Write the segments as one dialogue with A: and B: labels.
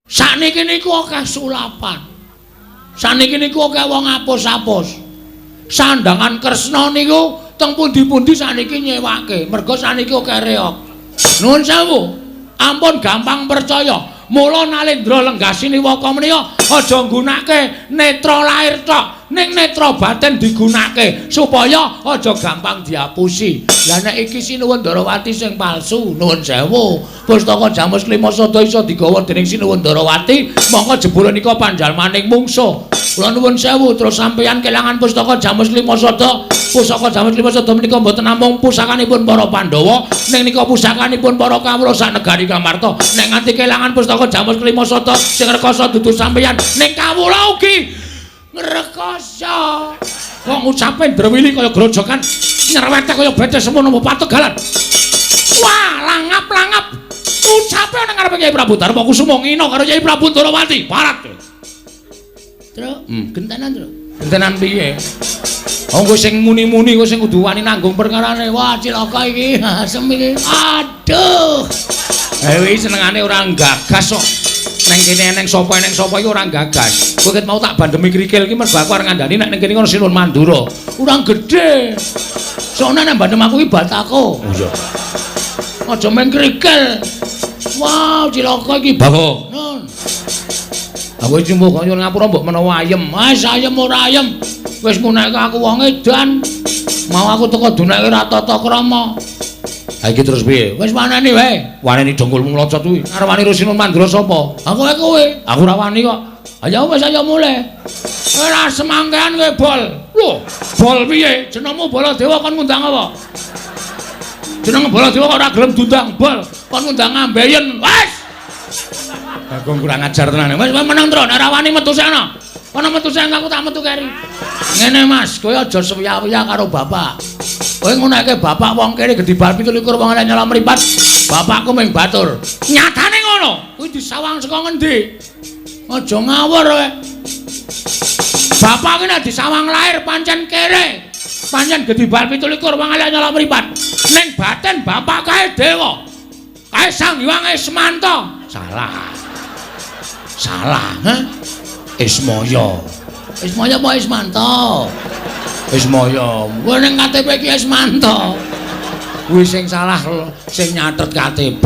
A: Sakniki niku akeh sulapan. Sakniki niku akeh wong apus-apus. Sandangan Kresna niku teng pundi-pundi sakniki nyewake, merga sakniki akeh reog. Nuwun sewu. Ampun gampang percaya. Mula Nalendra Lenggah Siniwaka menika aja nggunake netra lair tok, ning netra batin digunake supaya aja gampang diapusi. Lah nek iki Sinuwun Ndarawati sing palsu, nuwun sewu. Pustaka Jamus Klima Sada iso digawa dening Sinuwun Ndarawati, mongko jebule nika panjalmaning mungsuh. Kula nuwun sewu, terus sampeyan kelangan pustaka Jamus Klima Sada. Pusaka Jamus Klima Sada menika mboten namung pusakanipun para Pandhawa, ning nika pusakanipun para kawula sak negari Ngamarta. Nek nganti kelangan pustaka Jamus Klima Sada sing rekoso dudu sampeyan, ning kawula ugi ngrekoso. Kok ngucape ndrewili kaya grojokan, nyerwete kaya bete semono pategalan. Wah, langap-langap. Ucape nang ngarepe Kyai Prabu Darma Kusuma ngina karo Kyai Prabu Ndarawati. Parat. Truk, gentenan, Truk. Gentenan piye? Oh, kowe sing muni-muni kowe sing kudu wani nanggung perkarane. Wah, cilaka iki. Asem iki. Aduh. Eh, iki senengane ora gagas kok. Neng kene eneng sapa iki ora gagas. Kowe ket mau tak bandemi krikil iki mergo aku arep ngandani nek ning kene ono Sinuwun Mandura. Ora gedhe. Soalnya nek bandem aku iki batako. Oh iya. Aja main krikil. Wah, cilaka iki. Bagong. Nun. Aku iki mbok nyuwun ngapura mbok menawa ayem. Wis ayem ora ayem. Wis muneke aku wong edan. Mau aku teko duneke ora tata krama. Ha iki terus piye? Wis waneni wae. Waneni dongkulmu nglocot kuwi. Arep wani karo Sinuwun Mandura sapa? Aku wae kowe. Aku ora wani kok. Ayo wis ayo mulih. Ora semangkean kowe bol. Lho, bol piye? Jenengmu Baladewa kon ngundang apa? Jeneng Baladewa kok ora gelem diundang bol. Kon ngundang ngambeyen. Wis. Bagong kurang ajar tenan. Wis meneng tro, nek ora wani metu sana. Kono metu sing aku tak metu keri. Ngene Mas, kowe aja sewiya-wiya karo bapak. Kowe nguneke bapak wong kene gedhi bal 17 wong elek nyala mripat. Bapakku ming batur. Nyatane ngono. Kuwi disawang saka ngendi? Aja ngawur kowe. Bapak ki nek disawang lahir pancen kere. Pancen gedhi bal 17 wong elek nyala mripat. Ning batin bapak kae dewa. Kae Sang Hyang Ismanta. Salah. Salah, ha? Ismaya. Ismaya apa Ismanta? Ismaya. Kuwi ning KTP iki Ismanta. Kuwi sing salah sing nyatet KTP.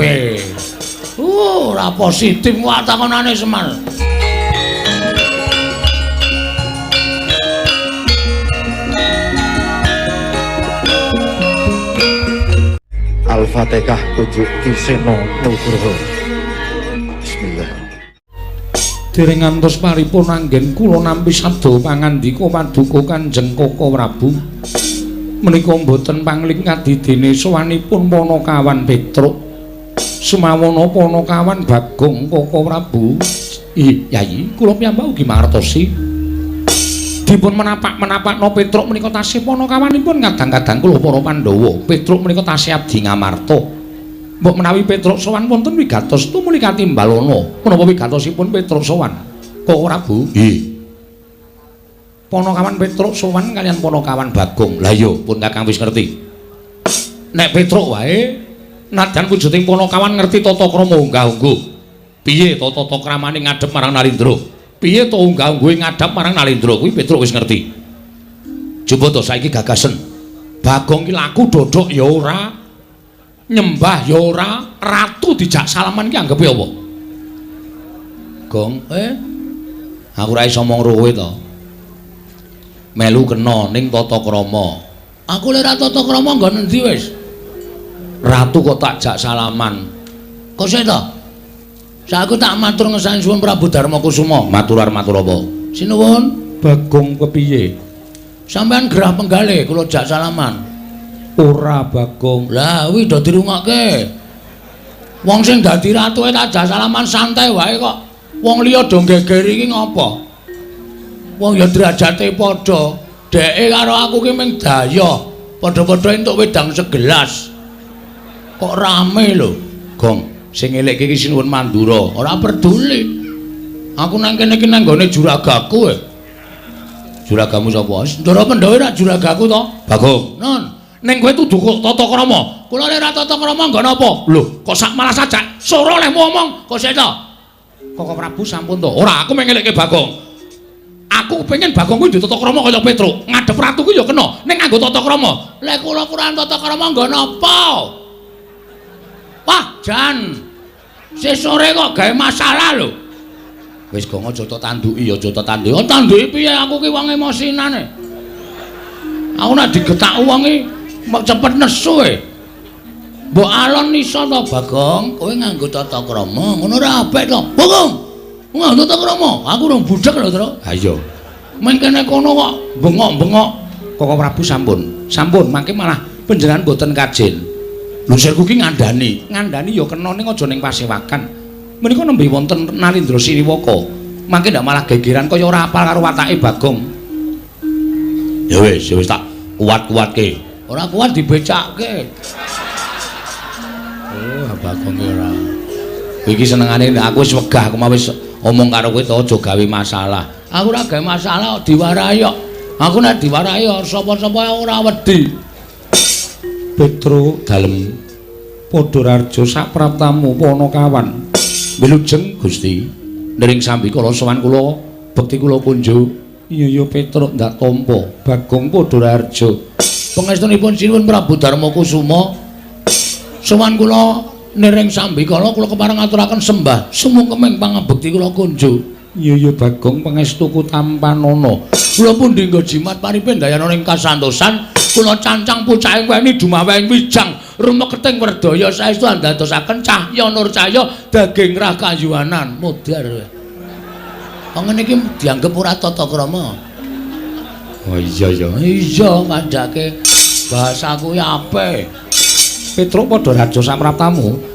A: Ora positif wae takonane Semar.
B: Al-Fatihah kunjuk Ki Seno Nugroho. Bismillah.
A: Dereng ngantos paripurna anggen kula nampi sabda pangandika paduka Kanjeng Koko Prabu. Menika mboten pangling kadidene sowanipun Panakawan Petruk. Sumawana Panakawan Bagong Koko Prabu. Ih, Yayi, kula piyambak ugi mangertosi. Dipun menapak-menapakno Petruk menika tasih panakawanipun kadang-kadang kula para Pandhawa. Petruk menika tasih abdi Ngamarta. Mbok menawi Petruk sowan wonten wigatos tumuli katimbalana. Menapa wigatosipun Petruk sowan? Koko Prabu? Nggih. Panakawan Petruk sowan kaliyan Panakawan Bagong. Lah iya, pun Kakang wis ngerti. Nek Petruk wae nadyan wujuding Panakawan ngerti tata krama unggah-ungguh. Piye tata kramane ngadhep marang Nalindra? Piye to unggah-ungguhe ngadhep marang Nalindra? Kuwi Petruk wis ngerti. Coba to saiki gagasen. Bagong ki laku dodok ya ora, nyembah ya ora, ratu dijak salaman ki anggepe apa? Gong, aku ora iso omong kowe to. Melu kena ning tata krama. Aku lek ora tata krama nggon endi wis? Ratu kok tak jak salaman. Kok sik to? Saku tak matur ngesani suwun Prabu Darma Kusuma. Matur arep matur apa? Sinuwun, Bagong kepiye? Sampeyan gerah penggale kula jak salaman. Ora Bagong. Lah kuwi do dirungokke. Wong sing dadi ratuke tak jak salaman santai wae kok. Wong liya do geger iki ngopo? Wong ya derajate padha. Dheke karo aku ki mung dayoh. Padha-padha entuk wedang segelas. Kok rame lho, Gong. Sing elekke iki Sinuwun Mandura. Ora peduli. Aku nang kene iki nang nggone juragaku e. Juragamu sapa? Ndara Pandhawa ora juragaku to? Bagong. Nun. Ning kowe tuduh kok tata krama. Kula lek ora tata krama nggon apa? Lho, kok sak malah sajak sora lehmu omong. Kok sik to? Koko Prabu sampun to. Ora, aku mengelekke Bagong. Aku pengen Bagong kuwi duwe tata krama kaya Petruk. Ngadhep ratu kuwi ya kena, ning nganggo tata krama. Lek kula kurang tata krama nggo napa? Wah, jan. Sesore kok gawe masalah lho. Wis gong aja tok tanduki, aja tok tanduki. Oh, tanduki piye aku ki wong emosinane. Aku nek digetak wong iki cepet nesu e. Mbok alon iso to, Bagong? Kowe nganggo tata krama, ngono ora apik to. Bagong. Nganggo tata krama. Aku urung budhek lho, Tru. Ha iya. Mengkene kono kok bengok-bengok. Koko Prabu sampun. Sampun, mangke malah panjenengan mboten kajen. Lho sirku ki ngandani. Ngandani ya kena ning aja ning pasewakan. Menika nembe wonten Narendra Siriwaka. Mangke ndak malah gegeran kaya ora apal karo watake Bagong. Ya wis, ya wis tak kuat-kuatke. Ora kuat dibecake. Oh, Bagong ki ora. Iki senengane aku wis wegah, aku mau wis omong karo kowe to aja gawe masalah. Aku ora gawe masalah kok diwarahi kok. Aku nek diwarahi sapa-sapa ora wedi. Petruk dalem Padhararja sapraptamu Panakawan. Wilujeng Gusti. Nering sambikala sowan kula bekti kula kunjuk. Iya ya Petruk ndak tampa Bagong Padhararja. Pangestunipun Sinuwun Prabu Darma Kusuma. Sowan kula niring sambikala kula kepareng ngaturaken sembah sumungkeming pangabekti kula kunjuk. Iya ya Bagong pangestuku tampanana. Kula pundi nggo jimat paripe ndayana ing kasantosan. Kula cancang pucaking weni dumaweng wijang rumeketing werdaya saestu andadosaken cahya nur cahya daging rah kayuwanan modar. Wong ngene iki dianggep ora tata krama. Oh iya ya. Iya kandhake bahasaku ya apik. Petruk Padhararja sapraptamu.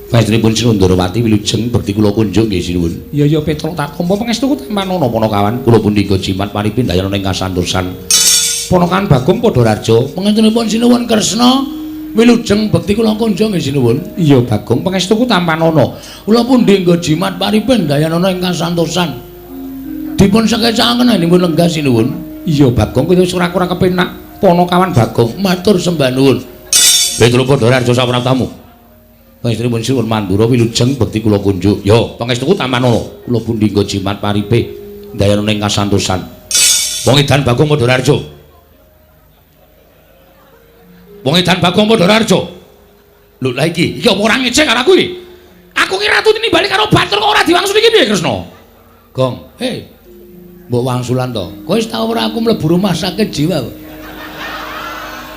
A: Panjenenganipun Sinundrawati wilujeng bekti kula kunjung nggih sinuwun. Iya ya Petruk tak tampa pangestuku tampanana Panakawan. Kula pundi nggo jimat paripe ndayana ing kasantosan. Panakawan Bagong Padhararja. Pangestunipun Sinuwun Kresna wilujeng bekti kula kunjung nggih sinuwun. Iya Bagong pangestuku tampanana. Kula pundi nggo jimat paripe ndayana ing kasantosan. Dipun sekecakaken dipun lenggah sinuwun. Iya Bagong kowe wis ora kurang kepenak. Panakawan Bagong matur sembah nuwun. Petruk Padhararja sapraptamu. Pangestunipun Sinuwun Mandura wilujeng bekti kula kunjuk. Yo, pangestuku tampanana. Kula pundi nggo jimat paripe ndayana ing kasantosan. Wong edan Bagong Padhararja. Wong edan Bagong Padhararja. Lho lha iki, iki apa ora ngecek karo aku iki? Aku ki ratu tinimbali karo batur kok ora diwangsuli iki piye Kresna? Gong, hei. Mbok wangsulan to. Kowe wis tau ora aku mlebu rumah sakit jiwa kok?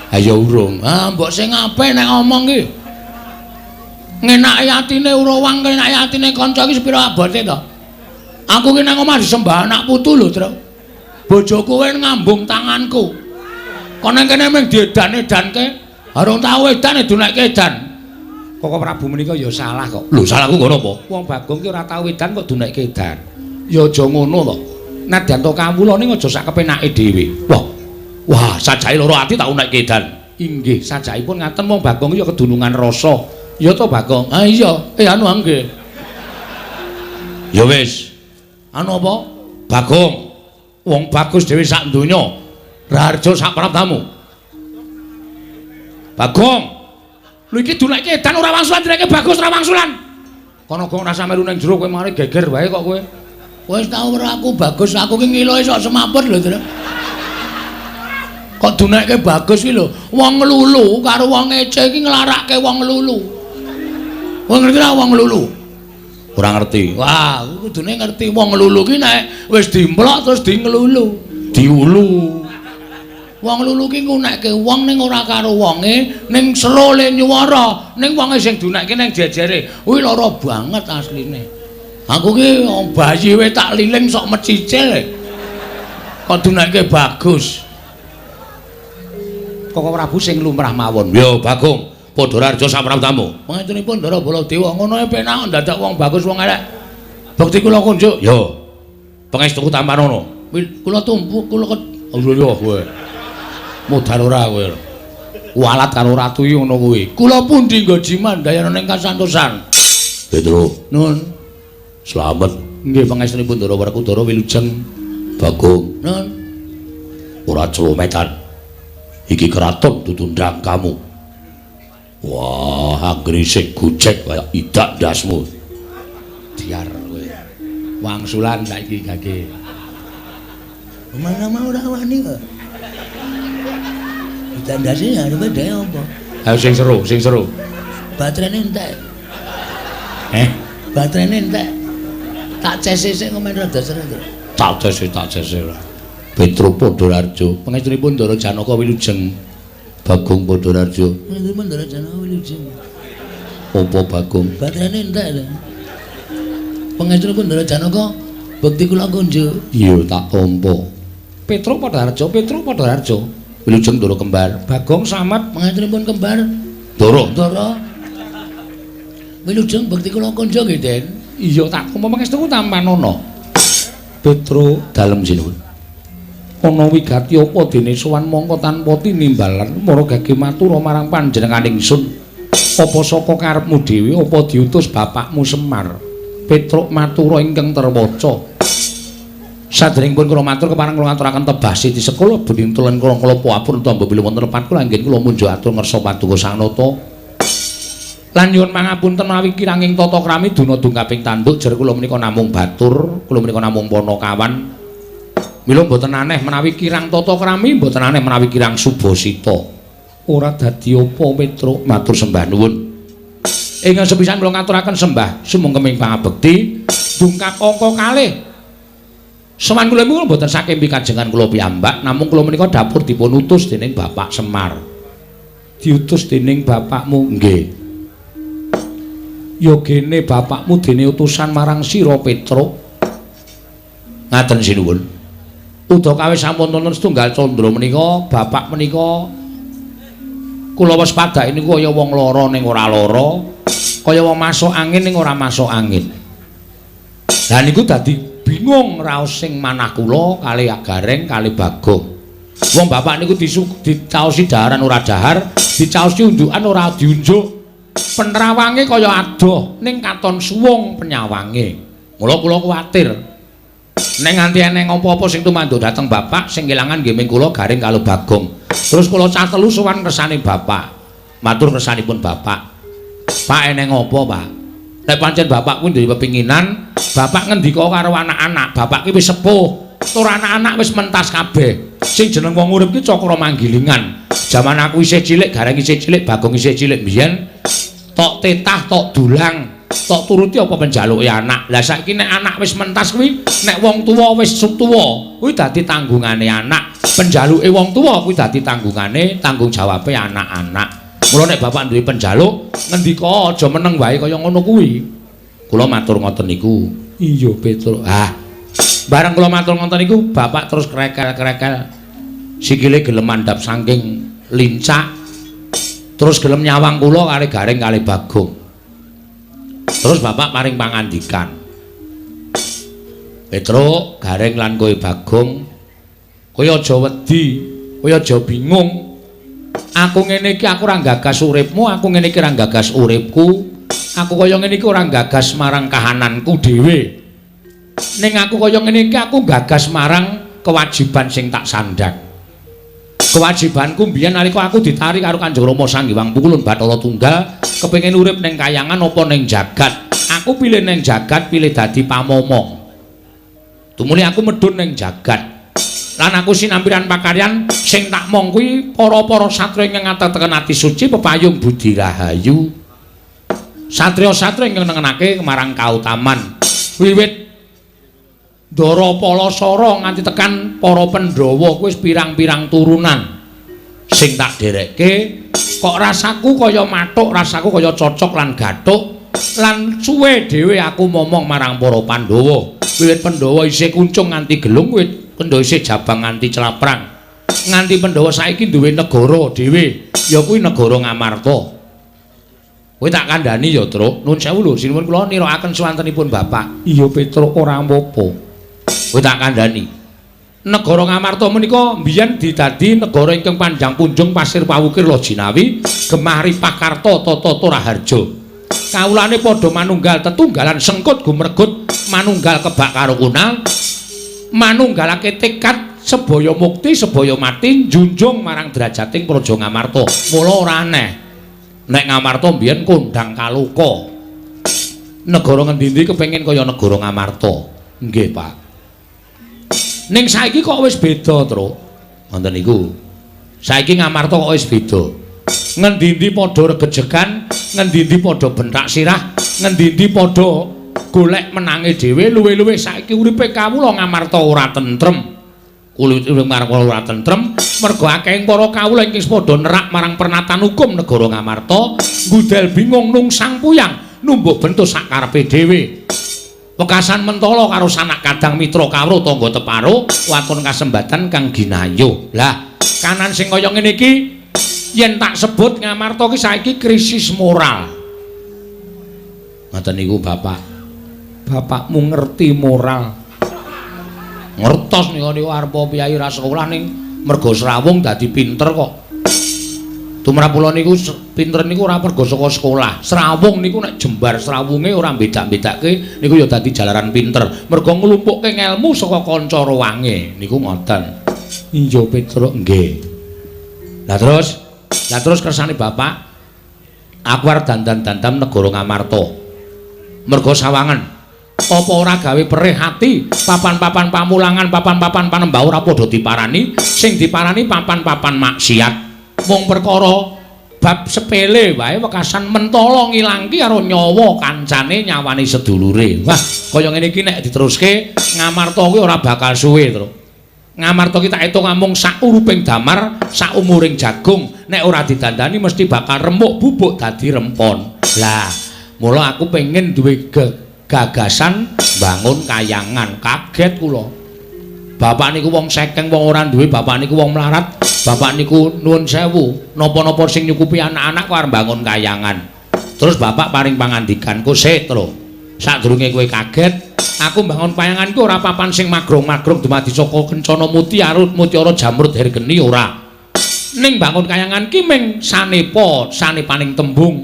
A: Ayo urung. Ah, mbok sing apik nek omong ki. Ngenaki atine urawang, ngenaki atine kanca iki sepira abote to? Aku ki nang omah disembah anak putu lho, Tru. Bojoku kowe ngambung tanganku. Kono kene mung diedan-edanke, arung tau edan edunekke edan. Koko Prabu menika ya salah kok. Lho, salahku nggo napa? Wong Bagong ki ora tau edan kok dunekke edan. Ya aja ngono to. Nadyan to kawula ning aja sak kepenake dhewe. Wah. Wah, sajake loro ati tak unekke edan. Inggih, sajakipun ngaten wong Bagong ya kedunungan rasa. Ya to Bagong? Ah iya, anu nggih. Ya wis. Anu apa? Bagong. Wong bagus dhewe sak donya. Raharja sak praptamu. Bagong. Lho iki dunekke edan ora wangsulan direke bagus ora wangsulan. Kono gong rasa melu ning jero kowe mari geger wae kok kowe. Wis tau ora aku bagus, aku ki ngiloe sok semaput lho, Tru. Kok dunekke bagus ki lho. Wong nglulu karo wong ngece iki nglarake wong nglulu. Kowe ngerti ra wong nglulu? Ora ngerti. Wah, kudune ngerti wong nglulu ki nek wis dimplok terus di nglulu, diulu. Wong nglulu ki ngunekke wong ning ora karo wonge, ning sero le nyuwara, ning wonge sing dunekke ning jejere. Kuwi lara banget asline. Aku ki bayi wae tak liling sok mecicil. Kok dunekke bagus. Koko Prabu sing lumrah mawon. Yo Bagong, Padhararja sapraptamu. Pangestunipun Ndara Baladewa ngono e penak ndadak wong bagus wong elek. Bekti kula kunjuk. Yo. Pangestuku tampanana. Kula tumpu kula iya kowe. Modar ora kowe. Walat karo ratu iki ngono kuwi. Kula pundi nggo jimat ndayana ing kasantosan. Petro. Nun. Slamet. Nggih pangestunipun Ndara Werkudara wilujeng. Bagong. Nun. Ora celometan. Iki keraton tutundang kamu. Wah, anggere sing gojek kaya idak ndasmu. Diar kowe. Wangsulan saiki gage.
C: Mana mau ora wani kok. Ditandasi arepe dhewe apa?
A: Ayo sing seru, sing seru.
C: Baterainé entek.
A: Eh,
C: Baterainé entek. Tak cese sik ngomen rada seru.
A: Tak cese, tak cese ora. Petruk Padharjo, pangestunipun Ndara Janaka wilujeng. Bagong Padharjo.
C: Pangestunipun Ndara Janaka wilujeng.
A: Apa Bagong?
C: Baterainé entek lho. Pangestunipun Ndara Janaka bekti kula kunjuk.
A: Iya, tak tampa. Petruk Padharjo, Petruk Padharjo. Wilujeng Ndara kembar. Bagong Samad
C: Pangestunipun kembar.
A: Ndara.
C: Ndara. Wilujeng bekti kula kunjuk nggih, Den.
A: Iya, tak tampa pangestuku tampanana. Petruk dalem sinuwun. Ana wigati apa dene sowan mongko tanpa tinimbalan mara gage matura marang panjenengan ingsun. Apa saka karepmu dhewe apa diutus bapakmu Semar? Petruk matura ingkang terwaca. Sadèrèngipun kula matur kepareng kula ngaturaken tebah siti sekula bening tulen kula klapa apun tamba bilih wonten lepat kula anggen kula munjuk atur ngersa paduka Sang Nata. Lan nyuwun pangapunten menawi kiranging tata krami duna dungkaping tanduk jer kula menika namung batur, kula menika namung panakawan. Mila mboten aneh menawi kirang tata krami, mboten aneh menawi kirang subasita. Ora dadi apa Petruk matur sembah nuwun. Ingkang sepisan kula ngaturaken sembah sumangkeming pangabekti dungkap angka kalih. Sowan kula niku mboten saking pikajengan kula piyambak, namung kula menika dapur dipun utus dening Bapak Semar. Diutus dening bapakmu? Nggih. Ya gene bapakmu dene utusan marang sira Petruk. Ngaten sinuwun. Udakawis sampun wonten setunggal candra menika, bapak menika kula waspadake niku kaya wong lara ning ora lara, kaya wong masuk angin ning ora masuk angin. Lah niku dadi bingung raos sing manah kula kalih Gareng kalih Bagong. Wong bapak niku dicaosi daharan ora dahar, dicaosi unjukan ora diunjuk. Penerawange kaya adoh ning katon suwung penyawange. Mula kula kuwatir. Nek nganti eneng apa-apa sing tumanduk dhateng bapak sing kelangan nggih ming kula Gareng kalih Bagong. Terus kula cah telu sowan kersane bapak. Matur kersanipun bapak. Pak eneng apa, Pak? Nek pancen bapak kuwi duwe pepinginan, bapak ngendika karo anak-anak, bapak ki wis sepuh, tur anak-anak wis mentas kabeh. Sing jeneng wong urip ki cakra manggilingan. Jaman aku isih cilik, Gareng isih cilik, Bagong isih cilik mbiyen, tok tetah, tok dulang, tok turuti apa penjaluke anak. Lah saiki nek anak wis mentas kuwi, nek wong tuwa wis tuwa, kuwi dadi tanggungane anak. Penjaluke wong tuwa kuwi dadi tanggungane, tanggung jawabe anak-anak. Mula nek bapak duwe penjaluk, ngendika aja meneng wae kaya ngono kuwi. Kula matur ngoten niku. Iya, Petruk. Ah. Bareng kula matur ngoten niku, bapak terus krekel-krekel. Sikile gelem mandhap saking lincak. Terus gelem nyawang kula kalih Gareng kalih Bagong. Terus bapak paring pangandikan. Petruk, Gareng lan kowe Bagong, kowe aja wedi, kowe aja bingung. Aku ngene iki aku ora gagas uripmu, aku ngene iki ora gagas uripku. Aku kaya ngene iki ora gagas marang kahananku dhewe. Ning aku kaya ngene iki aku gagas marang kewajiban sing tak sandhang. Kewajibanku mbiyen nalika aku ditarik karo Kanjeng Rama Sang Hyang Pukulun Bathara Tunggal, kepengin urip ning kayangan apa ning jagat. Aku pilih ning jagat, pilih dadi pamomong. Tumuli aku medhun ning jagat. Lan aku sinampiran pakaryan sing tak mong kuwi para-para satriya ingkang ngateteken ati suci pepayung budi rahayu. Satriya-satriya ingkang nengenake marang kautaman. Wiwit Ndara Palasara nganti tekan para Pandhawa kuwi wis pirang-pirang turunan. Sing tak derekke kok rasaku kaya mathuk, rasaku kaya cocok lan gathuk lan suwe dhewe aku momong marang para Pandhawa. Wiwit Pandhawa isih kuncung nganti gelung, wiwit Pandhawa isih jabang nganti celaprang. Nganti Pandhawa saiki duwe negara dhewe, ya kuwi negara Ngamarta. Kowe tak kandhani ya, Truk. Nuwun sewu lho, sinuwun kula nirakaken swantenipun bapak. Iya, Petruk, ora apa-apa. Kowe tak kandhani. Negara Ngamarta menika mbiyen didadi negara ingkang panjang punjung pasir pawukir Lojinawi, gemah ripah karta tata raharja. Kawulane padha manunggal tetunggalan sengkut gumregut manunggal kebak karo kunal, manunggalake tekad sebaya mukti sebaya mati njunjung marang derajating Praja Ngamarta. Mula ora aneh nek Ngamarta mbiyen kondang kaloka. Negara ngendi-endi kepengin kaya negara Ngamarta. Nggih, Pak. Ning saiki kok wis beda, Truk. Ngoten niku. Saiki Ngamarta kok wis beda. Ngendi-endi padha regejegan, ngendi-endi padha bentak sirah, ngendi-endi padha golek menange dhewe, luwih-luwih saiki uripe kawula Ngamarta ora tentrem. Uripe kawula ora tentrem mergo akehing para kawula ingkang padha nerak marang pernatan hukum negara Ngamarta, ngudel bingung nungsang puyang, numbuk bentuk sakarepe dhewe. Wekasan mentala karo sanak kadang mitra kawruh tangga teparo waton kasembatan kang ginayuh. Lah, kanan sing kaya ngene iki yen tak sebut Ngamarta ki saiki krisis moral. Ngoten niku Bapak. Bapakmu ngerti moral. Ngertos niku niku arep piyayi ra sekolah ning mergo srawung dadi pinter kok. Tumrap kula niku pinter niku ora mergo saka sekolah. Srawung niku nek jembar srawunge ora beda-bedake niku ya dadi jalaran pinter. Mergo nglumpukke ngelmu saka kanca ruwange niku ngoten. Iya Petruk nggih. Lah terus kersane Bapak aku arep dandan-dandan negara Ngamarta. Mergo sawangan apa ora gawe perih ati papan-papan pamulangan, papan-papan panembah ora padha diparani, sing diparani papan-papan maksiat. Mung perkara bab sepele wae wekasan mentala ngilangke karo nyawa kancane, nyawane sedulure. Wah, kaya ngene iki nek diteruske Ngamarta kuwi ora bakal suwe, Truk. Ngamarta ki tak etung amung sak uruping damar, sak umuring jagung, nek ora didandani mesti bakal remuk bubuk dadi rempon. Lah, mula aku pengen duwe gagasan bangun kayangan. Kaget kula. Bapak niku wong sekeng, wong ora duwe, bapak niku wong melarat, bapak niku nuwun sewu, napa-napa sing nyukupi anak-anak kok arep bangun kayangan. Terus bapak paring pangandikan, "Ku sik, Tru. Sadurunge kowe kaget, aku bangun kayangan ku ora papan sing magrong-magrong dumadi saka kencana mutiara, mutiara jamrud hergeni ora. Ning bangun kayangan ki ming sanepa, sanepaning tembung.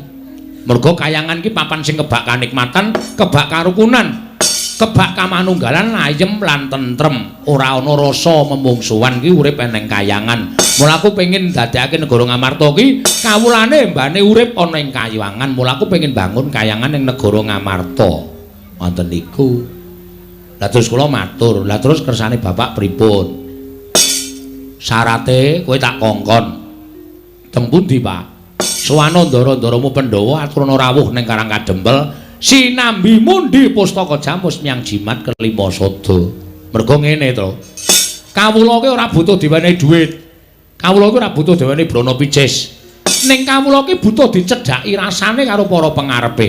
A: Mergo kayangan ki papan sing kebak kanikmatan, kebak karukunan, kebak kamanunggalan, ayem lan tentrem, ora ana rasa memungsuhan ki urip eneng kayangan. Mula aku pengin dadekake negara Ngamarta ki kawulane mbane urip ana ing kayangan. Mula aku pengin bangun kayangan ing negara Ngamarta." Wonten niku. Lah terus kula matur, "Lah terus kersane Bapak pripun?" "Syarate kowe tak kongkon." "Teng pundi, Pak?" "Sowana ndara-ndaramu Pandhawa aturana rawuh ning Karang Kadempel sinambi mundi pustaka jamus miang jimat kelima sada." Mergo ngene to. Kawula ki ora butuh diwenehi dhuwit. Kawula ki ora butuh diwenehi brana picis. Ning kawula ki butuh dicedhaki rasane karo para pengarepe.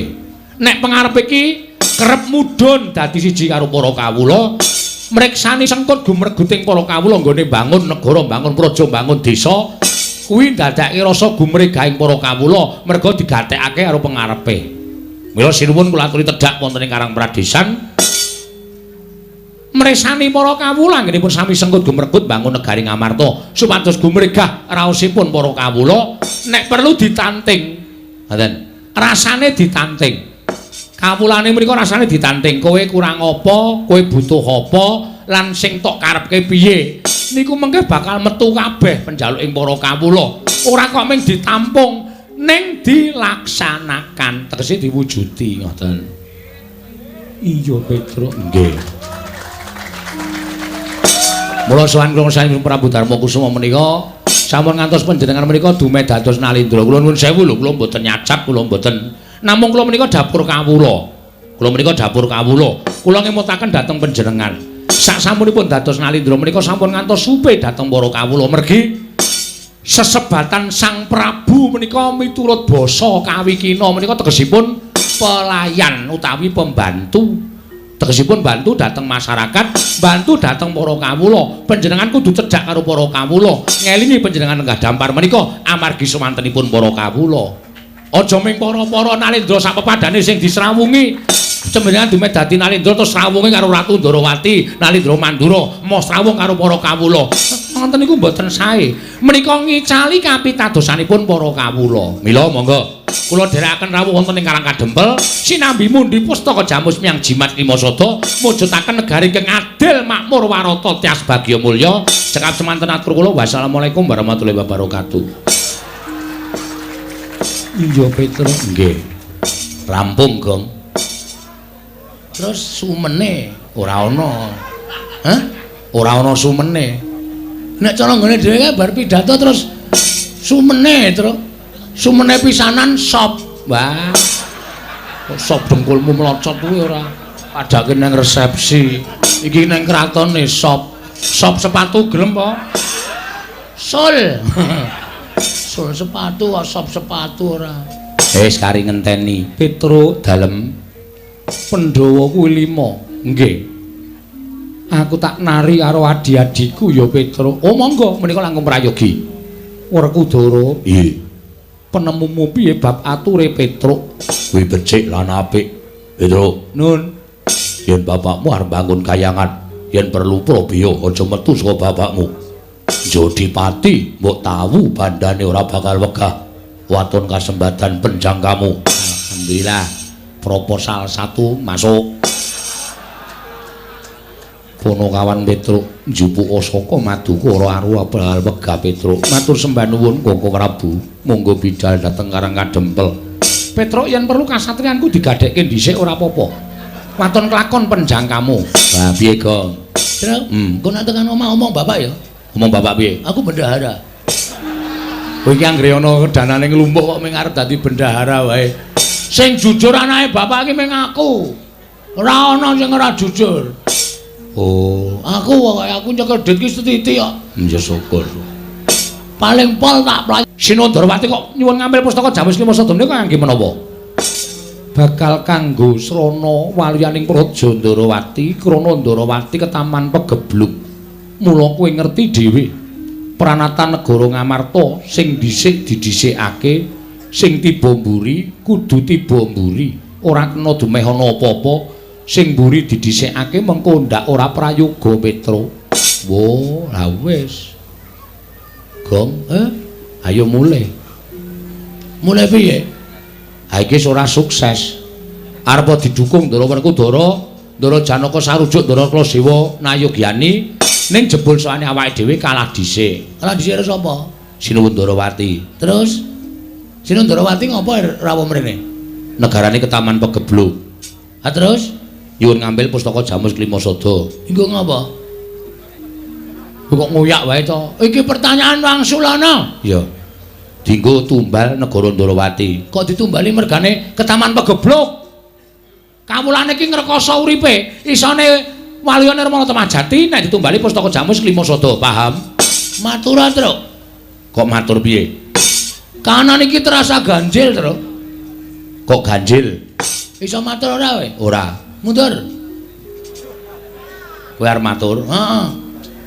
A: Nek pengarepe ki kerep mudhun dadi siji karo para kawula, mriksani sengkut gumreguting para kawula nggone bangun negara, bangun praja, bangun desa, kuwi ndadekake rasa gumregahing para kawula merga digatekake karo pengarepe. Mila sinuwun kula aturi tedhak wonten ing Karang Pradesan mresani para kawula anggenipun sami sengkut gumregut bangun negari Ngamarta supados gumregah raosipun para kawula, nek perlu ditanting. Ngoten. Rasane ditanting. Kawulane mriku rasane ditanting, kowe kurang apa, kowe butuh apa, lan sing tok karepke piye. Niku mengke bakal metu kabeh penjaluking para kawula. Ora kok mung ditampung, ning dilaksanakan, tegese diwujudi ngoten. Iya, Petruk, nggih. Mula sowan kula saking Prabu Darma Kusuma menika sampun ngantos panjenengan menika dumeh dados Nalindra. Kula nuwun sewu lho, kula mboten nyacap, kula mboten. Namung kula menika dapur kawula. Kula menika dapur kawula. Kula ngemutaken dhateng panjenengan. Sak sampunipun dados Nalindra menika sampun ngantos supe dhateng para kawula mergi sesebatan Sang Prabu menika miturut basa kawikina menika tegesipun pelayan utawi pembantu. Tegesipun bantu dhateng masyarakat, bantu dhateng para kawula. Panjenengan kudu cedhak karo para kawula. Ngelingi panjenengan lenggah dampar menika amargi sumantenipun para kawula. Aja ming para-para Nalindra sapepadane sing disrawungi. Panjenengan dumeh dadi Nalindra terus srawunge karo Ratu Ndorowati, Nalindra Mandura, moh srawung karo para kawula. Ngoten niku mboten sae. Menika ngicali kapitadosanipun para kawula. Mila monggo kula dherekaken rawuh wonten ing Karang Kadempel sinambi mundi pustaka jamus miang jimat lima sada mujudaken negari ingkang adil makmur warata tias bagya mulya. Cekap semanten atur kula, wassalamualaikum warahmatullahi wabarakatuh. Iya, Petruk, nggih. Rampung, Gong. Terus sumene Ora ana.
C: Hah?
A: Ora ana sumene.
C: Nek cara nggone dhewe kae bar pidato terus sumene, Truk.
A: Sumene pisanan sop. Wah. Kok sop dengkulmu mlocot kuwi ora. Padake nang resepsi. Iki nang kratone sop. Sop sepatu gelem apa?
C: Sul. Sul sepatu kok sop sepatu ora.
A: Wis kari ngenteni Petruk dalem Pandhawa kuwi 5. Nggih. Aku tak nari karo adi-adiku ya Petruk. Oh monggo menika langkung prayogi. Werkudara. Nggih. Penemumu piye bab ature Petruk? Kuwi becik lan apik. Petruk,
C: Nun.
A: Yen bapakmu arep bangun kayangan, yen perlu probya aja metu saka bapakmu. Jodipati mbok tawu bandane ora bakal wegah. Waton kasembadan penjangkamu. Alhamdulillah. Proposal 1 masuk. Ponokawan Petruk njupuk saka maduka ora aru bakal wegah Petruk. Matur sembah nuwun Koko Prabu. Monggo bidal dhateng Karang Kadempel. Petruk yen perlu kasatriyanku digadhekke dhisik ora apa-apa. Waton kelakon penjangkamu. Lah piye, Gong?
C: Truk, engko nek tekan omah omong bapak ya.
A: Omong bapak piye?
C: Aku bendahara.
A: Kowe iki anggere ana danane nglumpuk kok mung arep dadi bendahara wae.
C: Sing jujur anake bapak iki mung aku. Ora ana sing ora jujur.
A: Oh,
C: aku pokoke aku nyekel duit ki setitik kok.
A: Ya syukur.
C: Paling pol tak playu.
A: Sinundrawati kok nyuwun ngambil pustaka Jamus Lima Sada menika kangge menapa? Bakal kanggo srana waluyaning Praja Ndarawati, krana Ndarawati ketaman pegebluk. Mula kowe ngerti dhewe pranatan negara Ngamarta sing dhisik didhisikake, sing tiba mburi kudu tiba mburi, ora kena dumeh ana apa-apa. Sing mburi didhisikake mengko ndak ora prayoga Petruk. Wo, lah wis. Gong, ayo mulih.
C: Mulih piye?
A: Ha iki ora sukses. Arep didukung Ndara Werkudara, Ndara Janaka sarujuk Ndara Klasewa Nayogyani, ning jebul soane awake dhewe kalah dhisik.
C: Kalah dhisik karo sapa?
A: Sinuwun Ndarawati.
C: Terus Sinuwun Ndarawati ngopo rawuh mrene?
A: Negarane ketaman pegebluk.
C: Ha terus
A: nyuwun ngambil pustaka Jamus Klima Sada.
C: Engko ngopo?
A: Kok ngoyak wae to?
C: Iki pertanyaan wangsulana.
A: Iya. Dinggo tumbal negara Ndarawati.
C: Kok ditumbali mergane
A: ketaman pegebluk? Kawulane iki ngrekoso uripe. Isone Waluya Nirmala Temajati nek ditumbali pustaka Jamus Klima Sada, paham?
C: Matur, Truk.
A: Kok matur piye?
C: Kanan iki terasa ganjil, Truk.
A: Kok ganjil?
C: Iso matur ora kowe?
A: Ora.
C: Mundur.
A: Kowe arep matur?
C: Heeh.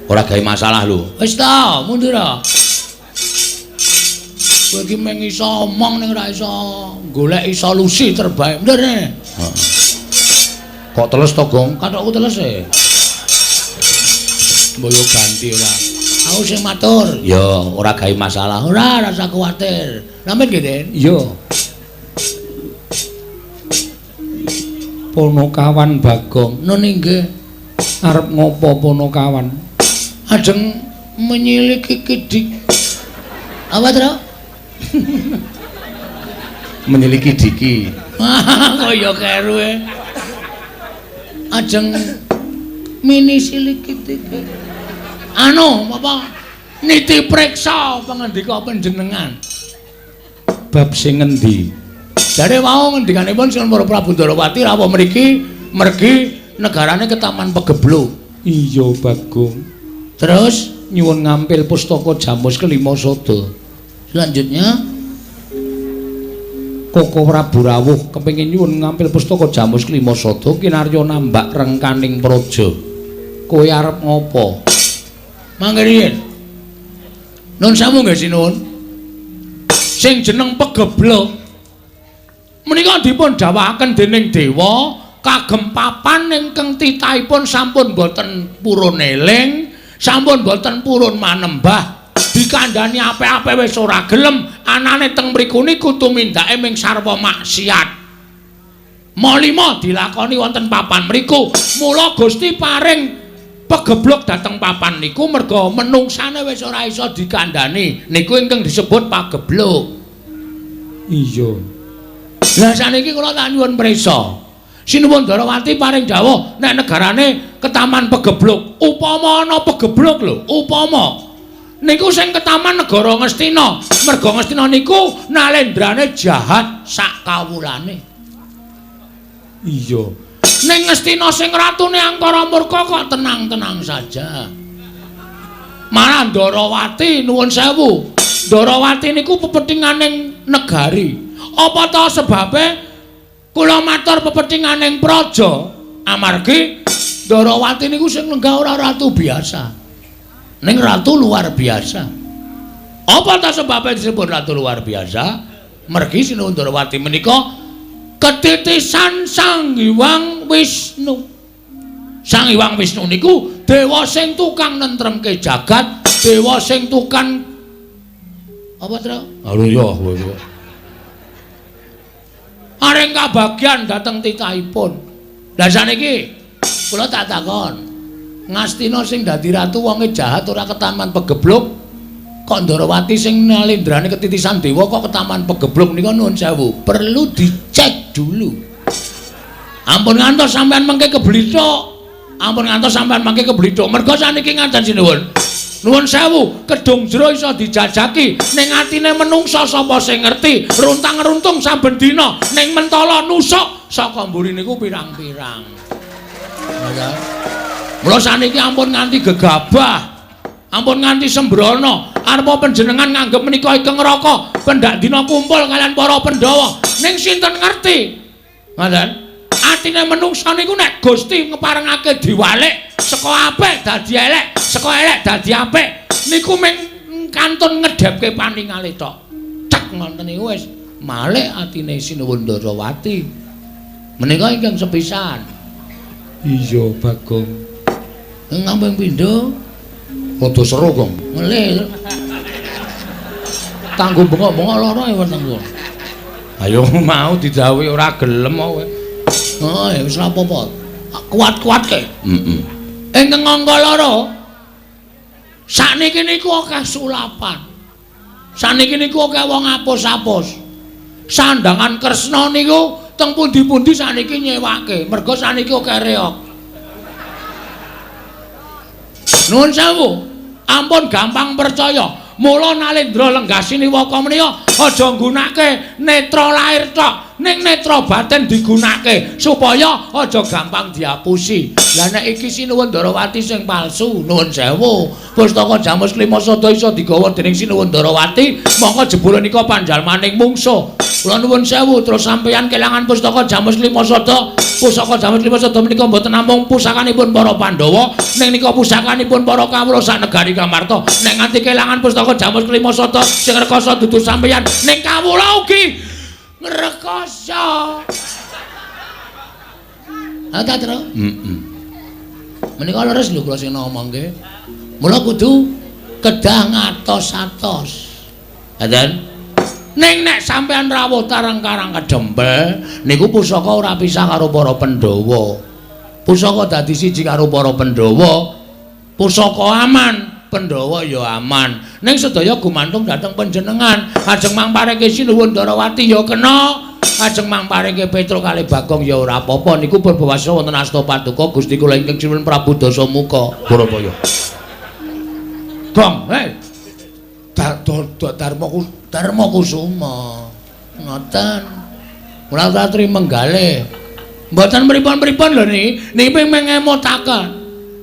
A: Ora gawe masalah lho.
C: Wis ta, mundur. Kowe iki mung iso omong ning ora iso goleki solusi terbaik. Mundur.
A: Heeh. Kok teles to, Gong?
C: Kathokku teles e.
A: Mbok yo ganti ora.
C: Aku sing matur.
A: Ya, ora gawe masalah.
C: Ora, ora usah kuwatir. Sampeyan nggih, Den?
A: Iya. Ponokawan Bagong,
C: nun inggih.
A: Arep ngopo Ponokawan?
C: Ajeng menyiliki kidik. Apa, Tru?
A: Menyiliki diki.
C: Kok ya keru e. Ajeng mini siliki diki. Anu, apa? Niti preksa pangendika panjenengan.
A: Bab sing ngendi?
C: Jare wau ngendikanipun Sinuwun Para Prabu Ndarawati rawuh mriki mergi negarane ketaman pegebluk.
A: Iya, Bagong.
C: Terus
A: nyuwun ngampil pustaka Jamus Kelima Sada.
C: Selanjutnya
A: Koko Prabu rawuh kepengin nyuwun ngampil pustaka Jamus Kelima Sada kinarya nambak rengkaning praja. Kowe arep ngopo?
C: Mangke riyin. Nun sewu nggih Sinuwun.
A: Sing jeneng pegebluk menika dipun dawuhaken dening dewa kagem papan ingkang titahipun sampun boten purun eling, sampun boten purun manembah, dikandhani apik-apik wis ora gelem, anane teng mriku niku tumindake ming sarwa maksiat. Malima dilakoni wonten papan mriku. Mula Gusti paring pegebluk dhateng papan niku merga menungsane wis ora iso dikandhani. Niku ingkang disebut pagebluk.
D: Iya.
A: Lah saniki kula tak nyuwun prisa. Sinuwun Ndarawati paring dawuh nek negarane ketaman pegebluk. Upama ana pegebluk lho, upama niku sing ketaman negara Ngastina. Merga Ngastina niku nalendrane jahat sak kawulane. Iya. Ning Ngastina sing ratune angkara murka kok tenang-tenang saja. Malah Ndarawati nuwun sewu. Ndarawati niku pepethinganing negari. Apa ta sebabe kula matur pepethinganing praja? Amargi Ndarawati niku sing lenggah ora ratu biasa. Ning ratu luar biasa. Apa ta sebabe disebut ratu luar biasa? Mergi Sinuwun Ndarawati menika ketitisan Sang Hyang Wisnu. Sang Hyang Wisnu niku dewa sing tukang nentremke jagat, dewa sing tukang apa, Tru? Halo ya kowe. Aring kabagyan dhateng titahipun. Lah saniki kula tak takon. Ngastina sing dadi ratu wonge jahat ora ketaman pegebluk, kok Ndarawati sing nalendrane ketitisan dewa kok ketaman pegebluk nika nuwun sewu. Perlu dicek dulu. Ampun ngantos sampean mengke keblithuk. Ampun ngantos sampean mangke keblithuk. Merga saniki ngaten sinuwun. Nuwun sewu, kedung jero iso dijajaki ning atine menungsa sapa sing ngerti, runtang-runtung saben dina ning mentala nusuk saka mburi niku pirang-pirang. Mula saniki ampun nganti gegabah, ampun nganti sembrono. Arepa panjenengan nganggep menika ingkang neraka, pendak dina kumpul kalian para Pandhawa. Ning sinten ngerti? Ngoten. Atine menungsa niku nek Gusti ngeparengake diwalik saka apik dadi elek, saka elek dadi apik, niku mung kantun ngedhepke paningale tok. Cek ngoten niku wis malik atine Sinuwun Ndarawati. Menika ingkang sepisan. Iya, Bagong. Ngamping pindho rada seru, Gong. Ngelih. Tanggo bengok-bengok lara ya weteng kula. Ayo mau didhawuhi ora gelem kowe. Oh, ya wis ora apa-apa. Kuat-kuatke. Heeh. Ingkang angka loro. Sakniki niku akeh sulapan. Sakniki niku akeh wong apus-apus. Sandangan Kresna niku teng pundi-pundi sakniki nyewake. Merga sakniki akeh reog. Nuwun sewu. Ampun gampang percaya. Mula Nalendra lenggah siniwaka menika aja nggunake netra lair tok, ning netra batin digunake supaya aja gampang diapusi. Lah nek iki Sinuwun Ndarawati sing palsu, nuwun sewu. Pustaka Jamus Klima Sada iso digawa dening Sinuwun Ndarawati, mongko jebule nika panjalmaning mungsuh. Kula nuwun sewu, terus sampeyan kelangan pustaka Jamus Klima Sada. Pusaka Jamus Klima Sada menika mboten namung pusakanipun para Pandhawa, ning nika pusakanipun para kawula sak negari Kamarta. Nek nganti kelangan pustaka Jamus Klima Sada sing rekoso dudu sampeyan, ning kawula ugi ngrekoso. Ha ta, Tru? Heeh. Menika leres lho kula sing ngomongke. Mula kudu kedah ngatos-atos. Ngaten? Ning nek sampeyan rawuh tarang Karang Kedempel niku pusaka ora pisah karo para Pandhawa. Pusaka dadi siji karo para Pandhawa. Pusaka aman, Pandhawa ya aman. Ning sedaya gumantung dhateng panjenengan. Ajeng mangpareke Sinuwun Ndarawati ya kena, ajeng mangpareke Petruk kalih Bagong ya ora apa-apa. Niku purbawasa wonten asta paduka Gusti kula ingkang sinuwun Prabu Dasamuka. Barabaya. Gong, hei. Darma Kusuma. Ngoten. Mula atri menggalih. Mboten pripun-pripun lho niki, niki ping ngemutaken.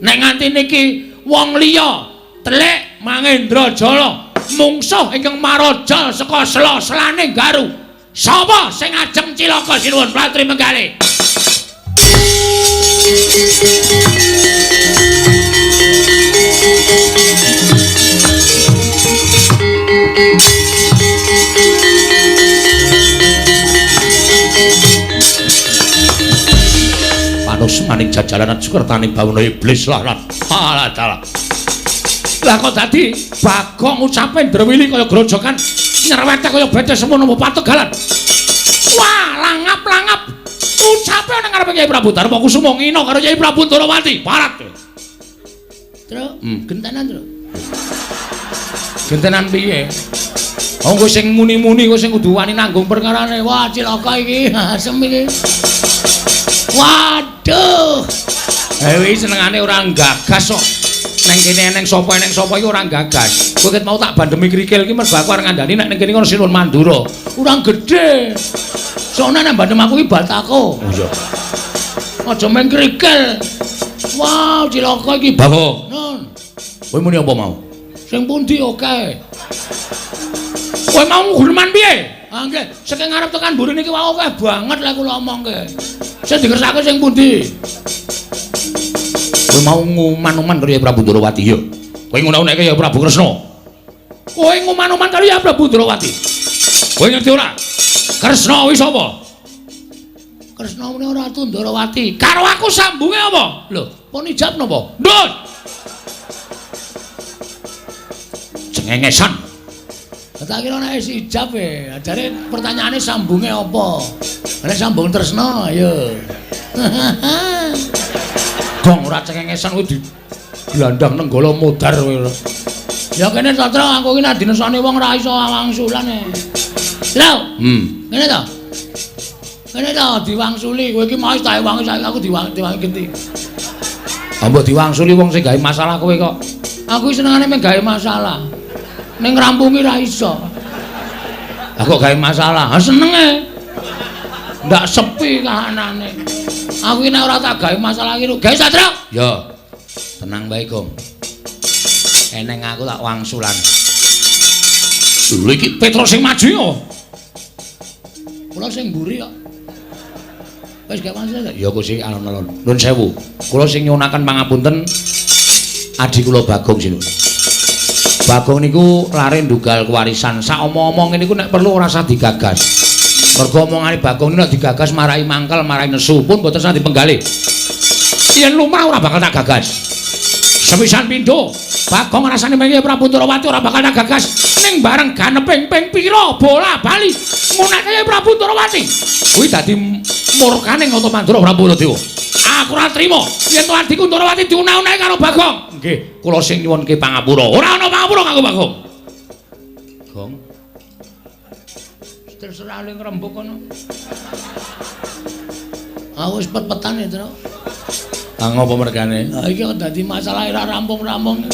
A: Nek nganti niki wong liya telik Mangendra Jala mungsuh ingkang maraja saka sela-selane Garu. Sapa sing ajeng cilaka Sinuwun Platri Menggalih? Panus maning jajalanan sukertaning bawana iblis lah. Alah dalah. Lah kok dadi Bagong ucape ndrewili kaya grojokan nyerwete kaya bete semono pategalan. Wah, langap-langap ucape nang ngarepe Kyai Prabu Darma Kusuma ngina karo Kyai Prabu Ndarawati. Parat. Tru, gentenan, Tru. Gentenan piye? Oh, kowe sing muni-muni kowe sing kudu wani nanggung perkarane. Wah, cilaka iki. Asem iki. Waduh. Iki senengane ora gagas kok. Neng kene eneng sapa iki ora gagas. Kowe ket mau tak bandemi krikil iki mergo aku arep ngandani nek ning kene kono Sinun Mandura. Ora gedhe. Soalnya nek bandem aku iki batako. Oh iya. Aja main krikil. Wah, cilaka iki. Bagong. Nun. Kowe muni apa mau? Sing pundi oke. Kowe mau guneman piye? Ah nggih, saking ngarep tekan mburi niki wae akeh banget lek kula omongke. Sing dikersake sing pundi? Kowe mau nguman-uman karo Prabu Ndorowati ya. Kowe ngono-ngono ya Prabu Kresna. Kowe nguman-uman karo ya Prabu Ndorowati. Kowe ngerti ora? Kresna kuwi sapa? Kresna muni Ratu Ndorowati. Karo aku sambunge apa? Lho, pun ijab napa? Ndut. Cengengesan. Tak kira nek wis ijab e. Jare pertanyaane sambunge apa? Nek sambung tresna ayo. Gong ora cengengesan kuwi digelandang nenggala modar kowe. Ya kene Satra aku iki nek dinesani wong ora iso wangsulan e. Lho. Kene to. Kene to diwangsuli kowe iki mau tak wangi saiki aku diwangi genti. Ah mbok diwangsuli wong sing gawe masalah kowe kok. Aku senengane mung gawe masalah. Ning ngrampungi ra iso. Lah kok gawe masalah? Ha senenge. Ndak sepi kahanane. Aku iki nek ora tak gawe masalah iki gawe Satra. Ya. Tenang wae, Gong. Eneng aku tak wangsulan. Lho iki Petro sing maju yo. Kula sing mburi kok. Wis gak wangsul. Ya Gusti alon-alon. Nuwun sewu. Kula sing nyuwunaken pangapunten adi kula Bagong sinun. Bagong niku lare ndugal kewarisan. Sak omong-omong niku nek perlu ora usah digagas. Mergo omongane Bagong niku nek digagas marai mangkel, marai nesu pun mboten usah dipenggalih. Yen lumrah ora bakal tak gagas. Sepisan pindho, Bagong rasane mengi Prabu Ndorowati ora bakal tak gagas. Ning bareng ganeping ping pira bola bali ngunake Prabu Ndorowati. Kuwi dadi murkane Nata Mandura Prabu Baladewa. Aku ora trima yen to adhiku Ndorowati diunah-unahi karo Bagong. Nggih, kula sing nyuwunke pangapura. Ora ana pangapura kanggo Bagong. Gong. Terserah le ngrembug kono. Aku wis pet-petan ya, Tru. Ah ngopo mergane? Ha iki kok dadi masalah ora rampung-rampung.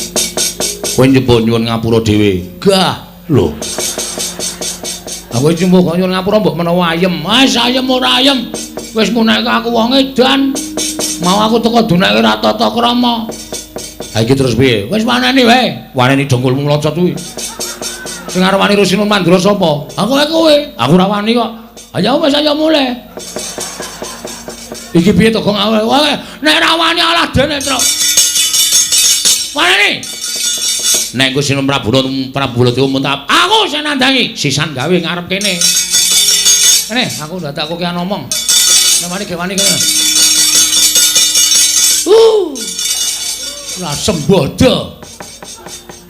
A: Kowe njupuk nyuwun ngapura dhewe. Gah, lho. Aku wis njupuk nyuwun ngapura mbok menawa ayem. Wis ayem ora ayem. Wis nguneke aku wong edan. Mau aku teko dunake ora tata krama. Ha iki terus piye? Wis waneni wae. Waneni dongkulmu mlocot kuwi. Sing arep wani Sinun Mandura sapa? Aku wae kowe. Aku ora wani kok. Ayo wis ayo mulih. Iki piye to Gong? Wae nek ora wani alah dene, Tru. Waneni. Nek Gusti Sinun Prabu Baladewa muntap, aku sing nandangi. Sisan gawe ngarep kene. Kene, aku dadak kowe ngomong. Nek wani ge wani kene. Lah sembodo.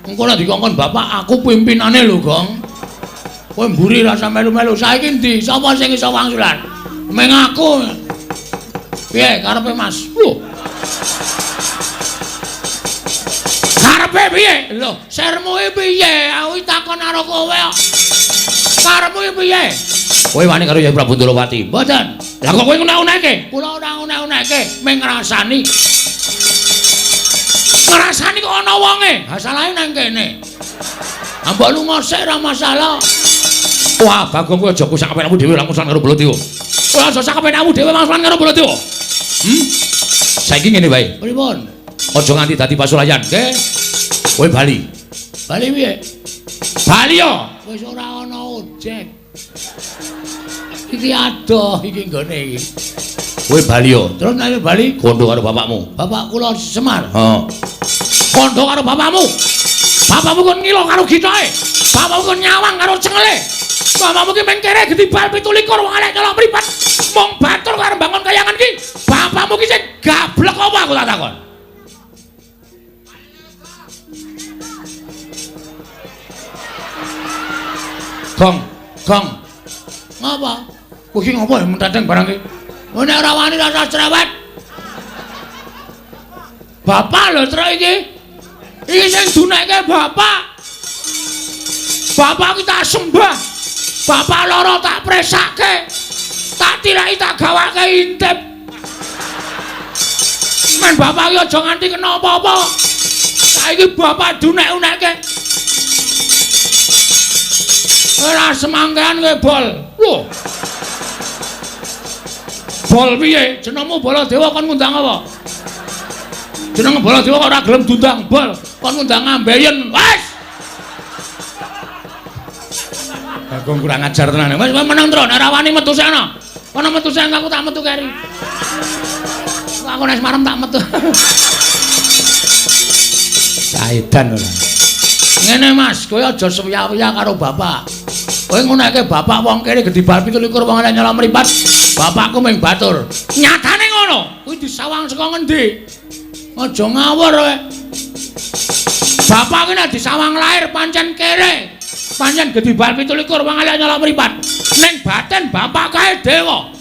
A: Engko nek dikongkon bapak aku pimpinane lho, Gong. Kowe mburi ra usah melu-melu. Saiki endi? Sapa sing iso wangsulan? Meng aku. Piye karepe Mas? Lho. Karepe piye? Lho, sermu iki piye? Aku takon karo kowe kok. Karepmu iki piye? Kowe wani karo Yai Prabu Ndorowati? Mboten. Lah kok kowe nguna-unake? Kula ora nguna-unake, mung ngrasani. Ngrasani kok ana wonge. Ha salahe nang kene. Ha mbok lunga sik ora masalah. Wah, Bagong kowe aja kusak kepenakmu dhewe langsung karo Baladewa. Kowe aja sak kepenakmu dhewe langsung karo Baladewa. Saiki ngene wae. Pripun? Aja nganti dadi pasulayan, nggih. Kowe bali. Bali piye? Bali yo. Wis ora ana ojek. Iki adoh iki nggone iki. Kowe bali yo. Terus nek bali kondo karo bapakmu. Bapak kula Semar. Heeh. Kondo karo bapakmu. Bapakmu kon ngilo karo gitoke. Bapakmu kon nyawang karo cengele. Bapakmu ki mengkere gedibal 27 wong elek nyolong mripat. Mung batur karo bangun kayangan ki. Bapakmu ki sing gablek apa aku tak takon. Gong, gong. Ngapa? Kowe iki ngopo ya menteteng barang ki? Oh nek ora wani rasa cerewet. Bapak lho truk iki. Iki sing duneke bapak. Bapak ki tak sembah. Bapak loro tak presake. Tak tilaki tak gawake intip. Men bapak iki aja nganti kena apa-apa. Saiki bapak dunek-unekke. Ora semangkean kowe bol. Lho. Bol piye? Jenengmu Baladewa kon ngundang apa? Jeneng Baladewa kok ora gelem diundang bol, kon ngundang ambeien. Wes. Bagong kurang ajar tenan. Wes meneng tro, nek ora wani metu sana. Kono metu sing aku tak metu keri. Aku nek marem tak metu. Saedan ora. Ngene Mas, kowe aja sewiya-wiya karo bapak. Kowe nguneke bapak wong kene gedhi bal 27 wong elek nyolong mripat. Bapakku ming batur. Nyatane ngono. Kuwi disawang saka ngendi? Aja ngawur kowe. Bapak ki nek disawang lahir pancen kere. Pancen gedhi bal 27 wong elek nyolong mripat. Ning batin bapak kae dewa.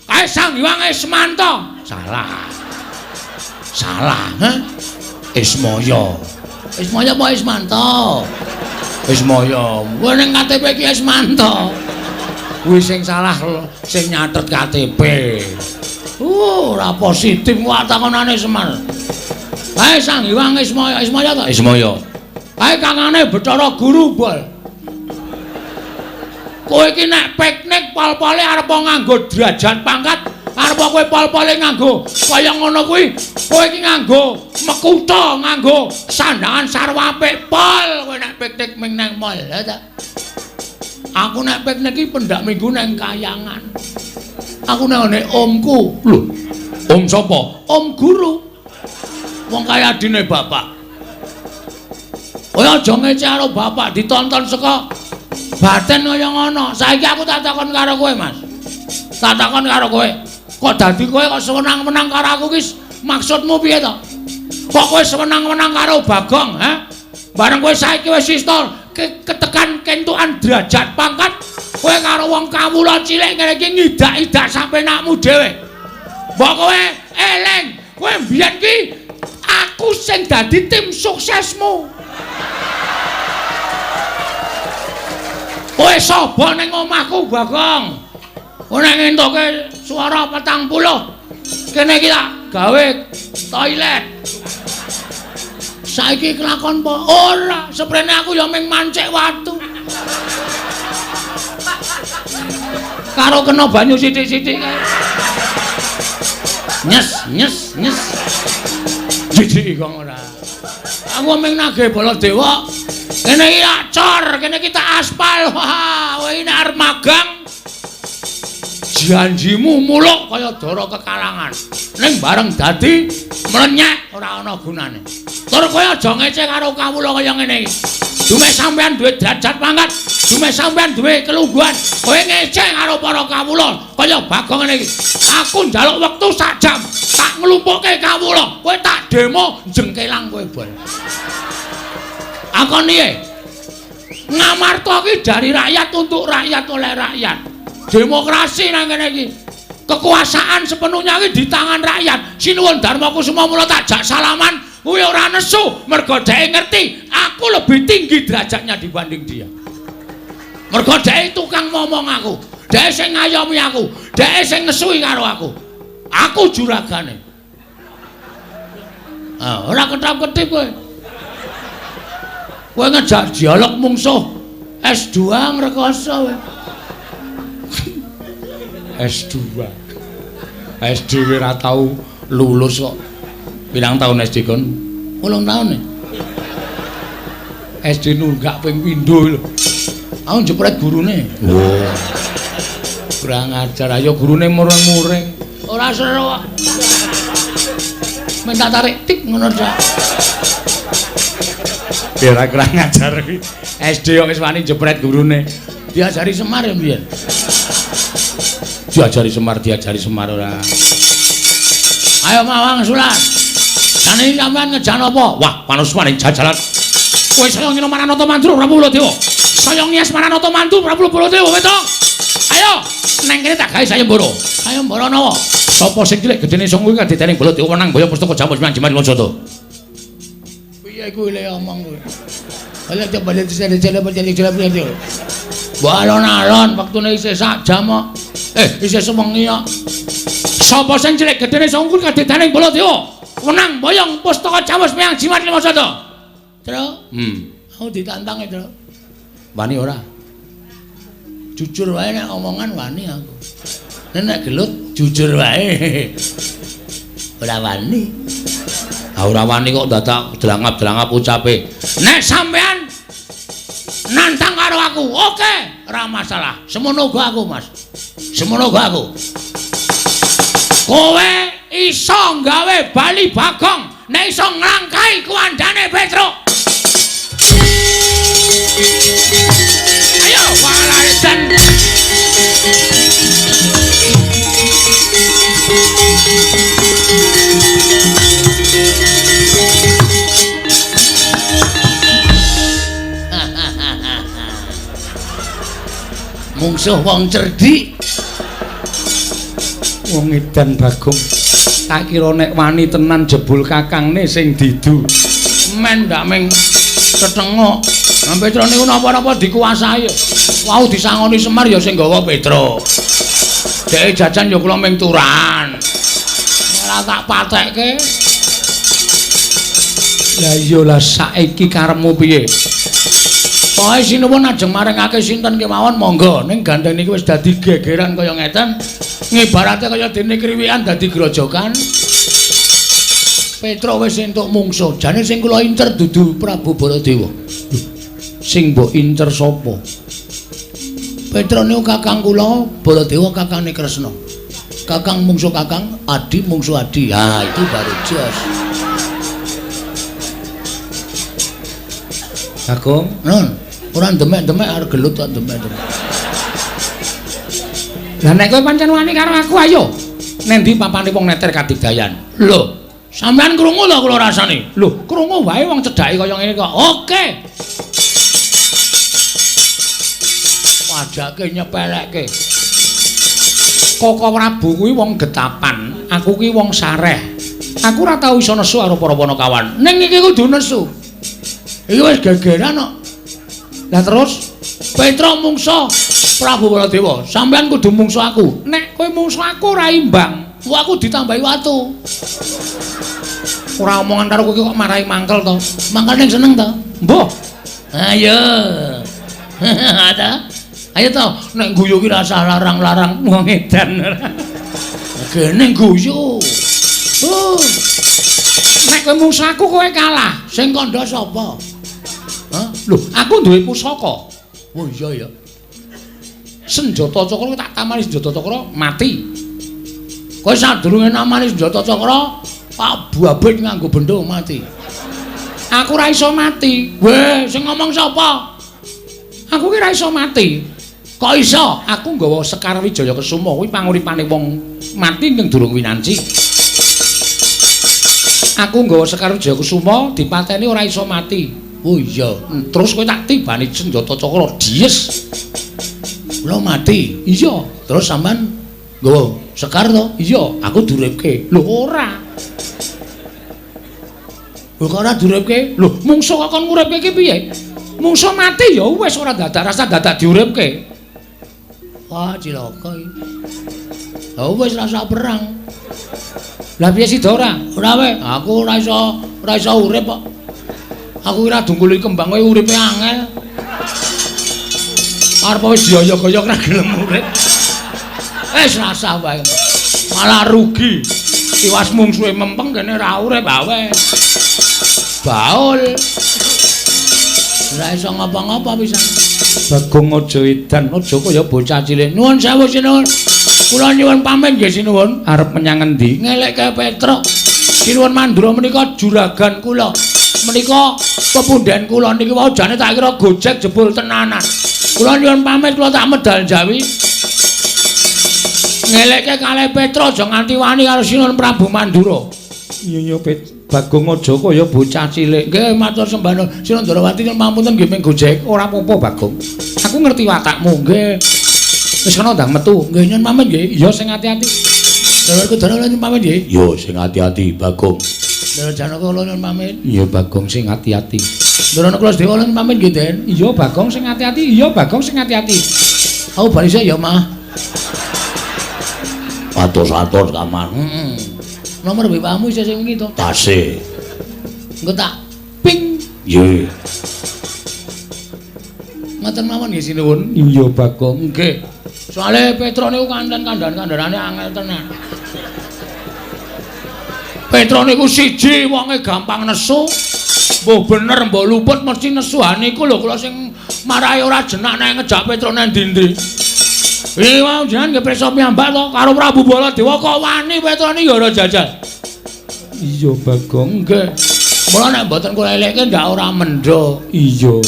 A: Kae Sang Hyang Ismanta. Salah. Salah, ha? Ismaya. Ismaya apa Ismanta? Ismaya. Kuwi ning KTP iki Ismanta. Kuwi sing salah sing nyatet KTP. Ora positif wae takonane Semar. Kae Sang Hyang Ismaya, Ismaya ta? Ismaya. Kae kangane Bathara Guru, Bol. Kowe iki nek piknik pol-pole arep nganggo derajat pangkat, arep kowe pol-pole nganggo kaya ngono kuwi, kowe iki nganggo mekutha, nganggo sandangan sarwa apik pol. Kowe nek piknik ming nang mall, lha ta. Aku nek piknik iki pendak minggu nang Kayangan. Aku nang ngene omku. Lho, om sapa? Om guru. Wong kaya adine bapak. Kowe aja ngece karo bapak, ditonton saka batin kaya ngono. Saiki aku tak takon karo kowe, Mas. Tak takon karo kowe. Kok dadi kowe kok sewenang-wenang karo aku ki maksudmu piye to? Kok kowe sewenang-wenang karo Bagong, ha? Bareng kowe saiki wis iso ketekan kentukan derajat pangkat, kowe karo wong kawula cilik ngene iki ngidak-idak sampenakmu dhewe. Mbok kowe eling, kowe mbiyen ki aku sing dadi tim suksesmu. Kowe sapa ning omahku, Bagong? Kowe nek ngentuke swara 40, kene iki tak gawe toilet. Saiki kelakon apa? Ora, seprene aku ya ming mancik watu. Karo kena banyu sithik-sithik kae. Nyes, nyes, nyes. Jijik kok ora. Aku ming nagih Baladewa. Kene iki tak cor, kene iki tak aspal. Wah, kowe iki nek arep magang janjimu muluk kaya dara kekalangan. Ning bareng dadi mlenyek ora ana gunane. Tur kowe aja ngece karo kawula kaya ngene iki. Dume sampean duwe derajat pangkat, dume sampean duwe kelungguhan, kowe ngece karo para kawula kaya Bagong ngene iki. Aku njaluk wektu sak jam, tak nglumpukke kawula, kowe tak demo jengkelang kowe, Bol. Akon piye? Ngamarta ki dari rakyat untuk rakyat oleh rakyat. Demokrasi nang kene iki. Kekuasaan sepenuhnya iki di tangan rakyat. Sinuwun Darma Kusuma mula tak jak salaman, kuwi ora nesu, mergo dheke ngerti aku lebih tinggi derajatnya dibanding dia. Mergo dheke tukang ngomong aku, dheke sing ngayomi aku, dheke sing ngesui karo aku. Aku juragane. Ah, ora ketap-ketip kowe. Kowe ngejak dialog mungsuh S2 ngrekoso kowe. S2. SD ora tau lulus kok. Pirang tahun SD kon? 8 tahun ya. SD nunggak ping pindho lho. Aku jepret gurune. Wah. Kurang ajar, ayo gurune mureng-mureng. Ora seru kok. Minta tarik tik ngono tok. Biar kurang ajar kuwi. SD kok wis wani jepret gurune. Diajari Semar ya mbiyen. Diajari Semar, diajari Semar ora. Ayo Mawang Sulan. Jane sampean ngejan apa? Wah, panusmaning jajalan. Kowe saya ngene Maranata Mandru Prabu Baladewa. Saya ngias Maranata Mantu Prabu Baladewa wetok. Ayo, neng kene tak gawe sayembara. Sayembara nawa? Sapa sing cilik gedene sing kuwi kadedening Baladewa menang boyo pustaka jamus manjiman Mansada. Piye kuwi le omong kuwi? Ala coba dicele. Mbok alon-alon wektune isih sak jam kok. Isih sewengi kok. Sapa sing cilik gedene sing kuwi kadedening Baladewa? Wenang boyong pustaka Jawus Meyang Jimat Lima Sada. Tru. Aku ditantang e, Tru. Wani ora? Jujur wae nek omongan wani aku. Nek gelut jujur wae. Ora wani. Ah ora wani kok dadak dlangap-dlangap ucape. Nek sampean nantang karo aku, oke, ora masalah. Semono uga aku, Mas. Semono uga aku. Kowe iso gawe Bali Bagong nek iso nglangkai kuwandane Petruk. Ayo walaedan. Mungsuh wong cerdik.
C: Wong edan Bagong. Tak kira nek wani tenan jebul kakangne sing didu.
A: Men ndak ming tetengok. Nah, Petro niku napa-napa dikuasai. Wau disangoni Semar ya sing gawa Petro. Dheke jajan ya kula ming turan. Ora tak patekke.
C: Lah iya lah saiki karepmu piye?
A: Pokoke sinuwun ajeng maringake sinten kemawon monggo. Ning gandeng niki wis dadi gegeran kaya ngeten. Ngibarate kaya dene kriwikan dadi grojokan. Petro wis entuk mungsuh. Jane sing kula incer dudu Prabu Baladewa.
C: Sing mbok incer sapa?
A: Petro niku kakang kula, Baladewa kakangne Kresna. Kakang mungsuh kakang, adi mungsuh adi. Ha, itu baru jos.
C: Bagong,
A: nun, ora demek-demek arep gelut kok demek-demek.
C: Lah nek kowe pancen wani karo aku ayo. Nendi papane wong neter kadigdayan?
A: Lho, sampean krungu lho kula rasane.
C: Lho, krungu wae wong cedhake kaya ngene kok.
A: Oke. Wajake nyepelekke.
C: Koko Prabu kuwi wong getapan, aku kuwi wong sareh. Aku ora tau iso nesu karo para panakawan.
A: Ning iki kudu nesu. Iki wis gegeran kok.
C: Lah terus
A: Petro mungsuh Prabu Baladewa, sampean kudu mungsuh aku.
C: Nek kowe mungsuh aku ora imbang.
A: Wah, aku ditambahi watu.
C: Ora omongan karo kowe kok marahi mangkel to.
A: Mangkel ning seneng to?
C: Mbah.
A: Ayo. Ada. Ayo to, nek guyu ki rasah larang-larang
C: wong edan.
A: Gene guyu.
C: Nek kowe mungsuh aku kowe kalah.
A: Sing kandha sapa?
C: Hah? Lho, aku duwe pusaka.
A: Oh iya ya.
C: Senjata cakra tak tamani senjata cakra mati.
A: Kowe sadurunge namani senjata cakra, Pak Babit nganggo bendho mati.
C: Aku ora iso mati.
A: Weh, sing ngomong sapa?
C: Aku ki ora iso mati.
A: Kok iso?
C: Aku nggawa Sekar Wijaya Kesuma kuwi panguripane wong mati ning durung winanci. Aku nggawa Sekar Wijaya Kesuma dipateni ora iso mati.
A: Oh iya.
C: Terus kowe tak tibani senjata cakra dies.
A: Kula mati.
C: Iya.
A: Terus sampean nggawa Sekar to?
C: Iya,
A: aku duripke.
C: Lho ora.
A: Lho kok ora duripke?
C: Lho, mungsuh kok kon nguripke iki piye? Mungsuh mati ya wis ora dadak rasa dadak diuripke.
A: Wah, cilaka iki. Lah wis rasa perang.
C: Lah piye sida ora?
A: Ora wae, aku ora iso urip kok.
C: Aku ora dungkuli kembang kowe uripe angel. Arep wis dioyok-oyok ora gelem urip.
A: Wis rasah wae. Malah rugi.
C: Tiwas mungsuhe mempeng kene ora urip wae.
A: Baul. Ora iso ngapa-ngapa pisan.
C: Bagong aja edan, aja kaya bocah cilik.
A: Nuwun sewu sinuwun. Kula nyuwun pamit nggih sinuwun.
C: Arep menyang endi?
A: Ngelekke Petruk. Sinuwun Mandura menika juragan kula. Menika pepundhen kula niki wau jane tak kira gojek jebul tenanan. Kula nyuwun pamit kula tak medal Jawi. Ngelekke kalih Petruk aja nganti wani karo Sinuwun Prabu Mandura.
C: Iya iya Bagong aja kaya bocah cilik.
A: Nggih matur sembah nuwun. Sinuwun Ndrawati nyuwun pamunten nggih ming gojek.
C: Ora apa-apa Bagong. Aku ngerti watakmu nggih. Wis kena ndang metu.
A: Nggih nyuwun pamit nggih.
C: Iya sing ati-ati.
A: Ndara Kudara nyuwun pamit nggih.
C: Iya sing ati-ati Bagong.
A: Ndara Janaka kula nyuwun pamit.
C: Iya Bagong sing ati-ati.
A: Ndara Nakula Sedewa nyuwun pamit nggih Den.
C: Iya Bagong sing ati-ati. Iya Bagong sing ati-ati.
A: Aku bali sik ya, Mah.
C: Atos-atos kamar.
A: Heeh. Nomor WA-mu isih sing wingi to?
C: Tasih.
A: Engko tak ping.
C: Nggih.
A: Ngoten mawon nggih sinuwun.
C: Iya, Bagong.
A: Nggih. Soale Petro niku kanten kandhan-kandhanane angel tenan. Petro niku siji wonge gampang nesu. Mbuh bener mbuh luput mesti nesu. Ha niku lho kula sing marahi ora jenak nek ngejak Petro nang ndi-ndi. Iki wau jenengan nggih prisa piyambak to karo Prabu Baladewa kok wani Petro niki ora jajal.
C: Iya, Bagong.
A: Nggih. Mula nek mboten kula elekke ndak ora mendho.
C: Iya.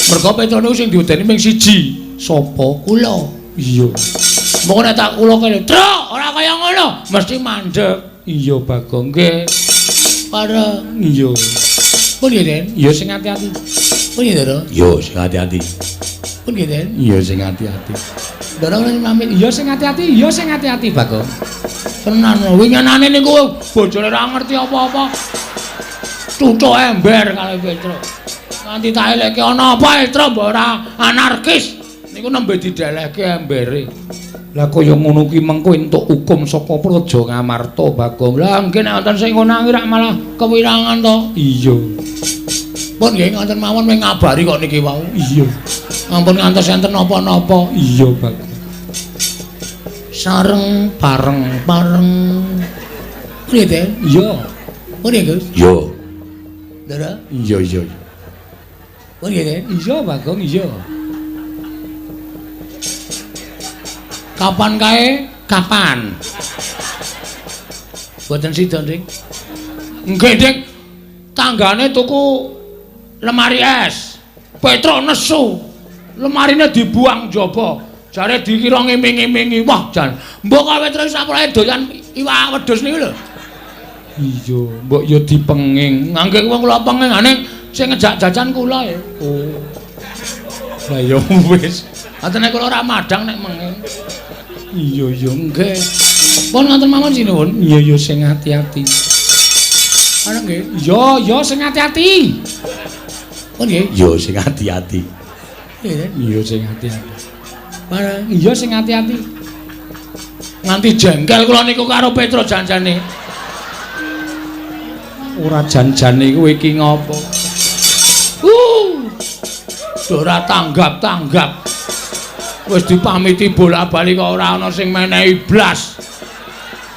A: Mergo Petro niku sing diwedeni ming siji.
C: Sapa?
A: Kula.
C: Iya.
A: Moko nek tak kula kene, "Truk, ora kaya ngono." Mesti mandeg.
C: Iya, Bagong.
A: Nggih. Pareng.
C: Iya.
A: Pun nggih, Den.
C: Iya sing ati-ati.
A: Pun nggih, Ndara.
C: Iya sing ati-ati.
A: Pun nggih, Den.
C: Iya sing ati-ati.
A: Ndara kula pamit.
C: Iya sing ati-ati, iya sing ati-ati, Bagong.
A: Tenan winginane niku bojone ora ngerti apa-apa. Cucuk ember karo Petro. Nganti tak elekke ana apa Petro mbok ora anarkis. Niku nembe didelehke embere.
C: Lah kaya ngono kuwi mengko entuk hukum saka Praja Ngamarta, Bagong.
A: Lah nggih nek wonten sing ngono rak malah kewirangan to.
C: Iya.
A: Pun nggih ngoten mawon wing ngabari kok niki wau.
C: Iya.
A: Ampun ngantos enten napa-napa.
C: Iya, Bagong.
A: Sareng
C: Pareng.
A: pareng. Nggih, Den.
C: Iya.
A: Pun nggih, Gus.
C: Iya.
A: Ndara.
C: Iya, iya.
A: Pun nggih, Den.
C: Iya, Bagong, iya.
A: Kapan kae?
C: Kapan?
A: Mboten sida, Dik. Nggih, Dik. Tanggane tuku lemari es. Petro nesu. Lemarine dibuang njaba. Jare dikira ngiming-imingi. Wah, jan. Mbok kok Petro sapurae doyan iwak wedhus niku lho.
C: Iya, mbok ya dipenging.
A: Ngangge wong kula penging ane sing ngejak jajan kula ya.
C: Oh. Lah ya wis.
A: Atene kula ora madhang nek menging.
C: Iya, iya.
A: Nggih. Pun ngoten mawon sinuwun.
C: Iya, iya sing ati-ati.
A: Ana nggih.
C: Iya, iya sing ati-ati.
A: Pun nggih.
C: Iya sing ati-ati.
A: Nggih.
C: Iya sing ati-ati.
A: Bareng.
C: Iya sing ati-ati.
A: Nganti jengkel kula niku karo Petro janjane.
C: Ora janjane kowe iki ngopo?
A: Ora tanggap-tanggap. Wis dipamiti bola-bali kok ora ana sing menehi blas.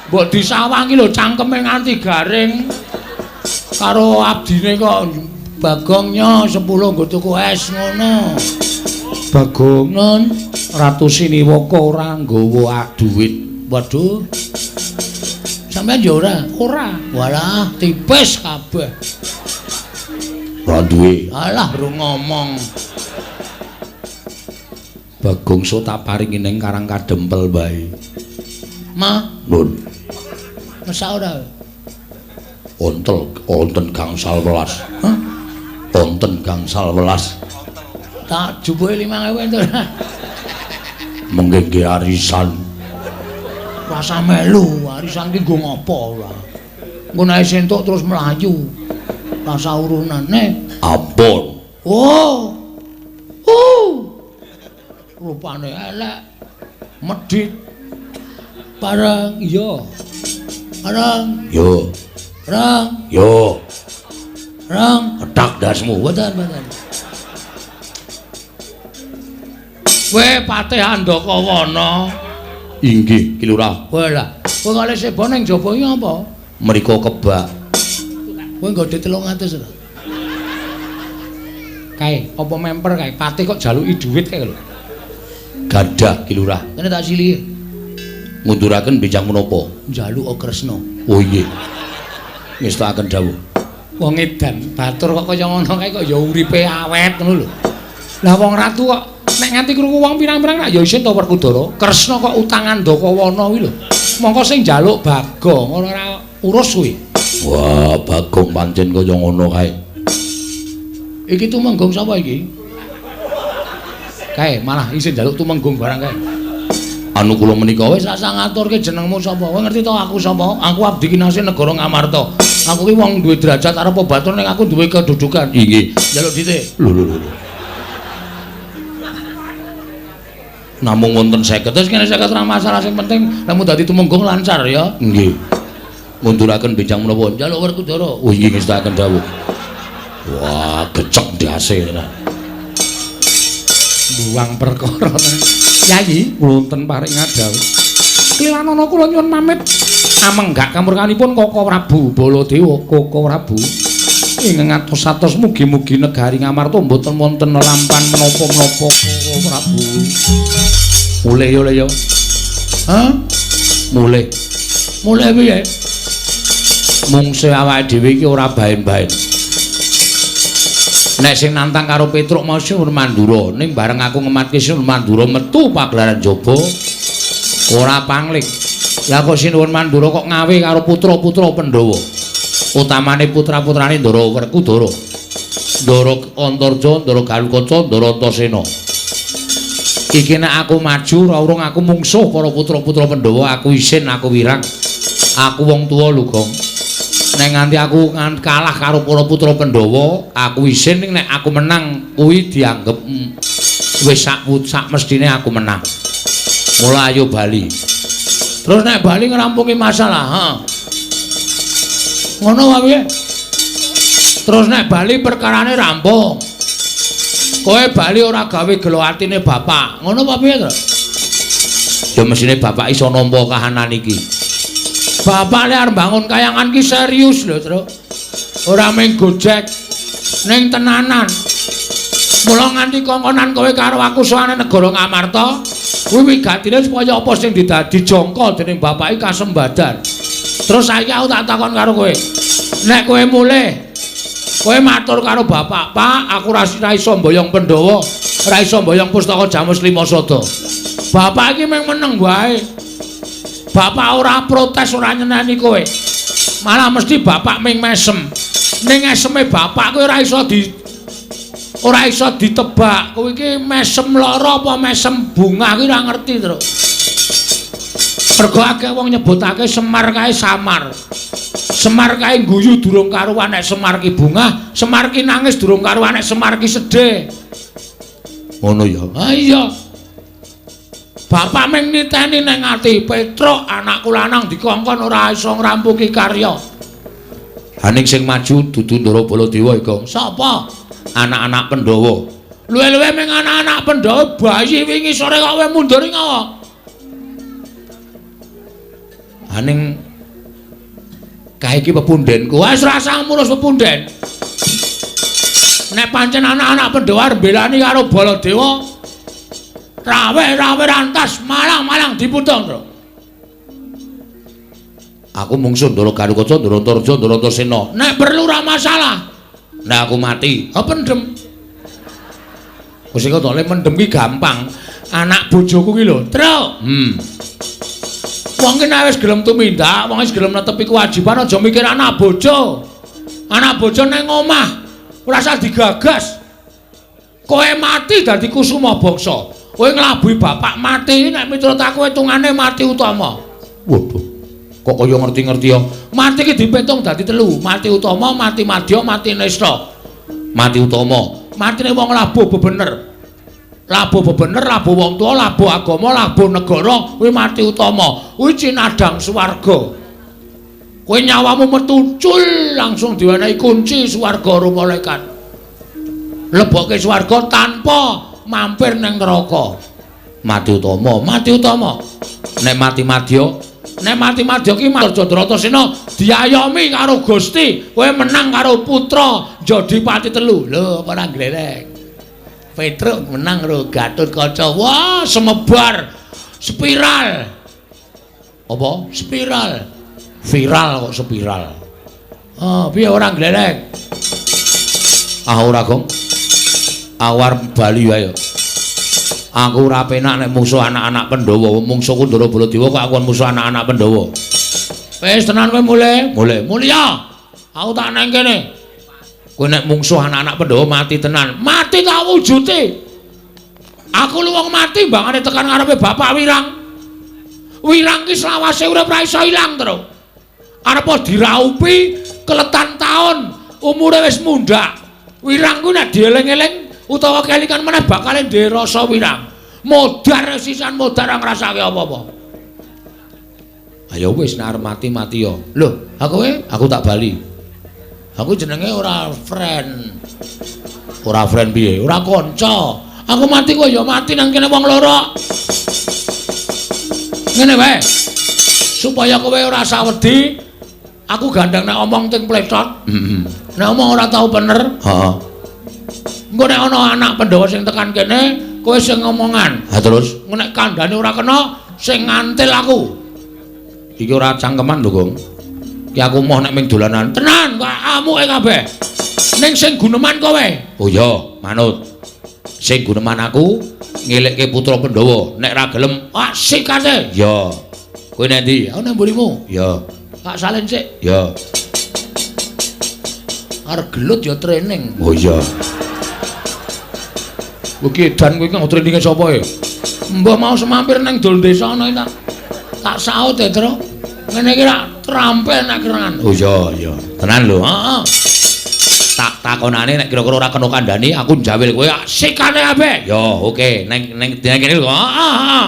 A: Mbok disawangi lho cangkeme nganti garing. Karo abdine kok Bagong nyo 10 nggo tuku es ngono.
C: Bagong,
A: Nun,
C: Ratu Siniwaka ora nggawa dhuwit.
A: Waduh. Sampeyan yo ora?
C: Ora.
A: Walah, tipis kabeh.
C: Ora duwe.
A: Alah, ro ngomong.
C: Bagong so tak paringi ning Karang Kadempel wae.
A: Ma,
C: Nun,
A: mesak ora?
C: ontel wonten gangsal welas.
A: Hah?
C: Wonten gangsal welas.
A: Tak jupuke 5000 entuk.
C: Mengke nggih arisan.
A: Rasa melu, arisan ki nggo ngopo ora? Engko nek entuk terus mlayu. Rasa urunane.
C: Ampun.
A: Oh. Rupane elek. Medhit. Bareng
C: Iya.
A: bareng
C: Yo,
A: reng
C: yo.
A: reng.
C: Ketak dasmu.
A: Mboten, mboten. Kowe Patih Andakawana.
C: Inggih, Ki Lurah.
A: Walah, kowe kali sebo ning jaba iki apa?
C: Mriko kebak.
A: Kowe nggo dhuwit 300 ora?
C: Kae, apa memper kae? Patih kok jaluki dhuwit kae lho. Gadah Ki Lurah.
A: Kene tak silihi.
C: Ngunduraken bijang menapa?
A: Njaluk Kresna.
C: Oh inggih. Ngestakaken dawuh. Wong edan batur kok kaya ngono kae kok ya uripe awet ngono lho. Lah wong ratu kok nek nganti krungu wong pirang-pirang rak ya isin to Werkudara. Kresna kok utang Andakawana kuwi lho. Mongko sing njaluk Bagong ora urus kuwi.
D: Wah, Bagong pancen kaya ngono kae.
A: Iki tumenggung sapa iki? Kae malah isin njaluk tumenggung barang kae.
D: Anu kula menika
A: wis rasa ngaturke jenengmu sapa? Kowe ngerti to aku sapa? Aku abdi kinasih negara Ngamarta. Aku ki wong duwe derajat arep batur ning aku duwe kedudukan.
D: Inggih.
A: Njaluk dhite.
D: Lho lho lho. Namung wonten 50.
A: Terus kene 50 ora masalah, sing penting lemu dadi tumenggung lancar ya.
D: Nggih.
A: Ngunduraken benjang menapa? Njaluk Werkudara. Oh inggih ngestakaken dawuh. Wah, gecek ndase tenan.
C: Buang perkara tenan. Yayi, wonten paring ngadhawuh. Klilanana kula nyuwun pamit. Amenggak kamurkanipun Koko Prabu Baladewa, Koko Prabu. Ing ngatos-atos mugi-mugi negari Ngamarta mboten wonten lampan menapa-menapa Koko Prabu.
A: Mulih yo le yo. Hah? Mulih. Mulih piye? Mungsuh awake dhewe iki ora baen-baen. Nek sing nantang karo Petruk mau Sinuwun Mandura, ning bareng aku ngematke Sinuwun Mandura metu pagelaran jaba ora pangling. Lah kok Sinuwun Mandura kok ngawe karo putra-putra Pandhawa. Utamane putra-putrane Ndara Werkudara. Ndara Antarja, Ndara Galukaca, Ndara Antasena. Iki nek aku maju ora urung aku mungsuh para putra-putra Pandhawa, aku isin, aku wirang. Aku wong tuwa lho, Gong. Nek nganti aku kalah karo para putra Pandhawa, aku isin, ning nek aku menang kuwi dianggep wis sak mestine aku menang. Mula ayo bali. Terus nek bali ngrampungi masalah, heeh. Ngono wae piye? Terus nek bali perkarane rampung. Kowe bali ora gawe gelo atine bapak. Ngono apa piye to? Ya mesine bapak iso nampa kahanan iki. Bapak lek arep bangun kayangan ki serius lho, Truk. Ora mung gojek ning tenanan. Mula nganti kongkonan kowe karo aku sowane negara Ngamarta, kuwi wigatine supaya apa sing didadi jangka dening bapak iki kasembadan. Terus saiki aku tak takon karo kowe. Nek kowe mulih, kowe matur karo bapak, "Pak, aku ora iso mboyong Pandhawa, ora iso mboyong pustaka Jamus Lima Sada." Bapak iki mung meneng wae. Bapak ora protes, ora nyeneni kowe. Malah mesti bapak ming mesem. Ning eseme bapak kowe ora iso ditebak. Kowe iki mesem lara apa mesem bungah kuwi ora ngerti, Truk. Mergo akeh wong nyebutake Semar kae samar. Semar kae guyu durung karuan nek Semar ki bungah, Semar ki nangis durung karuan nek Semar ki sedih. Ngono ya. Ha iya. Bapak ming niteni nang ati, Petruk anakku lanang dikongkon ora iso ngrampungi karya. Ha ning sing maju dudu Ndara Baladewa, Gong. Sapa? Anak-anak Pandhawa. Luwe-luwe ming anak-anak Pandhawa bayi wingi sore kok kowe mundur ngawa. Ha ning kae iki pepundhenku. Wis ora usah ngurus pepunden. Nek pancen anak-anak Pandhawa arep mbelani karo Baladewa, rawe-rawe rantas malang-malang diputung, Truk. Aku mungsuh Ndara Garukaca, Ndara Antarja, Ndara Antasena. Nek perlu ora masalah. Nek aku mati, ha pendem. Wis kok le mendem ki gampang. Anak bojoku ki lho, Truk. Wong ki nek wis gelem tumindak, wong wis gelem netepi kewajiban aja mikir anak bojo. Anak bojo nang omah ora usah digagas. Kowe mati dadi kusuma bangsa. Kowe nglabuhi bapak mati nek miturut aku hitungane mati utama. Waduh. Kok kaya ngerti-ngerti ya. Mati ki dipitung dadi telu, mati utama, mati madya, mati nista. Mati utama, matine wong labuh bebener. Labuh bebener, labuh wong tuwa, labuh agama, labuh negara, kuwi mati utama. Kuwi cinadhang swarga. Kowe nyawamu metu cul langsung diwenehi kunci swarga karo malaikat. Lebokke swarga tanpa mampir nang neraka. Mati utama, mati utama. Nek mati madya, nek mati madya ki Antarja diayomi karo Gusti, kowe menang karo putra Jodipati telu. Lho, apa ora glerek. Petruk menang karo Gatotkaca. Wah, semebar spiral. Apa? Spiral. Viral kok spiral. Ah, piye ora glerek? Ah ora, Gong. Awar bali wae. Aku ora penak nek mungsuh anak-anak Pandhawa. Mungsuhku Ndara Baladewa kok aku musuh anak-anak Pandhawa. Wis tenan kowe mulih. Mulih. Mulya. Aku tak nang kene. Kowe nek mungsuh anak-anak Pandhawa mati tenan. Mati tak wujute. Aku lu wong mati mbangane tekan ngarepe Bapak Wirang. Wirang ki selawase urip ora iso ilang, Truk. Arep diraupi keletan taun, umure wis mundhak. Wirang ku nek dieling-eling utawa kelingan meneh bakal ndek rasa wirang. Modar sisan modar ora ngrasake apa-apa. Ayo wis nek arep mati mati ya. Lho, aku kowe aku tak bali. Aku jenenge ora friend. Ora friend piye? Ora kanca. Aku mati kowe ya mati nang kene wong loro. Ngene wae. Supaya kowe ora sawedi, aku gandeng nek omong ting plecot. Heeh. Nek omong ora tau bener. Heeh. Engko nek ana anak Pandhawa sing tekan kene, kowe sing ngomongan. Ha terus, engko nek kandhane ora kena, sing ngantil aku. Iki ora cangkeman lho, Gong. Ki aku moh nek ming dolanan. Tenan, kok amuke kabeh. Ning sing guneman kowe. Oh iya, manut. Sing guneman aku ngelekke putra Pandhawa. Nek ra gelem, ah sikate. Ya. Kowe nang ndi? Aku nang mburimu. Ya. Tak salin sik. Ya. Arep gelut ya training. Oh iya. Kowe ki edan kowe iki nggo traininge sapa e? Mbah mau semampir nang dol desa ana iki tak saut e, Tru. Ngene iki rak trampil nek kerangan. Oh iya, iya. Tenan lho. Heeh. Tak takonane nek kira-kira ora kena kandhani aku njawil kowe sikane kabeh. Ya, oke. Neng neng kene lho. Heeh, heeh.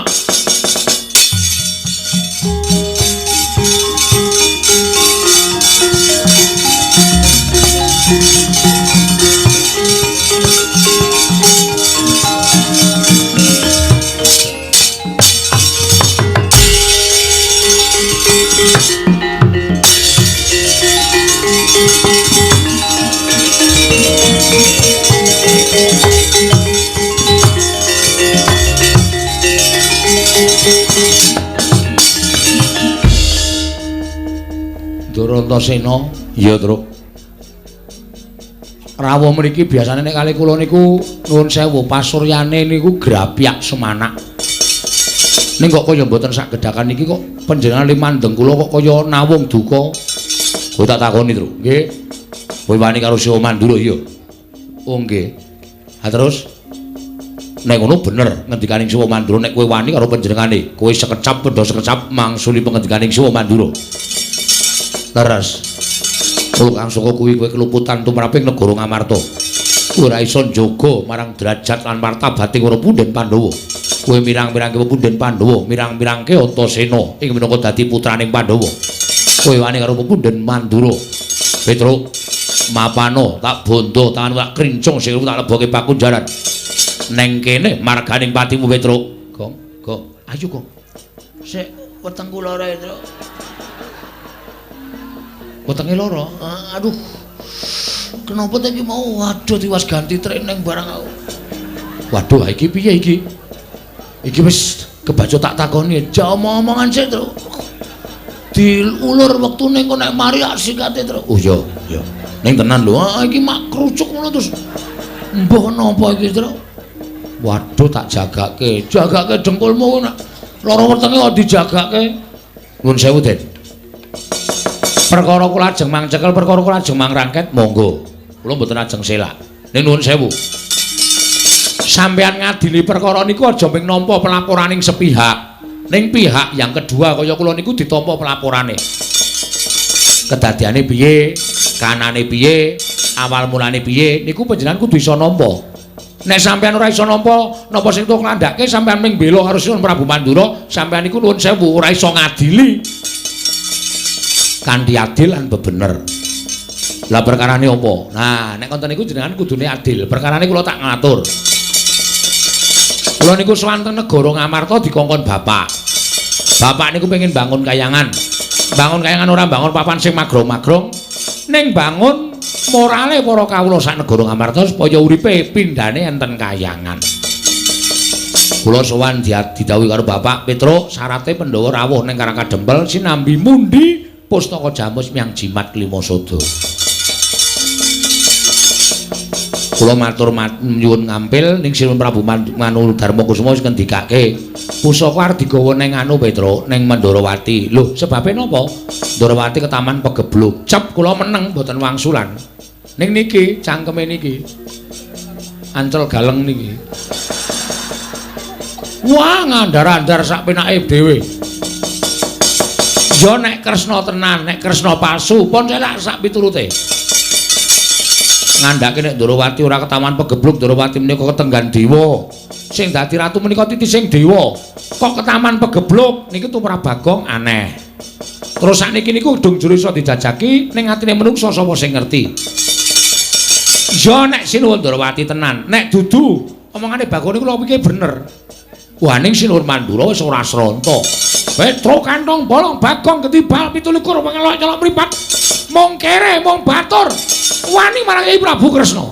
A: Durantasena, iya, Truk. Rawuh mriki biasane nek kali kula niku nuwun sewu pasuryane niku grapyak semanak. Ning kok kaya mboten sak gedhakan niki kok panjenengan limandeng kula kok kaya nawung duka. Kowe tak takoni, Truk. Nggih. Kowe wani karo Siwa Mandura iya. Oh nggih. Ha terus nek ngono bener ngendikaning Siwa Mandura nek kowe wani karo panjenengane, kowe sekecap pendha sekecap mangsuli pengendikaning Siwa Mandura. Leres. Kula kang saka kuwi kowe keluputan tumraping negara Ngamarta. Kowe ora iso njaga marang derajat lan martabating para punden Pandhawa. Kowe mirang-mirangke punden Pandhawa, mirang-mirangke Antasena ing minangka dadi putraning Pandhawa. Kowe wani karo punden Mandura. Petruk, mapano tak bondo tangan tak krincung sikilmu tak leboke pakunjaran. Neng kene marganing patimu Petruk. Gong, gong. Ayo, Gong. Sik wetengku lara, Petruk. Wetenge lara. Aduh. Kenapa ta iki mau? Waduh, tiwas ganti training barang aku. Waduh, iki piye iki? Iki wis kebaca tak takoni. Ja omong-omongan sik, Truk. Diulur wektune engko nek mari ak sikate, Truk. Oh iya, iya. Ning tenan lho. Ah iki mak krucuk ngono terus. Mbah napa iki, Truk? Waduh, tak jagake. Jagake dengkulmu nek lara wetenge kok dijagake. Nuwun sewu, Den. Perkara kula ajeng mangcekel, perkara kula ajeng mangrangket, monggo. Kula mboten ajeng selak. Ning nuwun sewu. Sampeyan ngadili perkara niku aja mung nampa pelaporaning sepihak. Ning pihak yang kedua kaya kula niku ditampa pelaporane. Kedadiane piye, kanane piye, awal mulane piye, niku panjenengan kudu iso nampa. Nek sampeyan ora iso nampa, napa sing tok nglandhake sampeyan mung bela karo Sinuwun Prabu Mandura, sampeyan niku nuwun sewu ora iso ngadili. Kanthi adil lan bebener. Lah perkarane apa? Nah, nek konten niku jenengan kudune adil. Perkarane kula tak ngatur. Kula niku sowan teng negara Ngamarta dikongkon bapak. Bapak niku pengen bangun kayangan. Bangun kayangan ora bangun papan sing magrong-magrong, ning bangun morale para kawula sak negara Ngamarta supaya uripe pindhane enten kayangan. Kula sowan didhawuhi karo bapak Petruk, syarate Pandhawa rawuh ning Karang Kadempel sinambi mundi pustaka jamus miang jimat klima sada. Kula matur nyuwun ngampil ning Sinuwun Prabu Manu Darma Kusuma wis ngendikake pusaka arep digawa ning anu Petruk ning Mandharawati. Lho, sebabe napa? Ndharawati ketaman pegebluk. Cep kula meneng mboten wangsulan. Ning niki cangkeme niki. Ancel galeng niki. Wah, ngandar-andar sak penake dhewe. Ya nek Kresna tenan, nek Kresna palsu, pun selak sak piturute. Ngandhake nek Ndharawati ora ketaman pegebluk, Ndharawati menika ketenggan dewa. Sing dadi ratu menika titising dewa. Kok ketaman pegebluk niki tumrap Bagong aneh. Terus sakniki niku dung jero iso dijajaki ning atine menungsa sapa sing ngerti. Ya nek Sinuwun Ndrawati tenan, nek dudu omongane Bagong niku kula pikir bener. Wah ning Sinuwun Mandura wis ora sronta. Petruk kantong bolong Bagong ketibal 27 pengelok nyelok mripat. Mung kere mung batur wani marang Kyai Prabu Kresna.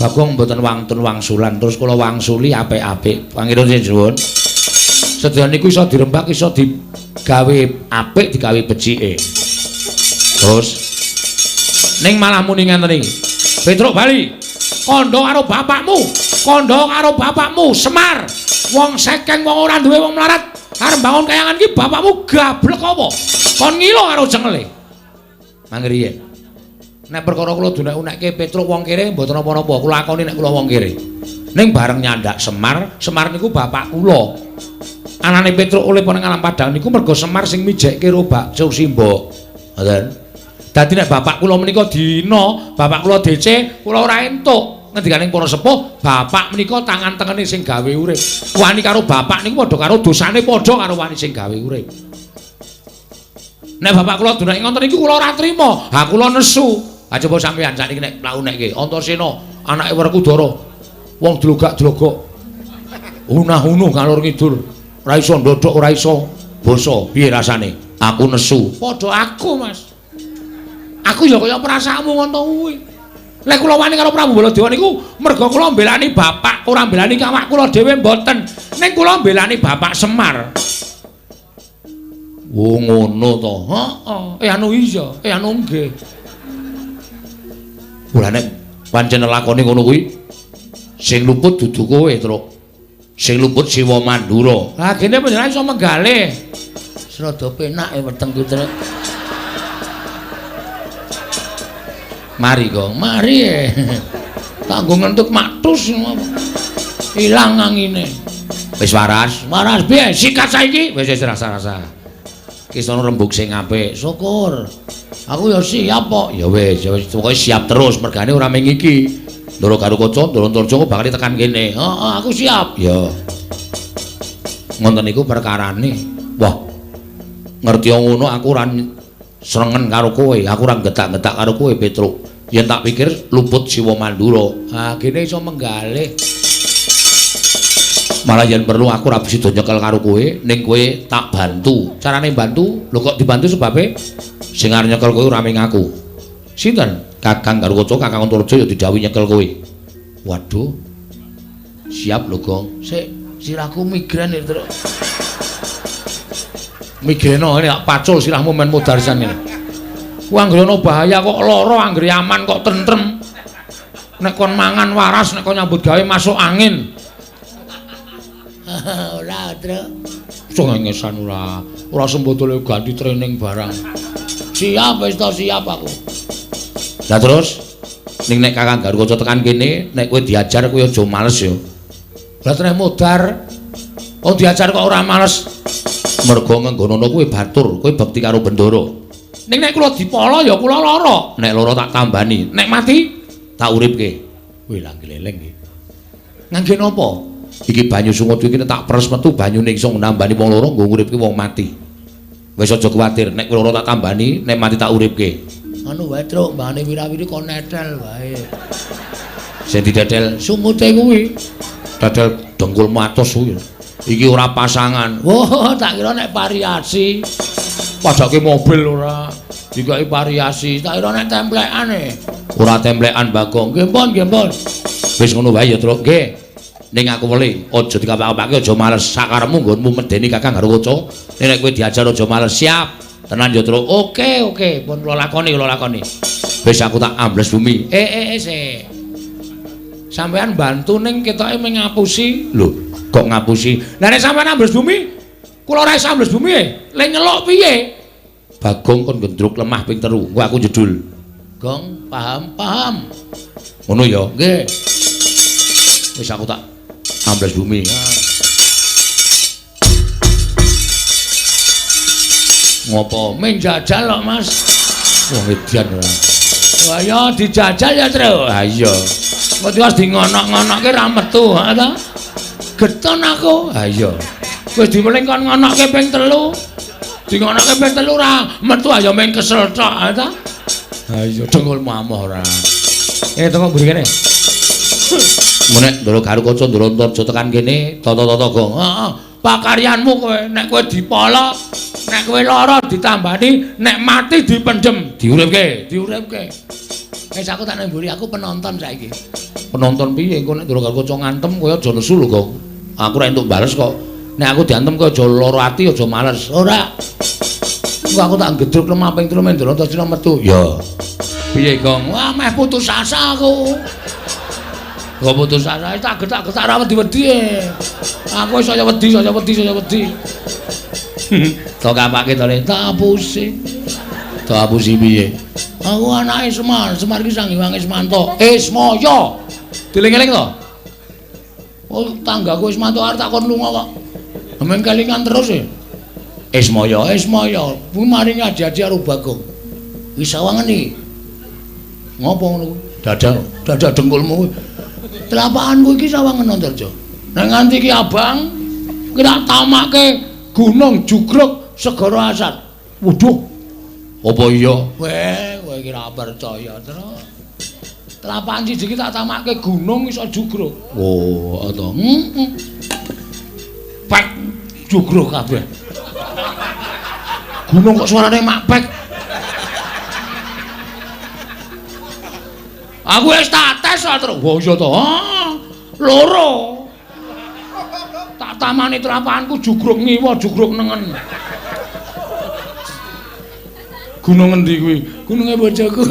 A: Bagong mboten wantun wangsulan terus kula wangsuli apik-apik. Pangeran suwun. Sedaya niku iso dirembak iso digawe apik digawe becike. Terus ning malah muni ngenten iki. Petruk bali. Kandha karo bapakmu, kandha karo bapakmu Semar. Wong sekeng wong ora duwe wong melarat arep bangun kayangan iki bapakmu gablek apa? Kon ngilo karo cengele. Mangriyen. Nek perkara kula dunek-unekke Petruk wong kere mboten napa-napa, kula akoni nek kula wong kere. Ning bareng nyandak Semar, Semar niku bapak kula. Anane Petruk oleh nang alam padang niku mergo Semar sing mijekke ro Bakso Simbok. Ngoten. Dadi nek bapak kula menika dina, bapak kula DC, kula ora entuk. Ngendikaning para sepuh, bapak menika tangan tengene sing gawe urip. Wani karo bapak niku padha karo dosane padha karo wani sing gawe urip. Nek bapak kula dunake ngoten niku kula ora trima. Ha kula nesu. Ha coba sampeyan sakniki nek mlakunekke Antasena anake Werkudara. Wong dlogak-dlogok. Unah-unuh ngalor ngidul. Ora iso ndodhok, ora iso basa. Piye rasane? Aku nesu. Padha aku, Mas. Aku ya kaya perasaanmu ngono kuwi. Lek kula wani karo Prabu Baladewa niku merga kula mbelani bapak, ora mbelani awak kula dhewe mboten. Ning kula mbelani bapak Semar. Oh ngono to. Heeh. Anu iya, anu nggih. Ora nek pancen lakone ngono kuwi sing luput dudu kowe, Truk. Sing luput Siwa Mandura. Lah kene panjenengan iso menggalih. Rada penak e weteng ku, Truk. Mari, Gong. Mari. Tak nggo ngentut maktus ilang angine. Wis waras. Waras piye? Sikat saiki. Wis wis rasa-rasa. Ki sono rembug sing apik. Syukur. Aku ya siap kok. Ya wis, ya wis pokoke siap terus mergane ora mung iki. Ndoro karo kaca, ndoro Antarja bakal tekan kene. Heeh, aku siap. Ya. Ngoten niku perkarane. Wah. Ngerti ngono aku ora srengen karo kowe, aku ora getak-getak karo kowe, Petruk. Yen tak pikir luput Siwa Mandura. Ha, kene iso menggalih. Malah yen perlu aku ora bisa nyekel karo kowe, ning kowe tak bantu. Carane bantu? Lho kok dibantu sebabe? Sing arep nyekel kowe ora mung aku. Sinten? Kakang Garukaca, Kakang Antarja ya didhawuhi nyekel kowe. Waduh. Siap lho, Gong. Sik, sirahku migren iki, Truk. Migreno ngene tak pacul sirahmu men modar sisan ngene. Ku anggere ana bahaya kok lara, anggere aman kok tentrem. Nek kon mangan waras, nek kon nyambut gawe masuk angin. Ora, Truk. Cengengesan ora. Ora sembotole ganti training barang. Siap wis to, siap aku. Lah terus ning nek Kakang Garukaca tekan kene, nek kowe diajar kowe aja males ya. Lah treh modar. Oh diajar kok ora males. Mergo ngenggonono kowe batur, kowe bekti karo Bendara. Ning nek kula dipala ya kula lara. Nek lara tak tambani, nek mati tak uripke. Wih lah gleleng iki. Ngangge napa? Iki banyu sungut iki tak peres metu banyune iso nambani wong lara nggo nguripke wong mati. Wis aja kuwatir, nek lara tak tambani, nek mati tak uripke. Anu wae, Truk, mbahane wirawiri kon netel wae. Sing didedel sungute kuwi. Dedel dengkulmu atos kuwi. Iki ora pasangan. Wah, tak kira nek variasi. Padake mobil ora dikai variasi. Tak kira nek templekan e. Ora templekan, Bagong. Nggih pun, nggih pun. Wis ngono wae ya, Truk. Nggih. Ning aku weli, aja dikapak-kapake, aja males. Sakarepmu nggonmu medeni Kakang Garukaca. Nek kowe diajar aja males. Siap. Tenan ya, Truk. Oke, oke. Pun kula lakoni, kula lakoni. Wis aku tak ambles bumi. Sik. Sampeyan bantu ning ketoke mung ngapusi. Lho, kok ngapusi? Lah nek sampeyan ambles bumi, kula ora iso ambles bumi e. Le nyeluk piye? Bagong kon gendruk lemah ping 3. Engko aku jedul. Gong, paham, paham. Ngono ya? Nggih. Wis aku tak ambles bumi. Ngopo? Ming jajal kok, Mas. Wong edan ora. Wah ya dijajal ya, Truk. Ha iya. Kok tiwas di ngonok-ngonokke ra metu, ha ta? Geton aku. Ha iya. Wis diweling kon ngonokke ping 3. Dingonake ping 3 ora metu ayo meng kesel tok ta. Ha iya dengkulmu amoh ora.
C: Teko mburi kene.
D: Nek Ndara Garukaca Ndara Antarja tekan kene tata-tata gong.
A: Heeh. Pakaryanmu kowe nek kowe dipala, nek kowe lara ditambani, nek mati dipendhem, diuripke, diuripke. Wis aku tak nang mburi, aku penonton saiki.
D: Penonton piye engko nek Ndara Garukaca ngantem kowe aja nesu lho, Gong. Aku ora entuk bales kok. Nek aku diantem kowe aja lara ati, aja males.
A: Ora. Engko aku tak gedruk lemah ping 3 Ndara Antarja metu.
D: Ya. Piye, Gong?
A: Wah, meh putus asa aku. Kok putus asa tak getak-getak ra wedi-wedi. Aku saya wedi, saya wedi, saya wedi.
D: To kapake to le,
A: tak apusi.
D: Tak apusi piye?
A: Aku anake Semar, Semar iki Sang Hyang Ismanto. Ismaya. Dieling-eling to? Oh, tanggaku Ismanto arep tak kon lunga kok. Men kelingan terus e.
D: Ismaya,
A: Ismaya, kuwi maringi adi-adi karo Bagong. Wis sawangen iki. Ngopo ngono kuwi?
D: Dadah,
A: dadah dengkulmu kuwi. Telapakanku iki sawangen Antarja. Nek nganti iki abang, ki tak tamake Gunung Jugruk Segara Asat. Waduh.
D: Apa iya?
A: Weh, kowe iki ora percaya, Tru. Telapakan siji iki tak tamake gunung iso jugruk.
D: Oh, to.
A: Heeh. Pek jugruk kabeh. Gunung kok suarane mak pek. Aku wis tak tes kok, Tru. Wah, iya to. Loro. Tak tamani telapakanku jugruk ngiwa, jugruk nengen. Gunung endi kuwi? Gununge bojoku.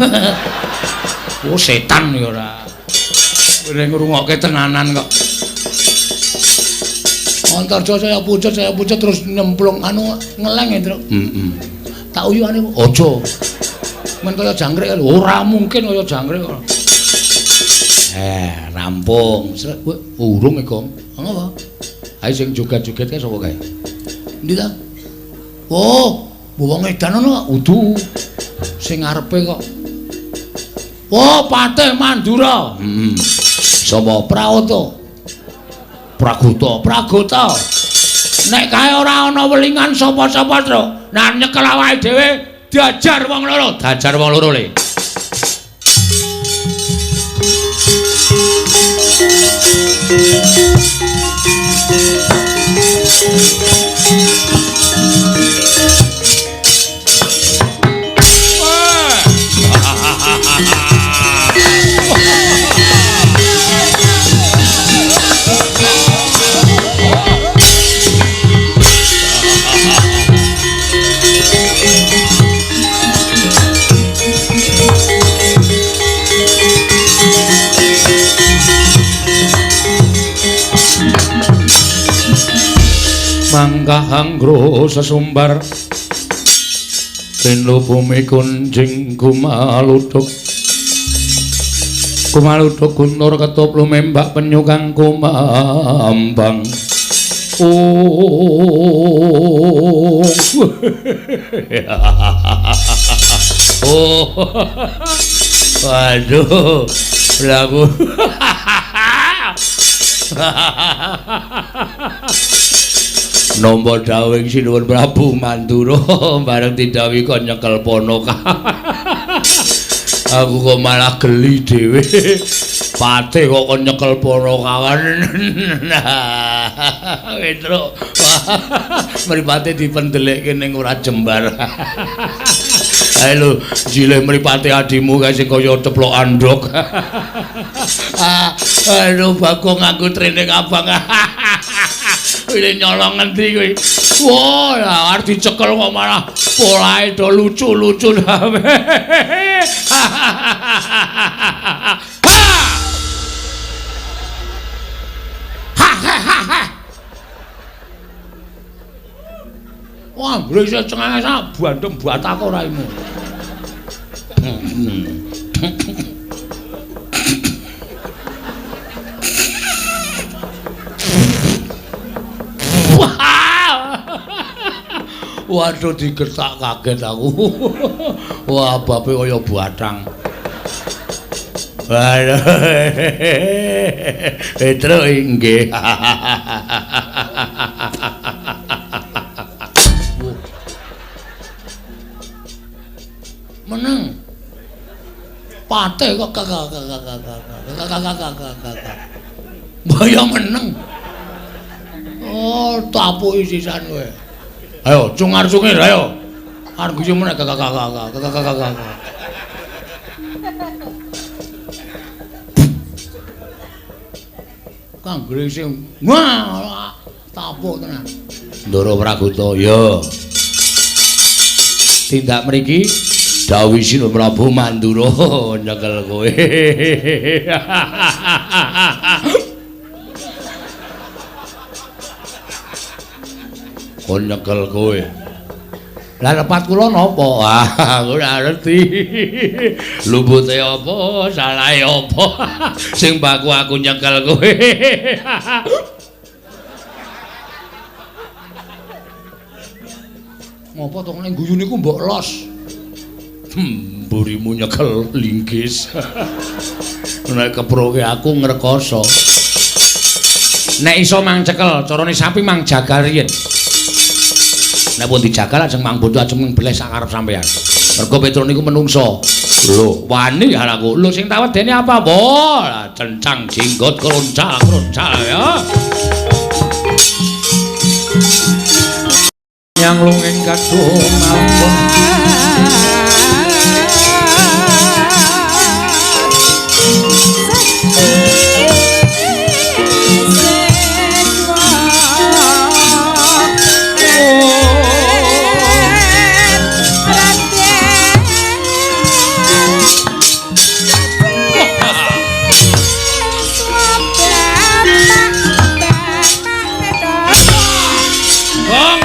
A: Oh, setan ya ora. Kowe ngrungokke tenanan kok. Antarja saya pucet terus nyemplung anu ngeleng ya, Tru.
D: Heeh.
A: Tak uyuhane
D: aja.
A: Men kaya jangkrik lho, ora mungkin kaya jangkrik kok.
D: Rampung. Urung e, Gong.
A: Ngopo?
D: Ayo sing joget-joget kae sapa kae?
A: Endi ta? Oh, wong edan ngono kok.
D: Udu. Sing ngarepe kok.
A: Oh, Patih Mandura.
D: Heeh. Sapa?
A: Prawoto.
D: Pragota.
A: Pragota. Nek kae ora ana welingan sapa-sapa, Tru. Nah nyekel awake dhewe diajar wong loro.
D: Diajar wong loro le. Mangkah anggro sesumbar tenu bumi kunjing kumaluduk kumaluduk guntur ketup lumembak penyu kang kumambang. Oh. Oh. Waduh, lagu. Nampa dawuhing Sinuwun Prabu Mandura bareng didhawuhi kon nyekel ponoka. Aku kok malah geli dhewe. Patih kok kon nyekel ponokawan. Petruk. Mripate dipendelekke ning ora jembar. Ayo lho, jilih mripate adimu kae sing kaya ceplok andhok. Aduh, Bagong nganggo training abang. Kuwi nyolong ngendi kuwi? Wah, lah arep dicekel kok malah polahe do lucu-lucu. Ha! Ha ha ha ha. Wah, mbrese cengenges bandem batako raimu. Waduh, digertak kaget aku. Wah, bape kaya batang. Waduh. Petruk inggih.
A: Pate kok kak. Mbaya meneng. Oh, tapuki sisan kowe. Ayo cungar-cungir ayo. Arep guyu meneh kak. Kang Gresing wah tapuk tenan.
D: Ndara Pragoto, ya. Tindak mriki dawuh Sinun Prabu Mandura nyekel kowe. Kon nyekel kowe. Lah lepat kula napa? Ah, aku ora ngerti. Lupute apa, salahe apa? Sing baku aku nyekel kowe.
A: Ngopo to nek guyu niku mbok los.
D: Mburimu nyekel linggis. Nek keproke aku ngrekoso.
C: Nek iso mang cekel, carane sapi mang jagal riyen. Nek pun dijagal ajeng mang bondo ajeng mbeleh sak karep sampean. Mergo Petro niku menungso. Lho, wani aku. Lho sing tak wedeni apa? Wah, cencang jenggot kroncak-kroncak ya.
A: Yang lunging kadung ampun.
D: Gong.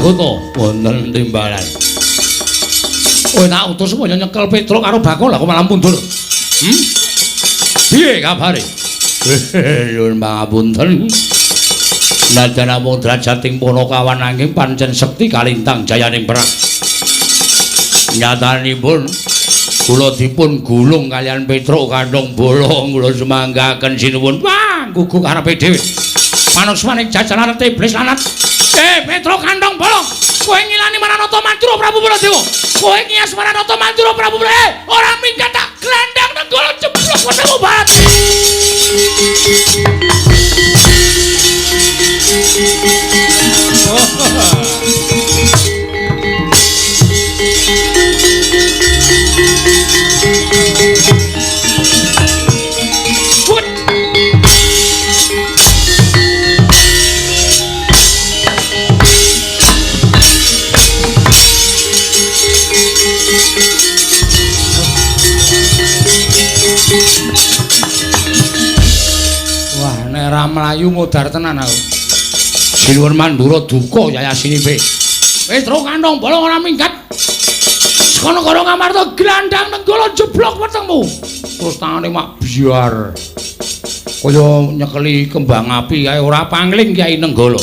D: Mahkota wonten timbalan.
A: Kowe tak utus supaya nyekel Petruk karo Bakul, lah kok malah mundur.
D: Piye kabare? Nyuwun pangapunten. Najan namung drajating Panakawan nanging pancen sekti kalintang jayaning perang. Nyatanipun kula dipun gulung kaliyan Petruk kantong bolong kula sumanggaken sinuwun.
A: Wah, gugu karepe dhewe. Manusmaning jajalan iblis lanat. Petruk kantong bolong, kowe ngilani Maranata Mandura Prabu Baladewa. Kowe ngias Maranata Mandura Prabu Baladewa. Ora minggat tak glandang Nenggala jeblok wetengmu banget. Wah, nek ora mlayu modar tenan aku.
D: Sinuwun Mandura duka yayasinipe.
A: Petruk kantong bolong ora minggat. Saka negara Ngamarta glandang Nenggala jeblok wetengmu.
D: Terus tangane mak biar kaya nyekeli kembang api kae ora pangling Kyai Nenggala.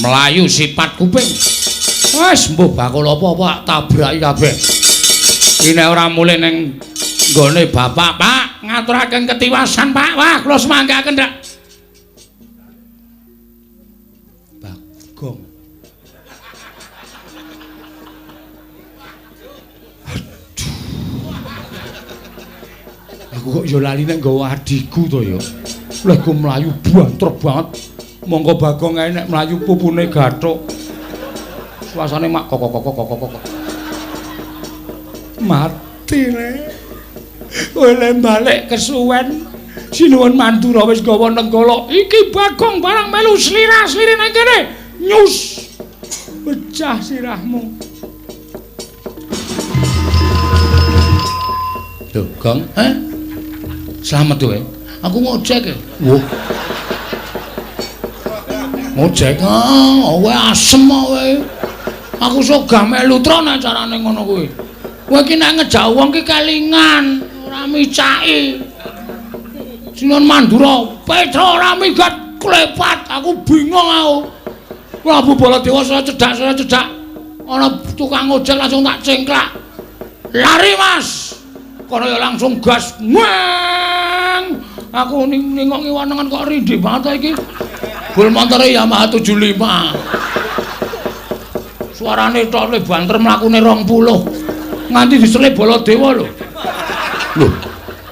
D: Mlayu sipat kuping. Wis mbuh bakul apa-apa tabraki kabeh. Iki nek ora mulih ning nggone bapak, Pak, ngaturaken ketiwasan, Pak. Wah, kula semanggaken ndak.
A: Bagong. Aduh. Aku kok ya lali nek nggawa adhiku to ya. Lha ku mlayu banter banget. Monggo Bagong ae nek mlayu pupune gathuk. Suasane mak kok kok kok kok kok. Mati le. Kowe le balik kesuwen. Sinuwun Mandura wis gawa Nenggala. Iki Bagong barang melu slira-slire nang kene. Nyus. Pecah sirahmu.
D: Lho, Gong, heh? Slamet kowe. Aku ngojek e. Wah. Ngojek? Ah, kowe asem kowe.
A: Aku sogah melu tron acarane ngono kuwi. Kowe iki nek ngejak wong ki kelingan, ora micaki. Sinuwun Mandura, Petruk ora minggat klepat, aku bingung aku. Prabu Baladewa saya cedak. Ana tukang ojek langsung tak cengklak. Lari, Mas. Kono ya langsung gas. Weng. Aku ningok ngiwanengan kok rindih banget iki. Bul montore Yamaha 75. Suarane tok le banter mlakune 20. Nganti diselip Baladewa lho. Lho,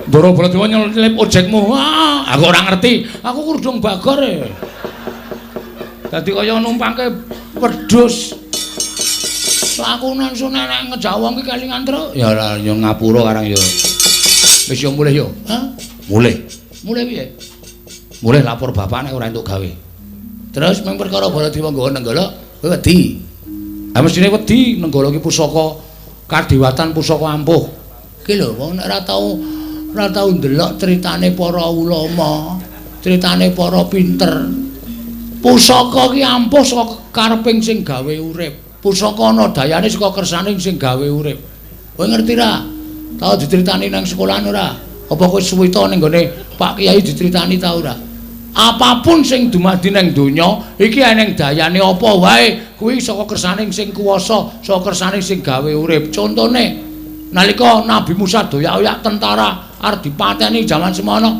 A: Ndara Baladewa nyelip ojekmu. Ah, aku ora ngerti. Aku kurdung bagor e. Dadi kaya numpangke wedhus. Lakunan sune nek ngejak wong ki kelingan truk.
D: Ya ora ya ngapura karang ya.
A: Wis yo mulih yo. Hah?
D: Mulih.
A: Mulih piye?
D: Mulih lapor bapak nek ora entuk gawe.
A: Terus mung perkara Baladewa nggawa Nenggala, kowe wedi.
D: Ha mestine wedi, Nenggala ki pusaka kadewatan, pusaka ampuh.
A: Ki lho wong nek ora tau ndelok critane para ulama, critane para pinter. Pusaka ki ampuh saka kareping sing gawe urip. Pusaka ana dayane saka kersane sing gawe urip. Kowe ngerti ra? Tau diceritani nang sekolahan ora? Apa kowe suwita ning gone Pak Kiai diceritani ta ora? Apapun sing dumadi nang donya iki eneng dayane apa wae kuwi saka kersane sing kuwasa, saka kersane sing gawe urip. Contone nalika Nabi Musa doyak-oyak tentara arep dipateni jaman semono,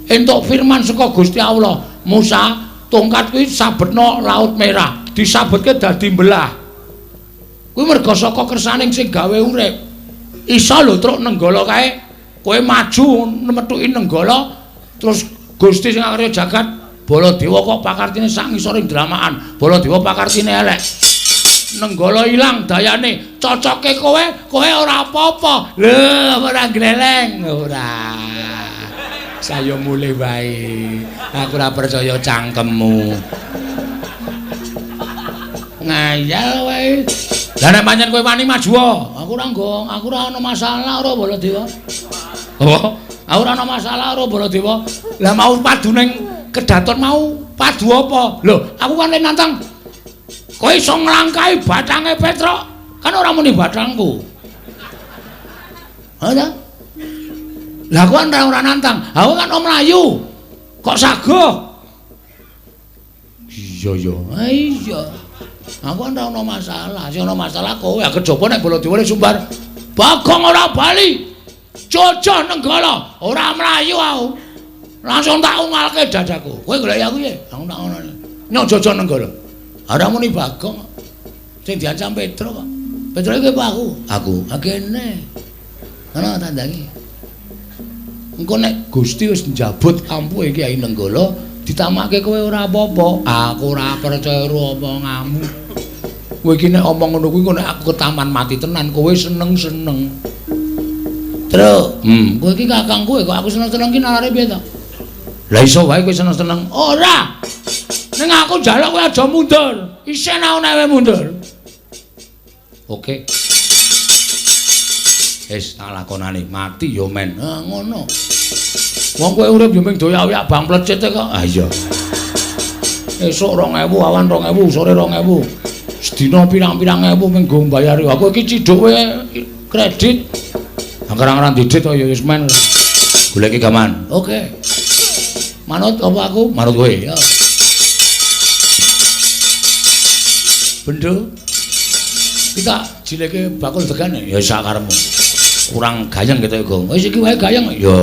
A: entuk firman saka Gusti Allah, Musa, tongkat kuwi sabetno Laut Merah, disabetke dadi belah. Kuwi merga saka kersane sing gawe urip. Iso lho truk Nenggala kae, kowe maju metuki Nenggala terus Gusti sing akarya jagat Baladewa kok pakartine sak ngisoring dramaan, Baladewa pakartine elek. Nenggala ilang dayane, cocoke kowe, kowe ora apa-apa. Lho, ora gleleng, ora. Saya mulih wae. Aku ora percaya cangkemmu. Ngayal wae. Lah nek pancen kowe wani maju, aku ora nggong, aku ora ana masalah ora Baladewa. Oh, aku ora ana masalah ora Baladewa. Lah mau padu ning kedaton mau padu apa? Lho, aku kan le nantang. Kowe iso nglangkahi bathange Petruk, kan ora muni bathangku. Ha ta? Lah aku kan ora nantang. Aku kan om mlayu. Kok sagoh? Iya ya. Ha iya. Aku kan ora ono masalah. Sing ono masalah kowe. Kejaba nek Baladewa sumbar. Bagong ora bali. Jojo Nenggala ora mlayu aku. Langsung tak ungalke dadaku. Kowe golek aku piye? Aku tak ngono. Nyok Jojo Nenggala. Ora muni Bagong. Sing diancam Petruk kok. Petruk iki apa aku? Aku. Ha kene. Ana tandangi. Engko nek Gusti wis njabut ampuhe Kyai Nenggala, ditamake kowe ora apa-apa. Aku ora percaya karo omonganmu. Kowe iki nek omong ngono kuwi engko nek aku ketaman mati tenan, kowe seneng-seneng. Truk, kowe iki kakangku kok aku seneng-seneng ki nalare piye to? Lah iso wae kowe seneng-seneng. Ora. Ning aku njaluk kowe aja mundur. Isin aku nek kowe mundur. Oke. Wis tak lakonane, mati ya men. Ha ngono. Wong kowe urip ya mung doyak-oyak bang plecit kok. Ha iya. Esuk 2000, awan 2000, sore 2000. Sedina pirang-pirang ewu mung nggo mbayari. Aku iki ciduk kowe kredit. Angger-anggeran didit kok ya wis men. Goleki gaman. Oke. Manut apa aku? Manut kowe. Ya. Bendo. Kita jileke bakul degane ya sak karepmu. Kurang gayeng gitu ya, Gong. Wis iki wae gayeng. Ya.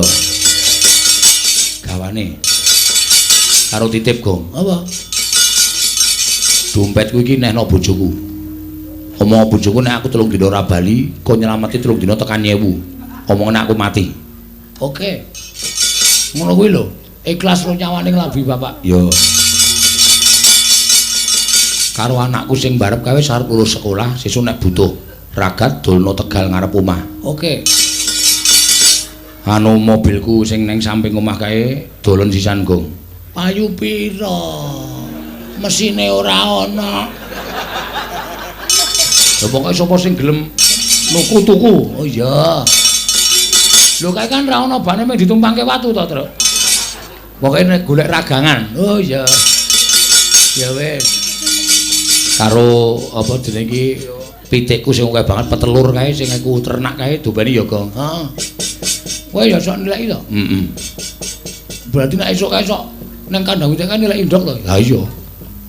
A: Gawane. Karo titip, Gong. Apa? Dompetku iki nehno bojoku. Omong bojoku nek aku 3 dina ora bali, kon nyelameti 3 dina tekan 1000. Omongane aku mati. Oke. Ngono kuwi lho. Ikhlas ro nyawane nglambi bapak. Ya. Karo anakku sing barep kae wis arep lulus sekolah, sesuk nek butuh ragat dolno Tegal ngarep omah. Oke. Anu mobilku sing neng samping omah kae dolen sisan, Gong. Payu pira? Mesine ora ana. Lha pokoke sapa sing gelem nuku tuku. Oh iya. Lho kae kan ra ana bane mung ditumpangke watu to, Truk. Pokoke nek golek ragangan. Oh iya. Ya wis. Karo apa jenenge iki pitikku sing akeh banget petelur kae sing aku ternak kae dobani ya, Gong. Heeh. Kowe ya sok nilai to? Heeh. Berarti nek esuk kae sok nang kandang pitik kan nilai ndok to? Ha iya.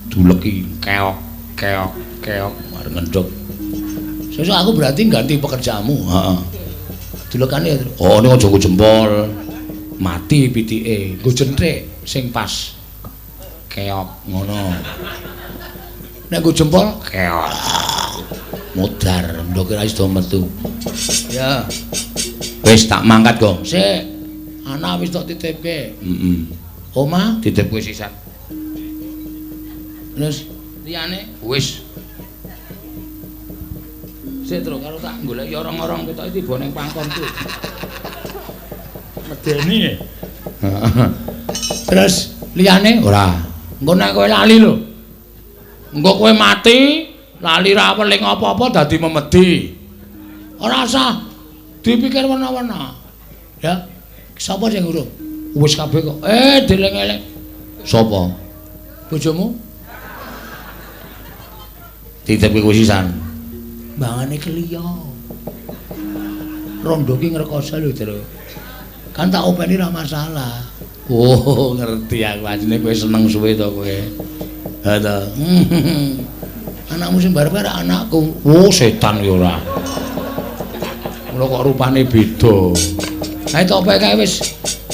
A: Duleki keok keok keok arep ngendhok. Sesuk aku berarti ganti pekerjaanmu. Heeh. Dulekane ya. Oh, ning aja nggo jempol. Mati pitike, nggo jenthik sing pas. Keok ngono. Nek nggo jempol keok. Modar, ndoke ra iso metu. Ya. Wis tak mangkat, Gong. Sik. Anak wis tak titipke. Heeh. Omah titipke sisan. Terus liyane wis. Sik, Truk, karo tak goleki orong-orong ketoke tiba ning pangkonku. Medeni. Terus liyane ora. Engko nek kowe lali lho. Engko kowe mati, lali ra weling apa-apa dadi memedi. Ora usah dipikir werna-werna. Ya. Sapa sing urung? Wis kabeh kok. Deleng-eleng. Sapa? Bojomu? Titipke kowe sisan. Mbangane keliya. Rondo ki ngrekoso lho, Truk. Kan tak openi ra masalah. Oh, ngerti aku asline kowe seneng suwe to kowe. Ha ta. Anakmu sing barep ora anakku. Oh, setan ya ora. Mula kok rupane beda. Kae tok kae wis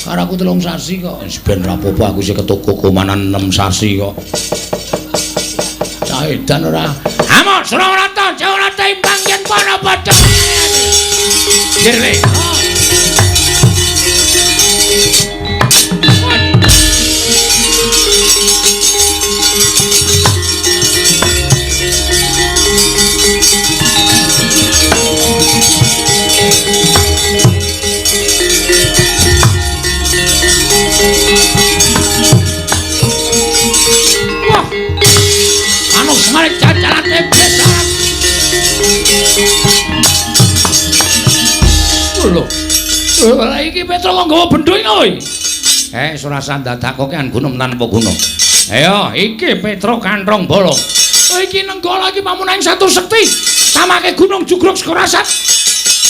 A: karo aku 3 sasi kok. Wis ben ra apa-apa aku sing ketoko komanan 6 sasi kok. Cah edan ora. Amok Surawarata, Jawarata imbang yen para padha. Jirle. Wah. Anu semare cacalan iblis. Lho. Lah iki Petruk kok nggawa bendho iki kowe? Ora usah dadak kokean gunung tanpa guna. Ayo, iki Petruk kanthong bolong. Iki Nenggala iki pamunahing satu sekti. Samake gunung jugruk segara asat.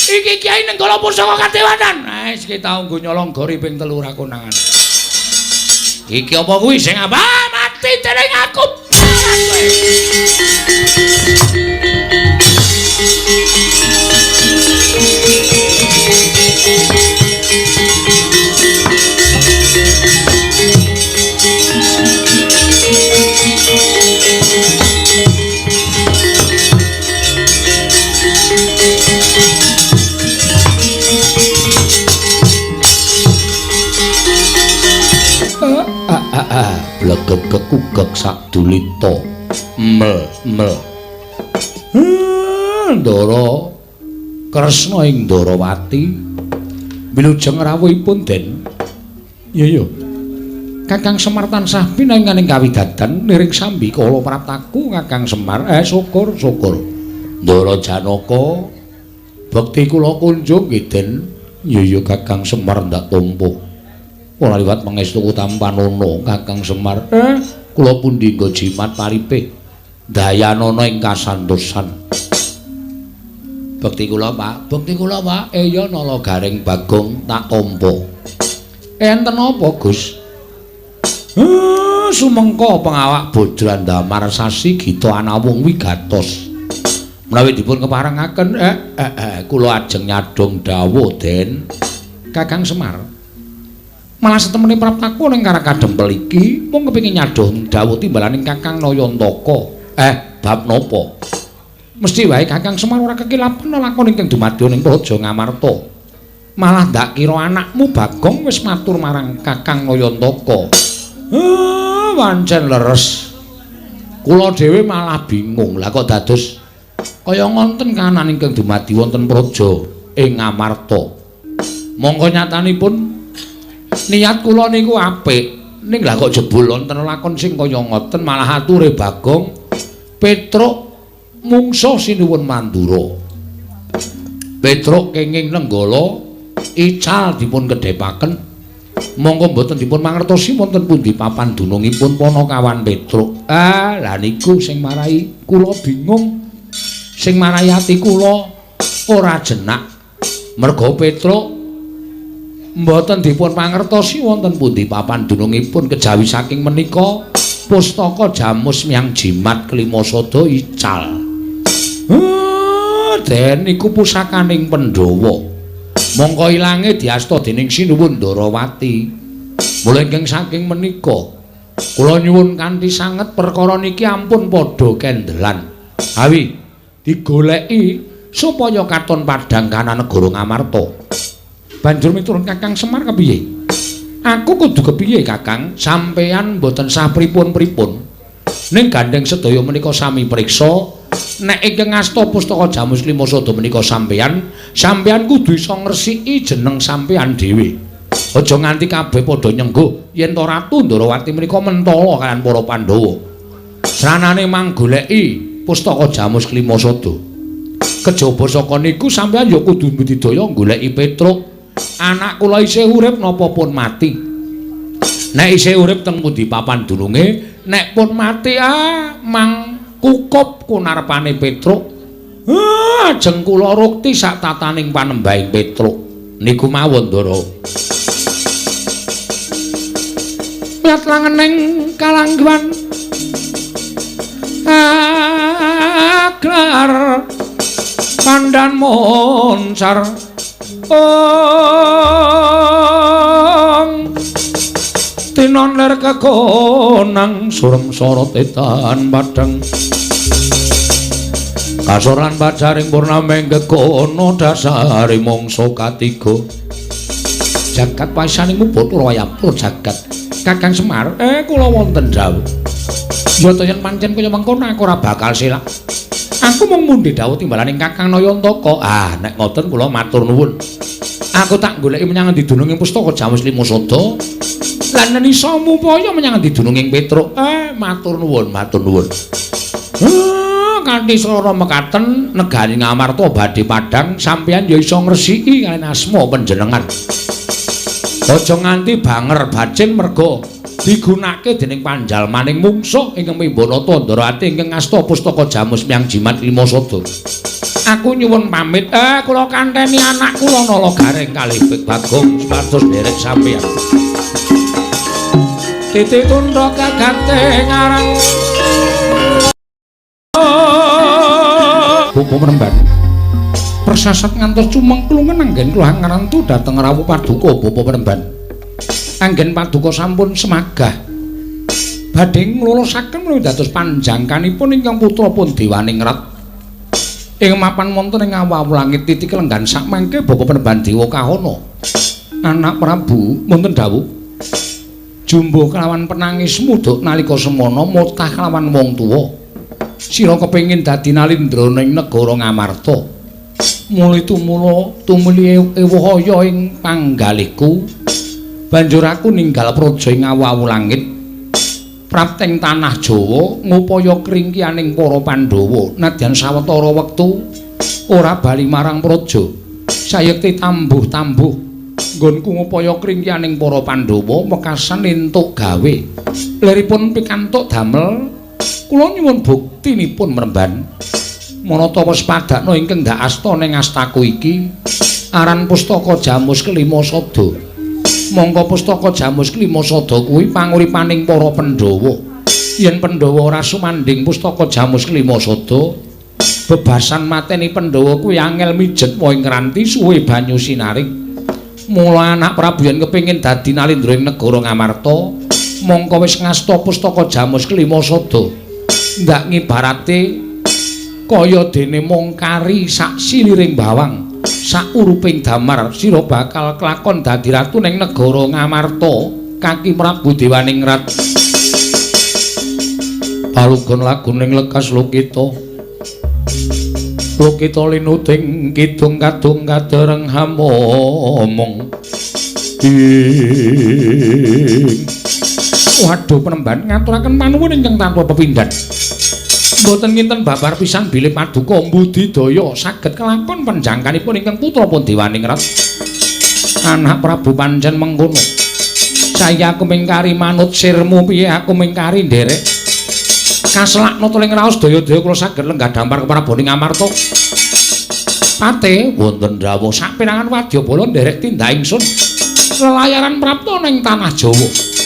A: Iki Kyai Nenggala pusaka kadewanan. Wis iki tau nggo nyolong gori ping 3 ra konangan. Iki apa kuwi sing apa? Mati dening aku. Blegeg kekugek sak dulita. Mel mel. Ndara Kresna ing Ndarawati wilujeng rawuhipun Den. Iya iya. Kakang Semar tansah pinanganing kawidadan niring sambi kala praptaku Kakang Semar. Syukur syukur. Ndara Janaka bekti kula kunjung nggih Den. Iya iya Kakang Semar ndak tampa. Ora liwat pangestu tampanana Kakang Semar. Kula pundi nggo jimat paripe dayanana ing kasantosan. Bekti kula Pak, bekti kula Pak. Iya nala garing Bagong tak tampa. Enten apa Gus? Sumengko pengawak Bodrandamar sasi Gita anawung wigatos. Menawi dipun keparengaken kula ajeng nyadhong dawuh Den Kakang Semar. Malah setemene praptaku ning Karakadempel iki mung kepengin nyadhong dawuh timbalaning Kakang Nayantaka. Bab napa? Mesti wae Kakang Semar ora kekilapen lakon ingkang dumadya ning Praja Ngamarta. Malah ndak kira anakmu Bagong wis matur marang Kakang Nayantaka. Wancen leres. Kula dhewe malah bingung. Lah kok dados kaya ngonten kahanan ingkang dumadi wonten praja ing Ngamarta. Mongko nyatanipun niat kula niku apik, ning lah kok jebul wonten lakon sing kaya ngoten malah ature Bagong Petruk mungsuh sinuwun Mandura. Petruk kenging Nenggala ical dipun kedhepaken. Monggo mboten dipun mangertosi wonten pundi papan dunungipun Panakawan Petruk. Lah niku sing marai kula bingung. Sing marai ati kula ora jenak. Merga Petruk mboten dipun mangertosi wonten pundi papan dunungipun kejawi saking menika pustaka Jamus Miang Jimat Kelima Sada ical. Den niku pusakaning Pandhawa. Mongko ilange diasta dening Sinuwun Ndarawati. Mula ingkang saking menika kula nyuwun kanthi sanget perkara niki ampun padha kendelan. Awi digoleki supaya katon padhang kana negara Ngamarta. Banjur miturut Kakang Semar kepiye? Aku kudu kepiye Kakang? Sampeyan mboten sah pripun-pripun. Ning gandeng sedaya menika sami priksa. Nek ingkang ngasta pustaka Jamus Lima Sada menika sampeyan, sampeyan kudu iso ngresiki jeneng sampeyan dhewe. Aja nganti kabeh padha nyengguh yen to Ratu Ndarawati menika mentala kaliyan para Pandhawa. Sranane manggoleki pustaka Jamus Lima Sada. Kejaba saka niku sampeyan ya kudu budidaya goleki Petruk. Anak kula isih urip napa pun mati. Nek isih urip teng pundi papan dununge, nek pun mati mang kukup kunarpane Petruk. Ajeng kula rukti sak tataning panembahing Petruk. Niku mawon Ndara. Miyat langening kalangguan aglar pandan moncar ong tinon ler kekonang surem sorot etan padhang kasoran pacaring purnameng kekono dasare mangsa katiga jagat paisaning Bathara Wayapura jagat Kakang Semar kula wonten dawuh ya to yen pancen kaya mengkono aku ora bakal selak. Aku mung mundhi dawuh timbalaning Kakang Nayantaka. Nek ngoten kula matur nuwun. Aku tak goleki menyang endi dununging pustaka Jamus Lima Sada. Lan yen iso mupaya menyang endi dununging Petruk. Matur nuwun, matur nuwun. Kanthi swara mekaten negari Ngamarta badhe padhang sampeyan ya iso ngresiki kaliyan asma panjenengan. Aja nganti banger bacin merga Digunakake dening panjalmaning mungsuh ingkang Mimbanata Ndarawati ingkang ngasta pustaka Jamus Miang Jimat Lima Sada. Aku nyuwun pamit. Kula kanteni anak kula Nala Gareng kalih Bagong supados nderek sampeyan. Titi tundha gagate ngarang Bapak Penemban. Persasat ngantos cumengklungen anggen kula ngrantu dhateng rawuh paduka Bapak Penemban. Anggen paduka sampun semagah. Badhe nglulusaken menawi dados panjangkanipun ingkang putra pun Dewaningrat. Ing mapan wonten ing awu langit titik lenggan sakmangke Bapak Penemban Dewa Kahana. Anak Prabu wonten dawuh. Jumbuh kelawan penangis mudhuk nalika semana motah kelawan wong tuwa. Sira kepengin dadi nalindra ning negara Ngamarta. Mula tumula tumuli ewuh aya ing panggalihku. Banjur aku ninggal praja ing awu-awu langit. Prapteng tanah Jawa ngupaya kringkianing para Pandhawa nadyan sawetara wektu ora bali marang praja. Sayekti tambuh-tambuh nggonku ngupaya kringkianing para Pandhawa wekasan entuk gawe. Liripun pikantuk damel kula nyuwun buktinipun mremban. Manata wis padakna ingkang ndak asta ning astaku iki aran pustaka Jamus Kelima Sada. Mongko pustaka Jamus Kelima Sada kuwi panguripaning para Pandhawa. Yen Pandhawa ora sumandhing pustaka Jamus Kelima Sada, bebasan mateni Pandhawa kuwi angel mijet wae ngranti suwe banyu sinaring. Mula anak Prabu yen kepengin dadi nalindra ing negara Ngamarta, mongko wis ngasta pustaka Jamus Kelima Sada. Ndak ngibarate kaya dene mongkari sak siliring bawang, sak uruping damar sira bakal kelakon dadi ratu ning negara Ngamarta kaki Prabu Dewaningrat. Palugon laguning lekas Lokita. Lokita linuting kidung kadung kadereng hamomong. Ing waduh penemban ngaturaken panuwun ingkang tanpa pepindhan. Mboten kinten babar pisan bilih paduka mbudidaya saged kelakon panjangkanipun ingkang putra pun Dewaningrat. Anak Prabu pancen mengkono. Saya aku mingkari manut sirmu piye aku mingkari nderek. Kaselakna tuling raos daya-daya kula saged lenggah dampar kepraboning Ngamarta. Pate wonten dawuh saperangan wadyabala nderek tindak ingsun lelayaran prapta ning tanah Jawa.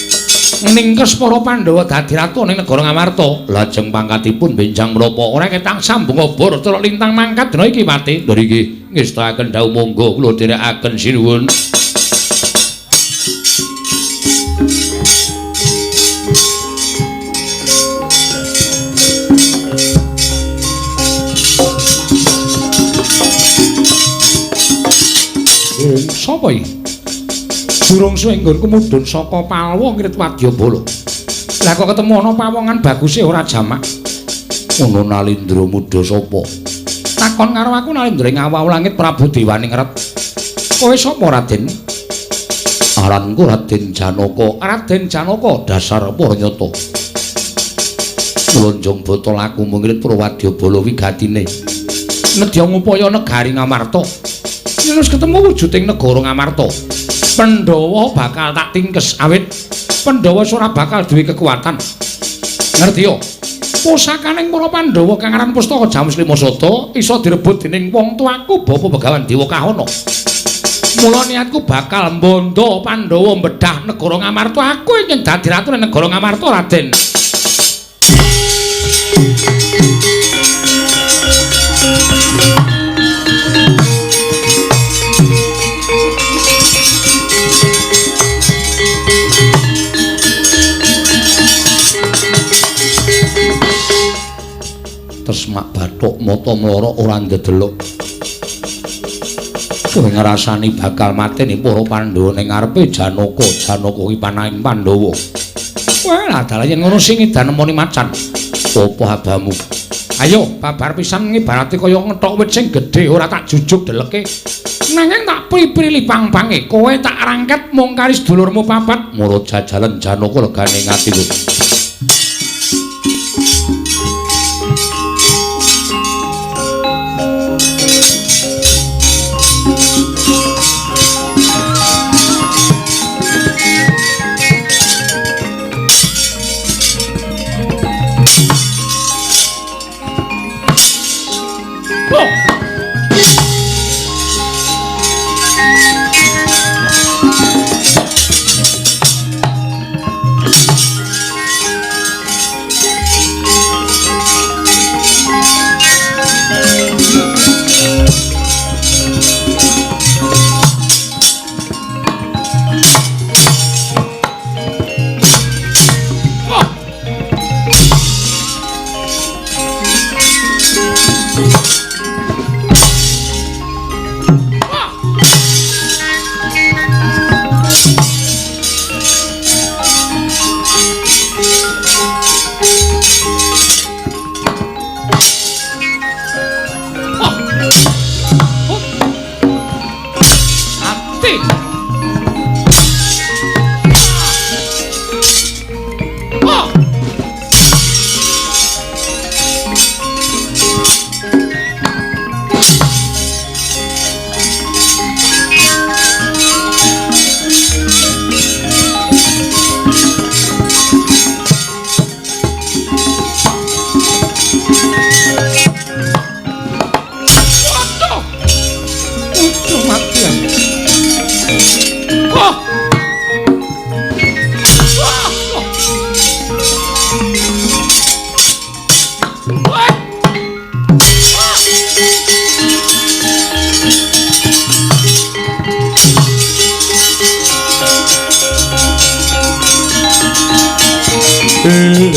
A: Ningkes para Pandhawa dadi ratu ning negara Ngamarta. Lajeng pangkatipun benjang menapa ora ketang sambung obor celok lintang mangkat dina iki Pate. Lho iki ngestakaken dawuh monggo kula dherekaken sinuwun. Sapa iki? Durung suwe nggonku mudhun saka Palwa ngrit wadyabala. Lah kok ketemu ana pawongan baguse ora jamak. Ngono Nalindra muda sapa? Takon karo aku Nalindra ing awu langit Prabu Dewaningrat. Kowe sapa Raden? Aranku Raden Janaka. Raden Janaka dasar para nyata. Mlonjong botol aku mungrit Prawadyabala wigatine. Nedya ngupaya negari Ngamarta. Yen wis ketemu wujuding negara Ngamarta, Pandhawa bakal tak tingkes awit Pandhawa ora bakal duwe kekuatan. Ngerti yo? Pusakaning para Pandhawa kang aran Pustaka Jamus Lima Sada iso direbut dening wong tuaku Bapa Begawan Dewa Kahana. Mula niatku bakal mbondo Pandhawa mbedah negara Ngamarta. Aku ingin dadi ratu ning negara Ngamarta, Raden. Tesmak bathuk mata mlorok ora ndedelok. Kowe ngrasani bakal mateni para Pandhawa ning ngarepe Janaka. Janaka kuwi panahing Pandhawa. Wah, lah dalah yen ngono sing edan nemoni macan. Apa abamu? Ayo babar pisan ngibarate kaya ngethok wit sing gedhe ora tak jujuk deleke. Nanging tak pri-pri pang-pange. Kowe tak rangket mung kari sedulurmu papat. Mula jajalan Janaka legane ati lho.
C: Bapak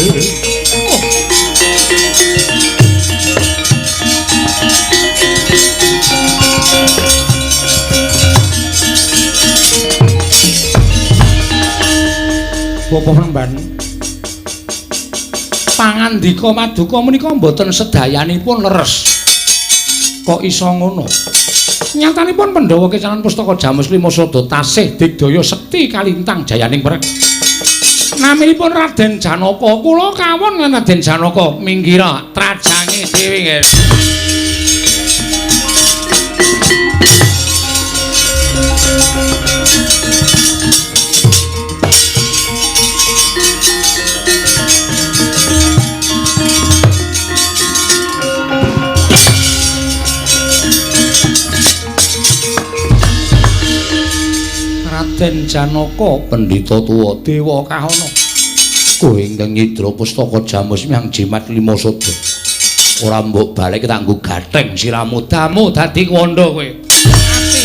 C: Penemban, pangandika maduka menika mboten sedayanipun leres. Kok iso ngono? Nyatanipun Pandhawa kecalan pustaka Jamus Lima Sada tasih digdaya sekti kalintang jayaning prek. Naminipun Raden Janaka. Kula kawon lan Raden Janaka minggira trajange dhewe nggih. Raden Janaka pendhita tuwa dewa kahana, kowe ingkang nyidra pustaka Jamus miang jimat Lima Sada ora mbok balik tak nggo gatheng siramu damu dadi kuwanda kowe. Mati.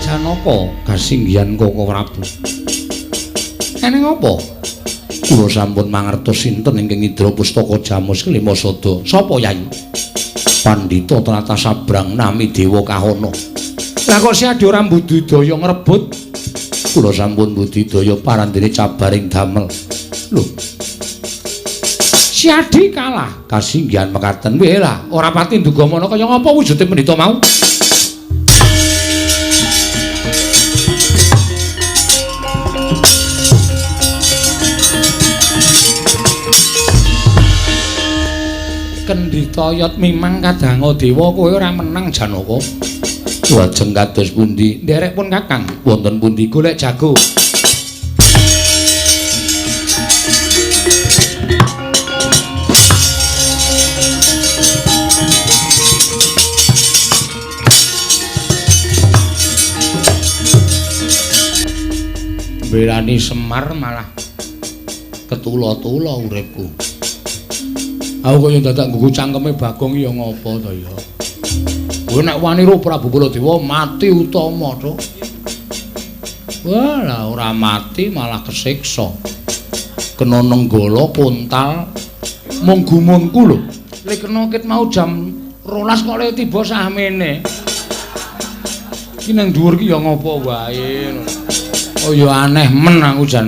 C: Janaka kasinggihan Koko Prabu. Eneng apa? Kula sampun mangertos sinten ingkang ngidra pustaka Jamus Lima Sada. Sapa Yayi? Pandhita tlatah Sabrang nami Dewa Kahana. Lah kok siadi ora mbudidaya ngrebut? Kula sampun budidaya parandene cabaring damel. Lho. Siadi kalah kasinggihan mekaten. Weh lah, ora pati nduga mana kaya ngapa wujude pendhita mau? Kendhita yot mimang kadanga dewa kowe ora menang Janaka. Lajeng kados pundi? Nderek pun Kakang, wonten pundi golek jago. Belani Semar malah ketula-tula uripku. Aku kaya dadak nggugu cangkeme Bagong ya ngopo to ya. Kowe nek wani ro Prabu Baladewa mati utama to. Wah, lah ora mati malah kesiksa. Kena nenggala kontal mung gumunku lho. Le kena ket mau jam 12 kok le tiba sahmene. Iki nang dhuwur ki ya ngopo wae. Oh ya aneh men aku jan.